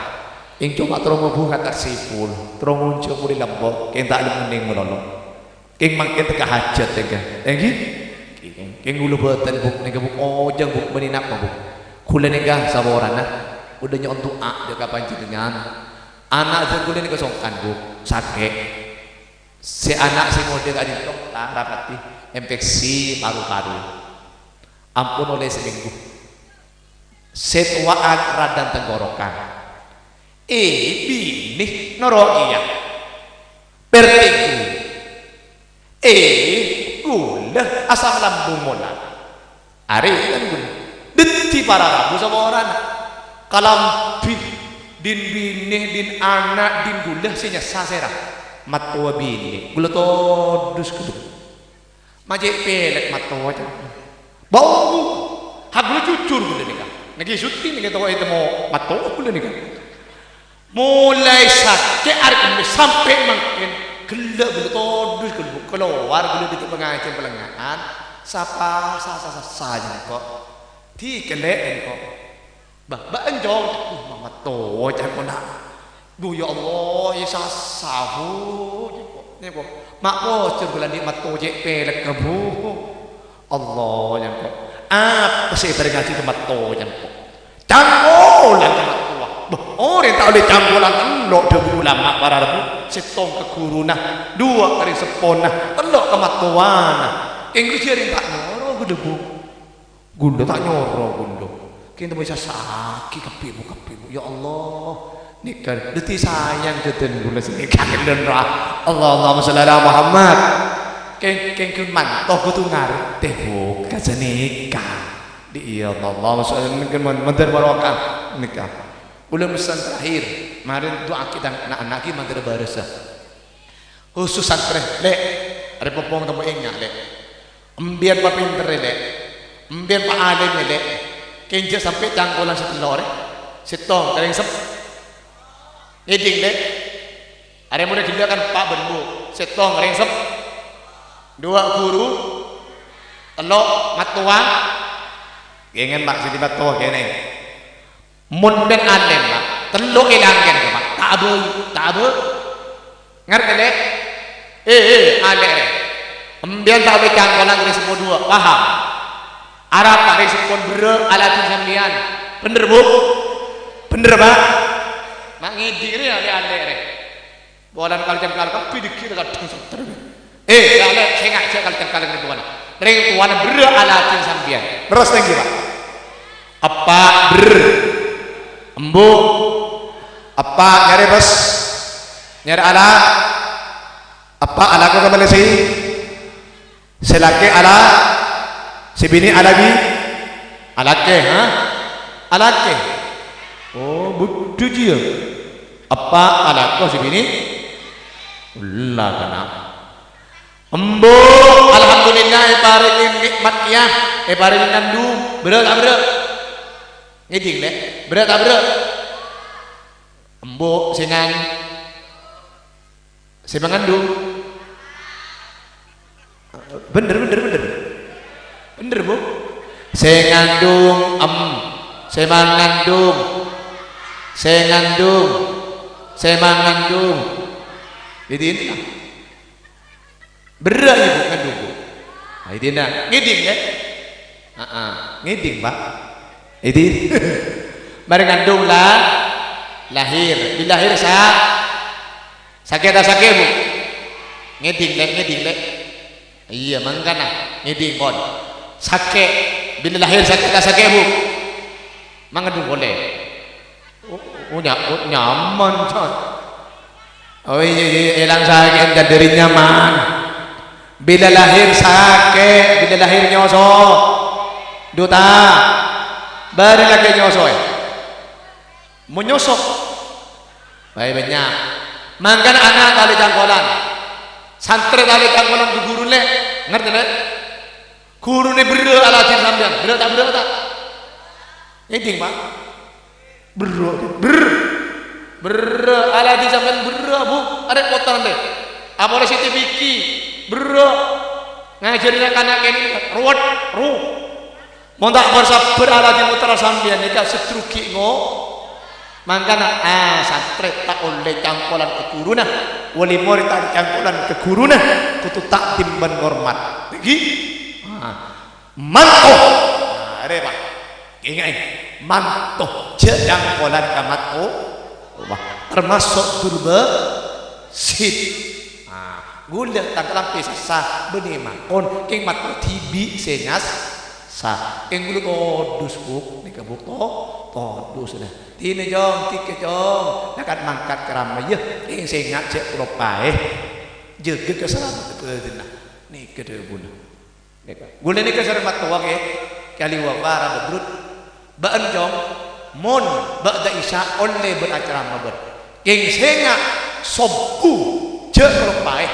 Kèng coma terro mabunga tarsipul, terro ngonjhâng polè lambâ', kèng ta' lem-ennèng malolo. Kèng mangkèn tekka hajhât, ènggi? Ènggi? Kèng, kèng ghulâ bhâdhân, Bu, nèka, Bu, ojhâng, Bu, bânnè napa, Bu? Ghulâ nèka saporana bâdâ nyo'on du'a dâ' ka panjhennengngan. Ana' dhân ghulâ nèka songkan, Bu, sakè'. Sè ana' sè ngodâ ka'dinto lara pati, infeksi paru-paru. Ampon ollè samènggu. Sè towa'an radhân tenggorokan. Eh, binè noro' kèya. Vertigo. Eh, ghulâ asam lambung mola. Arè kan ghulâ. Dhâddhi para rabu saporana. Kalambhi, din binè, din ana', din ghulâ sè nyassa sèra. Mattowa binè. Ghulâ todus ghulâ. Ma' cè' pèlèk mattowa, can. Bâ, ha ghulâ jujur ghulâ nèka. Nèka syuting nèka towa ètemmo mattowa ghulâ nèka. Molaè sakè' arè Kamis sampè' mangkèn, ghellâ' ghulâ todus ghulâ, kalowar ghulâ dâri pangajiân palèngnga'an. Sapa sa-, sa-, sa-, sa-, jâ' engko'. Dikellè' engko'. Bâ, bâ, enjong, uh, ma' mattowa, can, kona. Duh, ya Allah, ya sassa, Bu, jâ' engko'. Nèko, ma' pojhur ghulâ andi' mattowa cè' pèlèk, Bu. Allah, jâ' engko'. Apa sè èparèngngaghi ka mattowa, jâ' engko'? Cangkolan ka mattowa. Bâ, orèng ta' ollè cangkolan tello', dhâbuna ulama para rabu. Sèttong ka ghuruna, duwâ' ka rèng seppona, tello' ka mattowana. Ènggi jârèya ta' nyoro ghulâ, Bu. Ghulâ ta' nyoro, ghulâ. Kèng ta' bisa sakè' kabbhi, Bu, kabbhi, Bu. Ya Allah. Nèka, dhâddhi sayang dhâddhiyân ghulâ sè nèka ghellâ' ra. Allah, Allahumma shalli ala Muhammad. Kèng, kèng, kèng manto kodhu ngartè, Bu, ka sanèka. Di, iya, Allah, Allahumma shalli, mungkin man-, mandhâr barokah nèka. Ghulâ pesan terakhir, marèn du'aaghi tang na'-, na'-, ghi mandhâr bârâssa. Khusus santrè, Lè', arè pompong temmo enga', Lè'. Embiyan papènterrè, Lè'. Embiyan paalèmè, Lè'. Kèng jhâ' sampè' cangkolan sè tello' rè. Sèttong, rèng sep-, ngèdhing, Lè'. Arè molaè ghellâ' kan Pa' bân Bu'. Sèttong, rèng sep-, duwâ' ghuru. Tello', mattowa. Kèngen, Pak, sè mattowa kènè. Mon bân alèm, Pak, tello' èlang kènè, Pak. Ta' abâi, ta' abâi. Ngartè, Lè'? Eh, eh, alè', Lè'. Embiyan ta' ollè cangkolan rèng seppo duwâ', paham? Arapa rè sèngko' berrâ' aladhin sampèyan? Bhender, Bu? Bhender, Pak? Ma' ngèdhing rè, alè'-alè' rè. Polana kal-cangkal kabbhi dhâggi' kadhâng santer. Eh, alè' sènga' jhâ' kal-cangkal rè polana. Rèng towana berrâ' aladhin sampèyan. Terros nèng, Pak. Eppa' berrâ'. Embu'. Eppa' nyarè bes. Nyarè ala. Eppa' alako ka Malaysia. Sè lakè' ala, sè binè' ala bi-, alakè, ha? Alakè. Oh, budhu jiyâ. Eppa' alako sè binè'? Ella kana'. Embu', alhamdulillah, èparèngè nè'mat kèya, èparèngè ngandung. Berrâ' ta' berrâ'? Ngèdhing, Lè'. Berrâ' ta' berrâ'? Embu' sè ngan-, Sè mangandung. Bhender, bhender, bhender. Bhender, Bu. Sè ngandung, em. Sè mangandung. Sè ngandung. Sè mangandung. Jadi ini lah. Berrâ' ya, Bu, ngandung, Bu. Nah, jadi nah, ngèdhing, ya? Heeh, ngèdhing, Pak. Jadi, marè ngandung lah, lahir. Bilâ lahir sa-, Sakè' ta' sakè', Bu? Ngèdhing, Lè', ngèdhing, Lè'. Iyâ, mangkana ngèdhing, pon. Sakè'. Bilâ lahir sakè' ta' sakè', Bu? Mangandung polè. Oh, oh, nya-, oh, nyaman, Con. Oh, iyâ, iyâ, èlang sakè'en dhâri nyaman. Bilâ lahir sakè', bilâ lahir nyoso. Duta. Bâri' lakè' nyoso, eh. Mon nyoso, bhâi bânnya'. Mangkana ana' talè cangkolan. Santrè talè cangkolan ka ghuru, Lè'. Ngartè, Lè'? Ghuruna berrâ' aladhin sampèyan. Berrâ' ta' berrâ' ta'? Ngèdhing, Pak. Berrâ', berrâ'. Berrâ' aladhin sampèyan berrâ', Bu. Arè' potèng, Lè'. Apalagi sè tè biki. Berrâ'. Ngajhâri na'-kana' kènè'. Ruwet. Ru. Mon ta' bhâr-sabbhâr aladhin pottra sampèyan nèka sedrugi ngo-, mangkana, ah, santrè ta' ollè cangkolan ka ghuruna, wali morèd ta' ollè cangkolan ka ghuruna, kodhu ta'dhim bân ngormat. Ngghi? Ah, manto. Nah, arè, Pak. Ènga'è, manto. Jhâ' cangkolan ka manto. Wah, termasuk durba sid. Ah, ghulâ tang kalampè sassa, bânnè makon, kèng matto dhibi' sè nyas-, sa. Kèng ghulâ todus, Bu', nèka, Bu', to-, todus, nah. Dinah, Cong, dhika, Cong, la kat-mangkat ka rama, yâ, kèng sènga' jhâ' kaloppaè. Jâgâ kasalameddhâ bhâdhânna. Nèka dhâbuna. Nèka. Ghulâ nèka sareng mattowa, kè, kali wa para badrut. Bâ'ân, Cong, mon ba'da Isya ollè bân acarama bân. Kèng sènga' sobbhu jhâ' kaloppaè.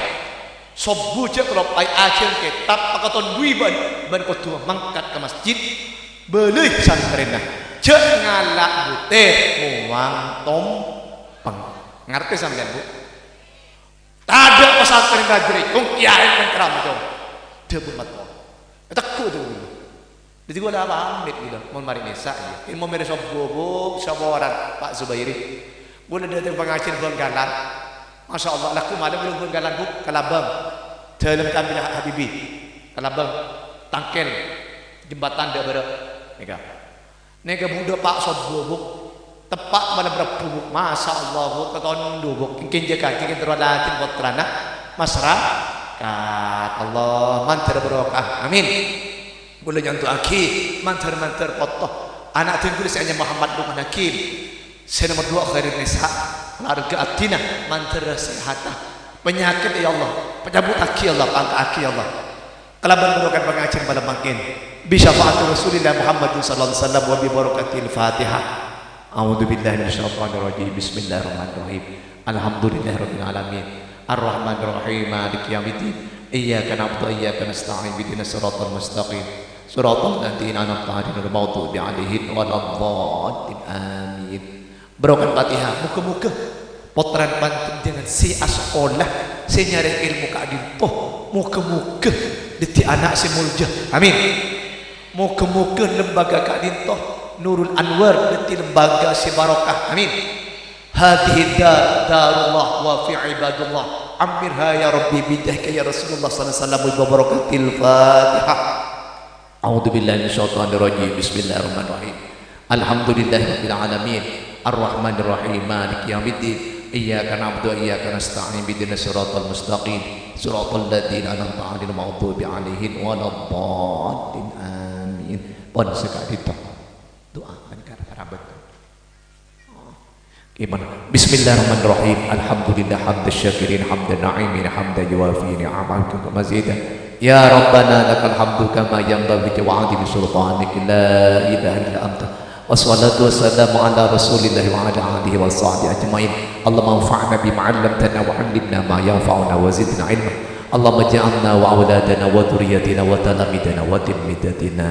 Sobbhu jhâ' kaloppaè ajhâng kètab pakaton dwi bân, bân kodhu mangkat ka masjid. Bâlâi santrèna. Jhâ' ngala' butè mowang tompeng. Ngartè sampèyan, Bu'? Tadâ' pasantrèn rajâ rèkong, kèyaè pènteran, Cong. Dhâbuna mattowa. Ètegghu' dhâbuna. Dhâddhi ghulâ pamit ghulâ, mon marè mèsa, iyâ. Èlmo mèrè sobbhu, Bu', saporan, Pak Zubairi. Ghulâ dâteng pangajiân Bângkalan. Masya Allah, lagghu' malem ghulâ Bângkalan, Bu', ka Labang. Dâlem Kamil Habibi. Ka Labang, Tangkèl, jembatan dâ' bârâ'. Nèka. Nèka budhâ Pa' Sobbhu, Bu'. Teppa' malem Rebbhu, Bu'. Masya Allah, Bu', tatondo, Bu'. Kèng jâgâ, kèng terro ladin pottrana masyarakat. Allah, mandhâr barokah. Amin. Ghulâ nyantu'aghi mandhâr-mandhâr potto. Ana' dhân ghulâ sè anyama Muhammad Lukman Hakim. Sè nomer duwâ' Khairun Nisa. Keluarga abdhina mandhâr sehata. Penyakit, ya Allah. Pacabutaghi, ya Allah. Pangka'aghi, ya Allah. Kalabân barokah pangajiân malem mangkèn, bi syafaati Rasulillah Muhammadin sallallahu alaihi wasallam wa bi barakatil Fatihah. A'udzu billahi minasyaitonir rajim. Bismillahirrahmanirrahim. Alhamdulillahirabbil alamin. Arrahmanirrahim. Maliki yaumiddin. Iyyaka na'budu wa iyyaka nasta'in. Ihdinas siratal mustaqim. Siratal ladzina an'amta 'alaihim ghairil maghdubi 'alaihim waladdallin. Amin. Barokah Fatihah, moghâ-moghâ pottrana panjhennengngan sè asakola, sè nyarè èlmo ka'dinto, moghâ-moghâ dhâddhi ana' sè molja. Amin. Moghâ-moghâ lembaga ka'dinto, Nurul Anwar, dhâddhi lembaga sè barokah. Amin. Hadhihi dar darullah wa fi ibadullah. Ammirha ya Rabbi bidhahika ya Rasulullah sallallahu alaihi wasallam wa barakatil Fatihah. A'udzubillahi minasyaitonirrajim. Bismillahirrahmanirrahim. Alhamdulillahirabbil alamin. Arrahmanirrahim. Maliki yaumiddin. Iyyaka na'budu wa iyyaka nasta'in. Ihdinas siratal mustaqim. Siratal ladzina an'amta 'alaihim ghairil maghdubi 'alaihim waladdallin. Amin. Pon saka'dinto. Du'a kan kar-, karabat. Gimana? Bismillahirrahmanirrahim. Alhamdulillah hamdan syakirin hamdan na'imin hamdan yuwafi ni'amahu wa mazida. Ya Rabbana lakal hamdu kama yanbaghi li jalali wajhika wa 'azimi sultanika la ilaha illa anta. Wassalatu wassalamu ala Rasulillah wa ala alihi wa sahbihi ajmain. Allahumma anfa'na bima 'allamtana wa 'allimna ma yanfa'una wa zidna ilma. Allahumma ij'alna wa auladana wa dzurriyyatina wa talamidana wa tilmidatina.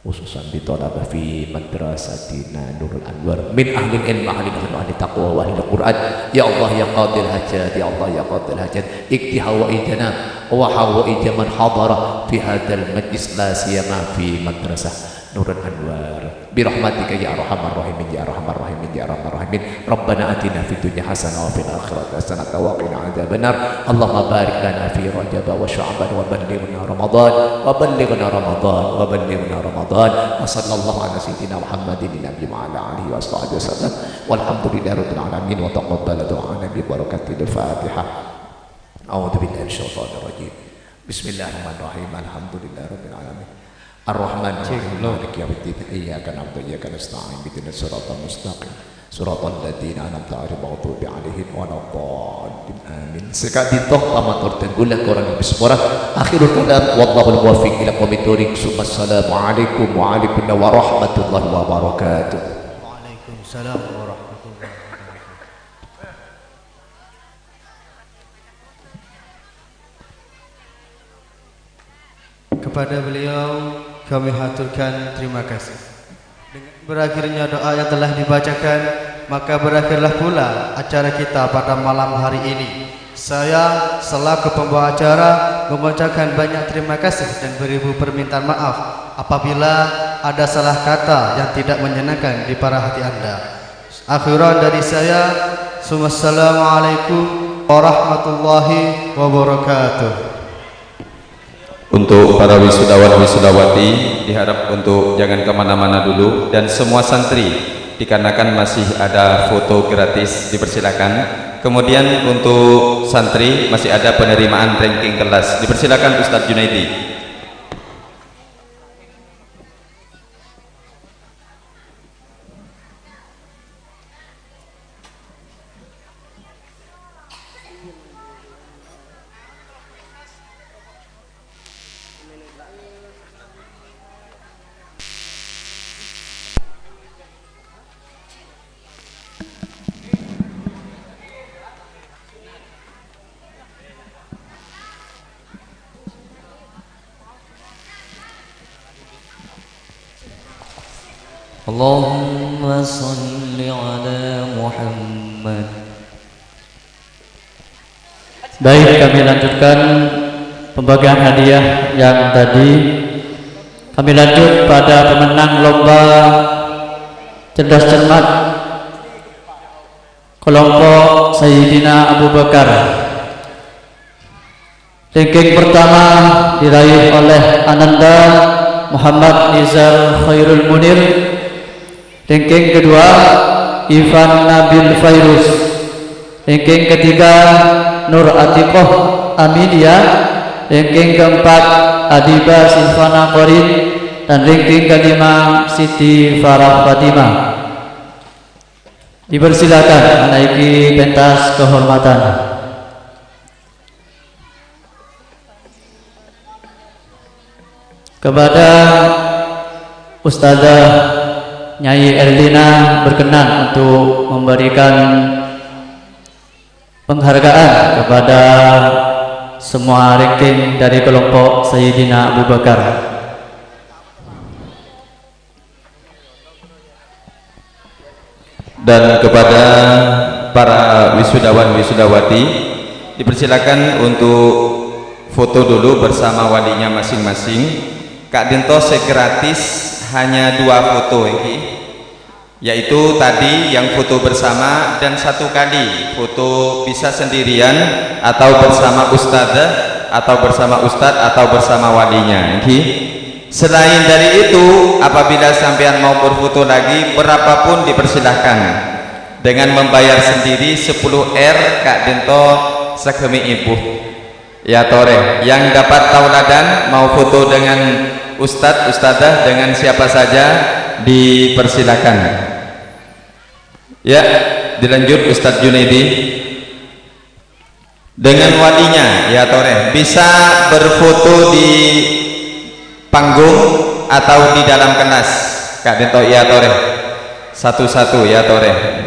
Khususan di thalabah fi madrasatina Nurul Anwar min ahlil ilmi, ahlil ilmi, ahli taqwa, wa ahlil Qur'an. Ya Allah, ya qadil hajat, ya Allah, ya qadil hajat. Ikti hawaijana wa hawaija man hadara fi hadzal majlis, la siyama fi madrasah Nurul Anwar. Bi rahmatika ya arhamar rahimin, ya arhamar rahimin, ya arhamar rahimin. Rabbana atina fid dunya hasanah wa fil akhirati hasanah wa qina adzabannar. Allahumma barik lana fi Rajab wa Sya'ban wa ballighna Ramadan, wa ballighna Ramadan, wa ballighna Ramadan. Wa sallallahu ala sayyidina Muhammadin nabi wa ala alihi wa sahbihi wasallam. Walhamdulillahi rabbil alamin wa taqabbal du'ana bi barakatil Fatihah. A'udzu billahi minasyaitonir rajim. Bismillahirrahmanirrahim. Alhamdulillahirabbil alamin. Arrahmanirrahim. Cek, lo. Maliki yaumiddin. Iyyaka na'budu wa iyyaka nasta'in. Ihdinas siratal mustaqim. Siratal ladzina an'amta 'alaihim ghairil maghdubi 'alaihim waladdallin. Amin. Saka'dinto pamator dhân kaulâ korang lebbi sapora. Akhirul kalam, wallahul muwaffiq ila aqwamit thoriq. Tsummassalamualaikum wa alaikum warahmatullahi wabarakatuh. Waalaikumsalam warahmatullahi wabarakatuh. Kepada beliau kami haturkan terima kasih. Dengan berakhirnya doa yang telah dibacakan, maka berakhirlah pula acara kita pada malam hari ini. Saya selaku pembawa acara mengucapkan banyak terima kasih dan beribu permintaan maaf apabila ada salah kata yang tidak menyenangkan di para hati Anda. Akhiran dari saya, wassalamualaikum warahmatullahi wabarakatuh. Untuk para wisudawan wisudawati, diharap untuk jangan kemana-mana dulu, dan semua santri, dikarenakan masih ada foto gratis, dipersilakan. Kemudian untuk santri, masih ada penerimaan ranking kelas, dipersilakan Ustadz Junaidi. Allahumma shalli ala Muhammad. Baik, kami lanjutkan pembagian hadiah yang tadi. Kami lanjut pada pemenang lomba cerdas cermat, kelompok Sayyidina Abu Bakar. Ranking pertama diraih oleh Ananda Muhammad Nizar Khairul Munir. Ranking kedua, Ivan Nabil Fairuz. Ranking ketiga, Nur Atiqoh Aminia. Ranking keempat, Adiba Silvana Korin. Dan ranking kelima, Siti Farah Fatimah. Dipersilakan menaiki pentas kehormatan. Kepada Ustazah Nyai Erlina berkenan untuk memberikan penghargaan kepada semua ranking dari kelompok Sayyidina Abu Bakar. Dan kepada para wisudawan wisudawati, dipersilakan untuk foto dulu bersama walinya masing-masing. Ka'dinto sè gratis hanya dua foto iki, yaitu tadi yang foto bersama dan satu kali foto bisa sendirian atau bersama ustadzah atau bersama ustadz atau bersama walinya, ngghi. Selain dari itu, apabila sampeyan mau berfoto lagi, berapapun dipersilahkan. Dengan membayar sendiri sepuluh R, ka'dinto sagâmè èbu. Ya, torè. Yang dapat tauladan, mau foto dengan ustadz, ustadzah, dengan siapa saja, dipersilakan. Ya, dilanjut Ustadz Junaidi. Dengan walinya, ya, torè. Bisa berfoto di panggung atau di dalam kelas. Ka'dinto, ya, torè. Satu-satu, ya, torè.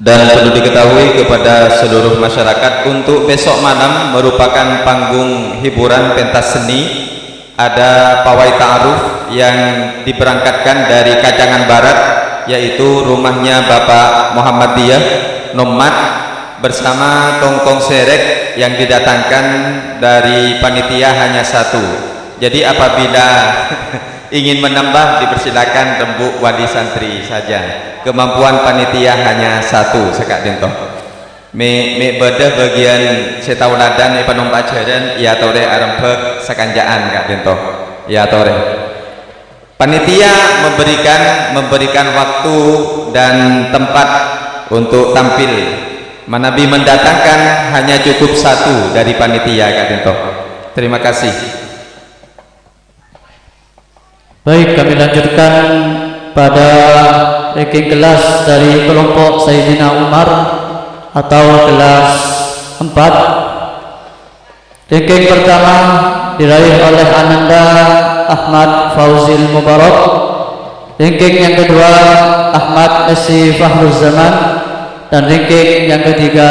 Dan perlu diketahui kepada seluruh masyarakat, untuk besok malam merupakan panggung hiburan pentas seni. Ada pawai ta'aruf yang diberangkatkan dari Kacangan Barat, yaitu rumahnya Bapak Muhammad Diyah Nomad, bersama tongtong serek yang didatangkan dari panitia hanya satu. Jadi, apabila ingin menambah, dipersilakan rembuk wali santri saja. Kemampuan panitia hanya satu, saka'dinto. Mè', mè' bâdâ bâgiyân sè taoladan èpanompa' jhârân, èyatorè arembhâk sakanca'an, ka'dinto. Èyatorè. Panitia memberikan, memberikan waktu dan tempat untuk tampil. Manabi mendatangkan hanya cukup satu dari panitia, ka'dinto. Terima kasih. Baik, kami lanjutkan pada ranking kelas dari kelompok Sayyidina Umar atau kelas empat. Ranking pertama diraih oleh Ananda Ahmad Fauzil Mubarak. Ranking yang kedua, Ahmad Esi Fahruzzaman. Dan ranking yang ketiga,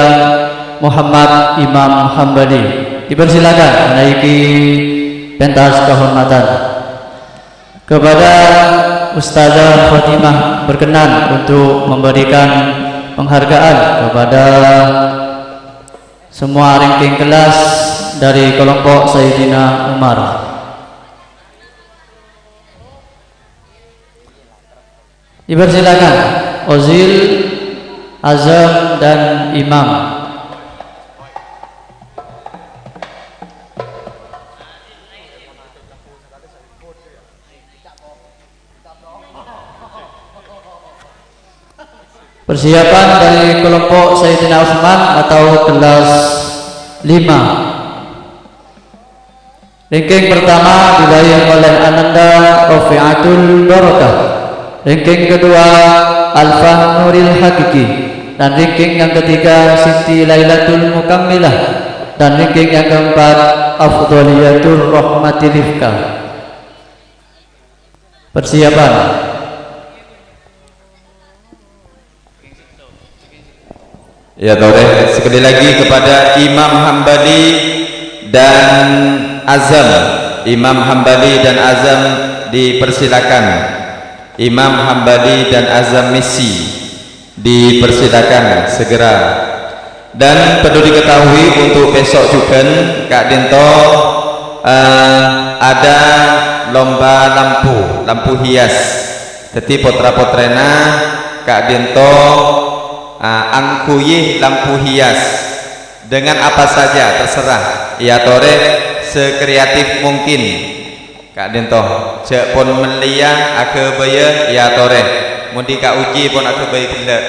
Muhammad Imam Hambali. Dipersilakan menaiki pentas kehormatan. Kepada Ustazah Fatimah berkenan untuk memberikan penghargaan kepada semua ranking kelas dari kelompok Sayyidina Umar. Dipersilakan Ozil, Azam, dan Imam. Persiapan dari kelompok Sayyidina Utsman atau kelas lima. Ranking pertama diraih oleh Ananda Rafiatul Barakah. Ranking kedua, Alfan Nuril Hakiki. Dan ranking yang ketiga, Siti Lailatul Mukammilah. Dan ranking yang keempat, Afdhaliyatul Rahmati Rifka. Persiapan. Ya, torè. Sekali lagi kepada Imam Hambali dan Azam. Imam Hambali dan Azam dipersilakan. Imam Hambali dan Azam Messi dipersilakan segera. Dan perlu diketahui untuk besok jhughân, ka'dinto, eh, ada lomba lampu, lampu hias. Dhâddhi potra-potrèna ka'dinto, eh, angghuyi lampu hias dengan apa saja, terserah. Èyatorè sekreatif mungkin. Ka'dinto, jhâ' pon mellèya aghâbâyâ, èyatorè. Mon dhi' kaojhi pon aghâbây ghellâ'.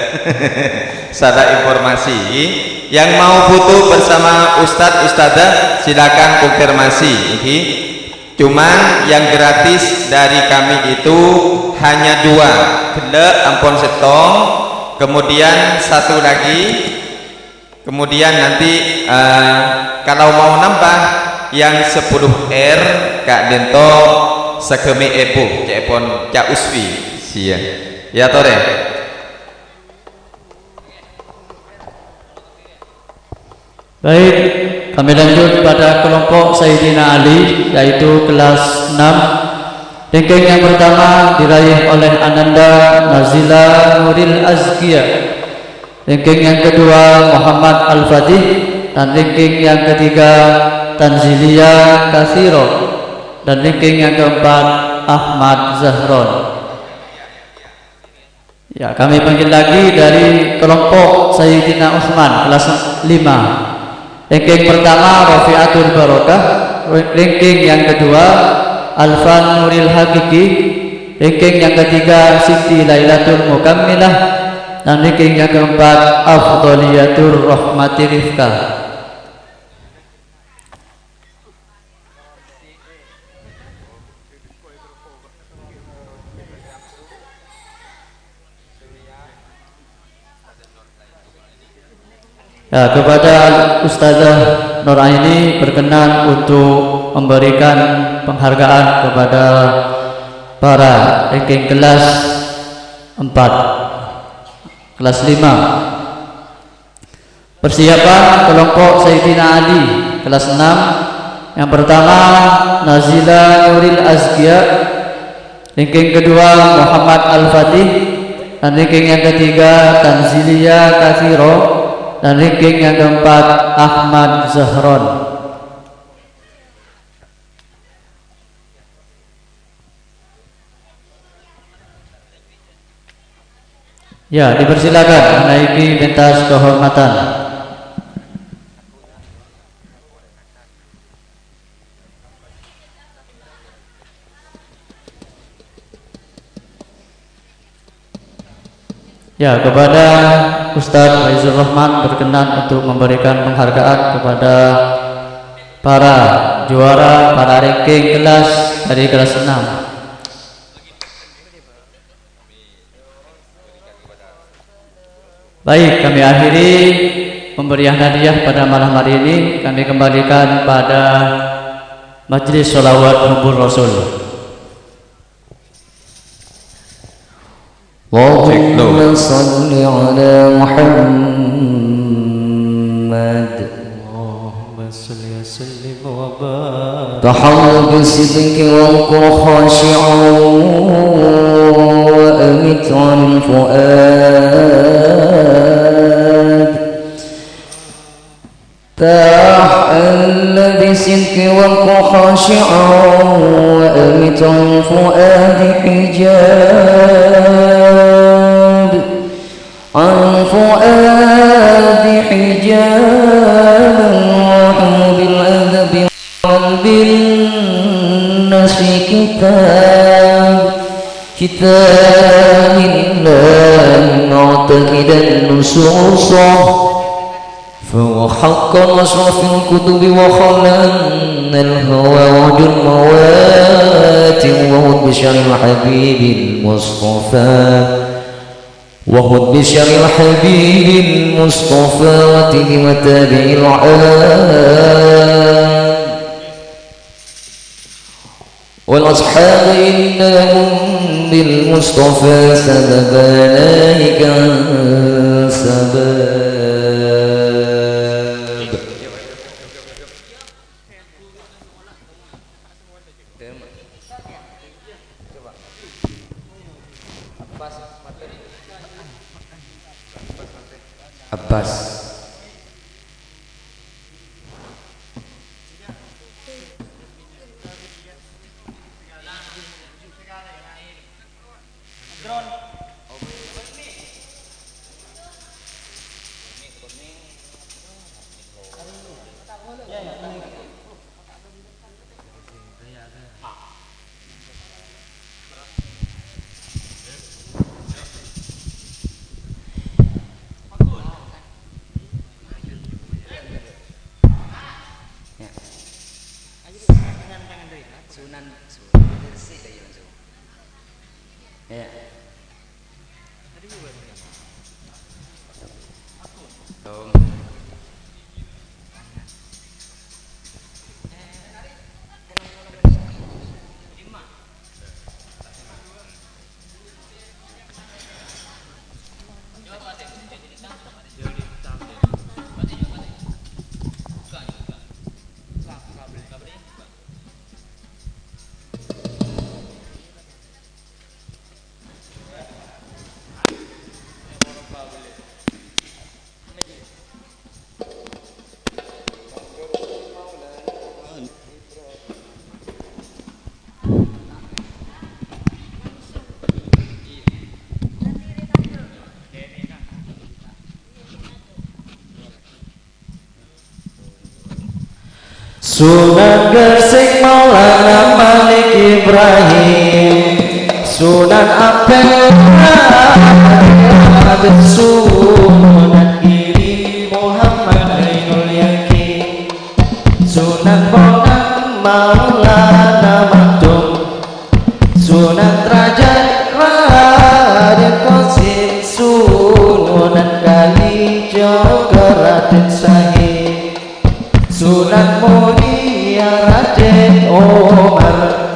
Sala informasi. Yang mau foto bersama ustadz, ustadzah, silakan konfirmasi, ngghi. Cuman yang gratis dari kami itu hanya dua. Ghellâ' ampon sèttong, kemudian satu lagi. Kemudian nanti, eh, kalau mau nambah yang sepuluh R, ka'dinto sagâmè èbu, ca'èpon Ca' Uswi. Siya. Èyatorè. Baik, kami lanjut pada kelompok Sayyidina Ali, yaitu kelas enam. Ranking yang pertama diraih oleh Ananda Nazila Nuril Azkia. Ranking yang kedua Muhammad Al-Fatih. Dan ranking yang ketiga Tanzilia Kathiro. Dan ranking yang keempat Ahmad Zahron. Ya, kami panggil lagi dari kelompok Sayyidina Utsman, kelas lima. Ranking pertama Rafiatul Barokah, ranking yang kedua Alfan Nuril Hakiki, ranking yang ketiga Siti Lailatul Mukammilah, dan ranking yang keempat Afdhaliyatur Rahmati Rifka. Ya, kepada Ustazah Nur Aini berkenan untuk memberikan penghargaan kepada para ranking kelas empat, kelas lima. Persiapan kelompok Sayyidina Ali, kelas enam. Yang pertama, Nazila Nuril Azkia. Ranking kedua, Muhammad Al-Fatih. Dan ranking yang ketiga, Tanzilia Kathiro. Dan ranking yang keempat, Ahmad Zahron. Ya, dipersilakan menaiki pentas kehormatan. Ya, kepada Ustadz Faizur Rahman berkenan untuk memberikan penghargaan kepada para juara, para ranking kelas dari kelas enam. Baik, kami akhiri pemberian hadiah pada malam hari ini. Kami kembalikan pada majelis sholawat hubur Rasul. اللهم صل على محمد. اللهم صل وسلم وبارك. تحرك بصدق وكن خاشعا وأمت عن الفؤاد. تحل بصدق وكن خاشعا وأمت عن فؤاد حجاب، عن فؤاد حجاب، وارحمه بالأدب وبالنصح كتاب، كتاب الله معتقدا نصوصه. فهو حقا أشرف الكتب وخلى الهوى وجل الموات وهو بشر الحبيب المصطفى وهو بشر الحبيب المصطفى وتب وتابع العام. والأصحاب إنهم بالمصطفى سببا ناهيك عن سباب. Abbas. Ya. Sunan, Sunan Gresik aja langsung. Ya. Tong. Sunan Gersik Maulana Malik Ibrahim, Sunan Ampel Raden Sunan Giri Muhammad Ainul Yakin, Sunan Bonang Maulana Maktum, Sunan Derajat Raden Qasim, Sunan Kalijaga Raden Syahid, Sunan Muria Raden Omar,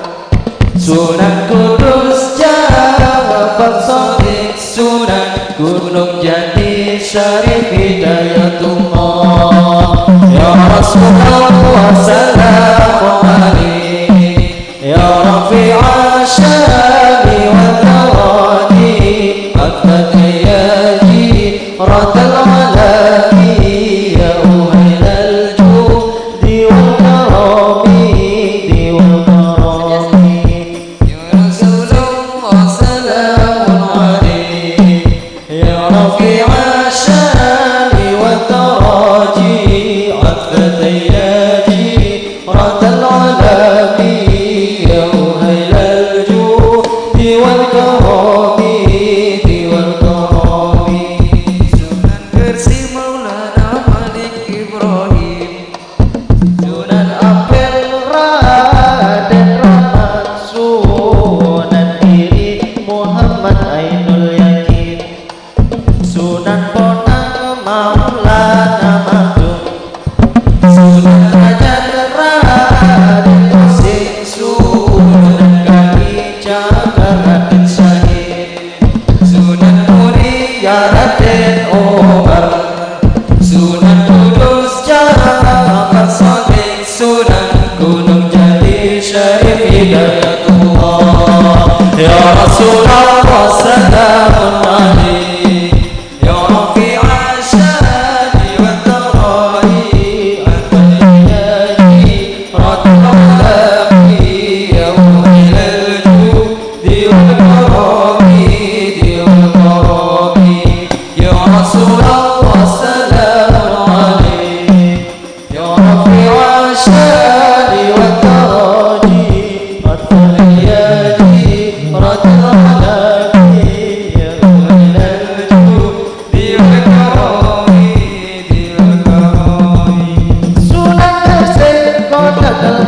Sunan Kudus Ja'far Shadiq, Sunan Gunung Jati Syarif Hidayatullah. Ya Rasulullah, salamun alaik. Ya Rafi'a syami wa taradi, Rabbana ya jiratal alami, ya uhailal judi wal karami, di wal karami. Ya Rasulullah, salamun alaik. Ya Rafi'a syami wa taraji, Rabbana ya jiratal alami, ya uhailal judi wal karami, di wal karami. Sunan Gersik Maulana Malik Ibrahim, Sunan Ampel Raden Rahmat, Sunan Giri Muhammad Ainul Yakin, Sunan Bonang Maulana Maktum, Sunan Derajat Raden Qasim, Sunan Kalijaga Raden Syahid, Sunan Muria Raden Omar, Sunan Kudus Ja'far Shadiq, Sunan Gunung Jati Syarif Hidayatullah. Ya Rasulullah, salamun alaik. Ya Rafi'a syami wa taraji, Rabbana ya jiratal alami, ya uhailal judi wal karami, di wal karami. Ya Rasulullah, salamun alaik. Ya Rafi'a syami wa taraji, Rabbana ya jiratal alami, ya uhailal judi wal karami, di wal karami. Sunan Gersik Kodatal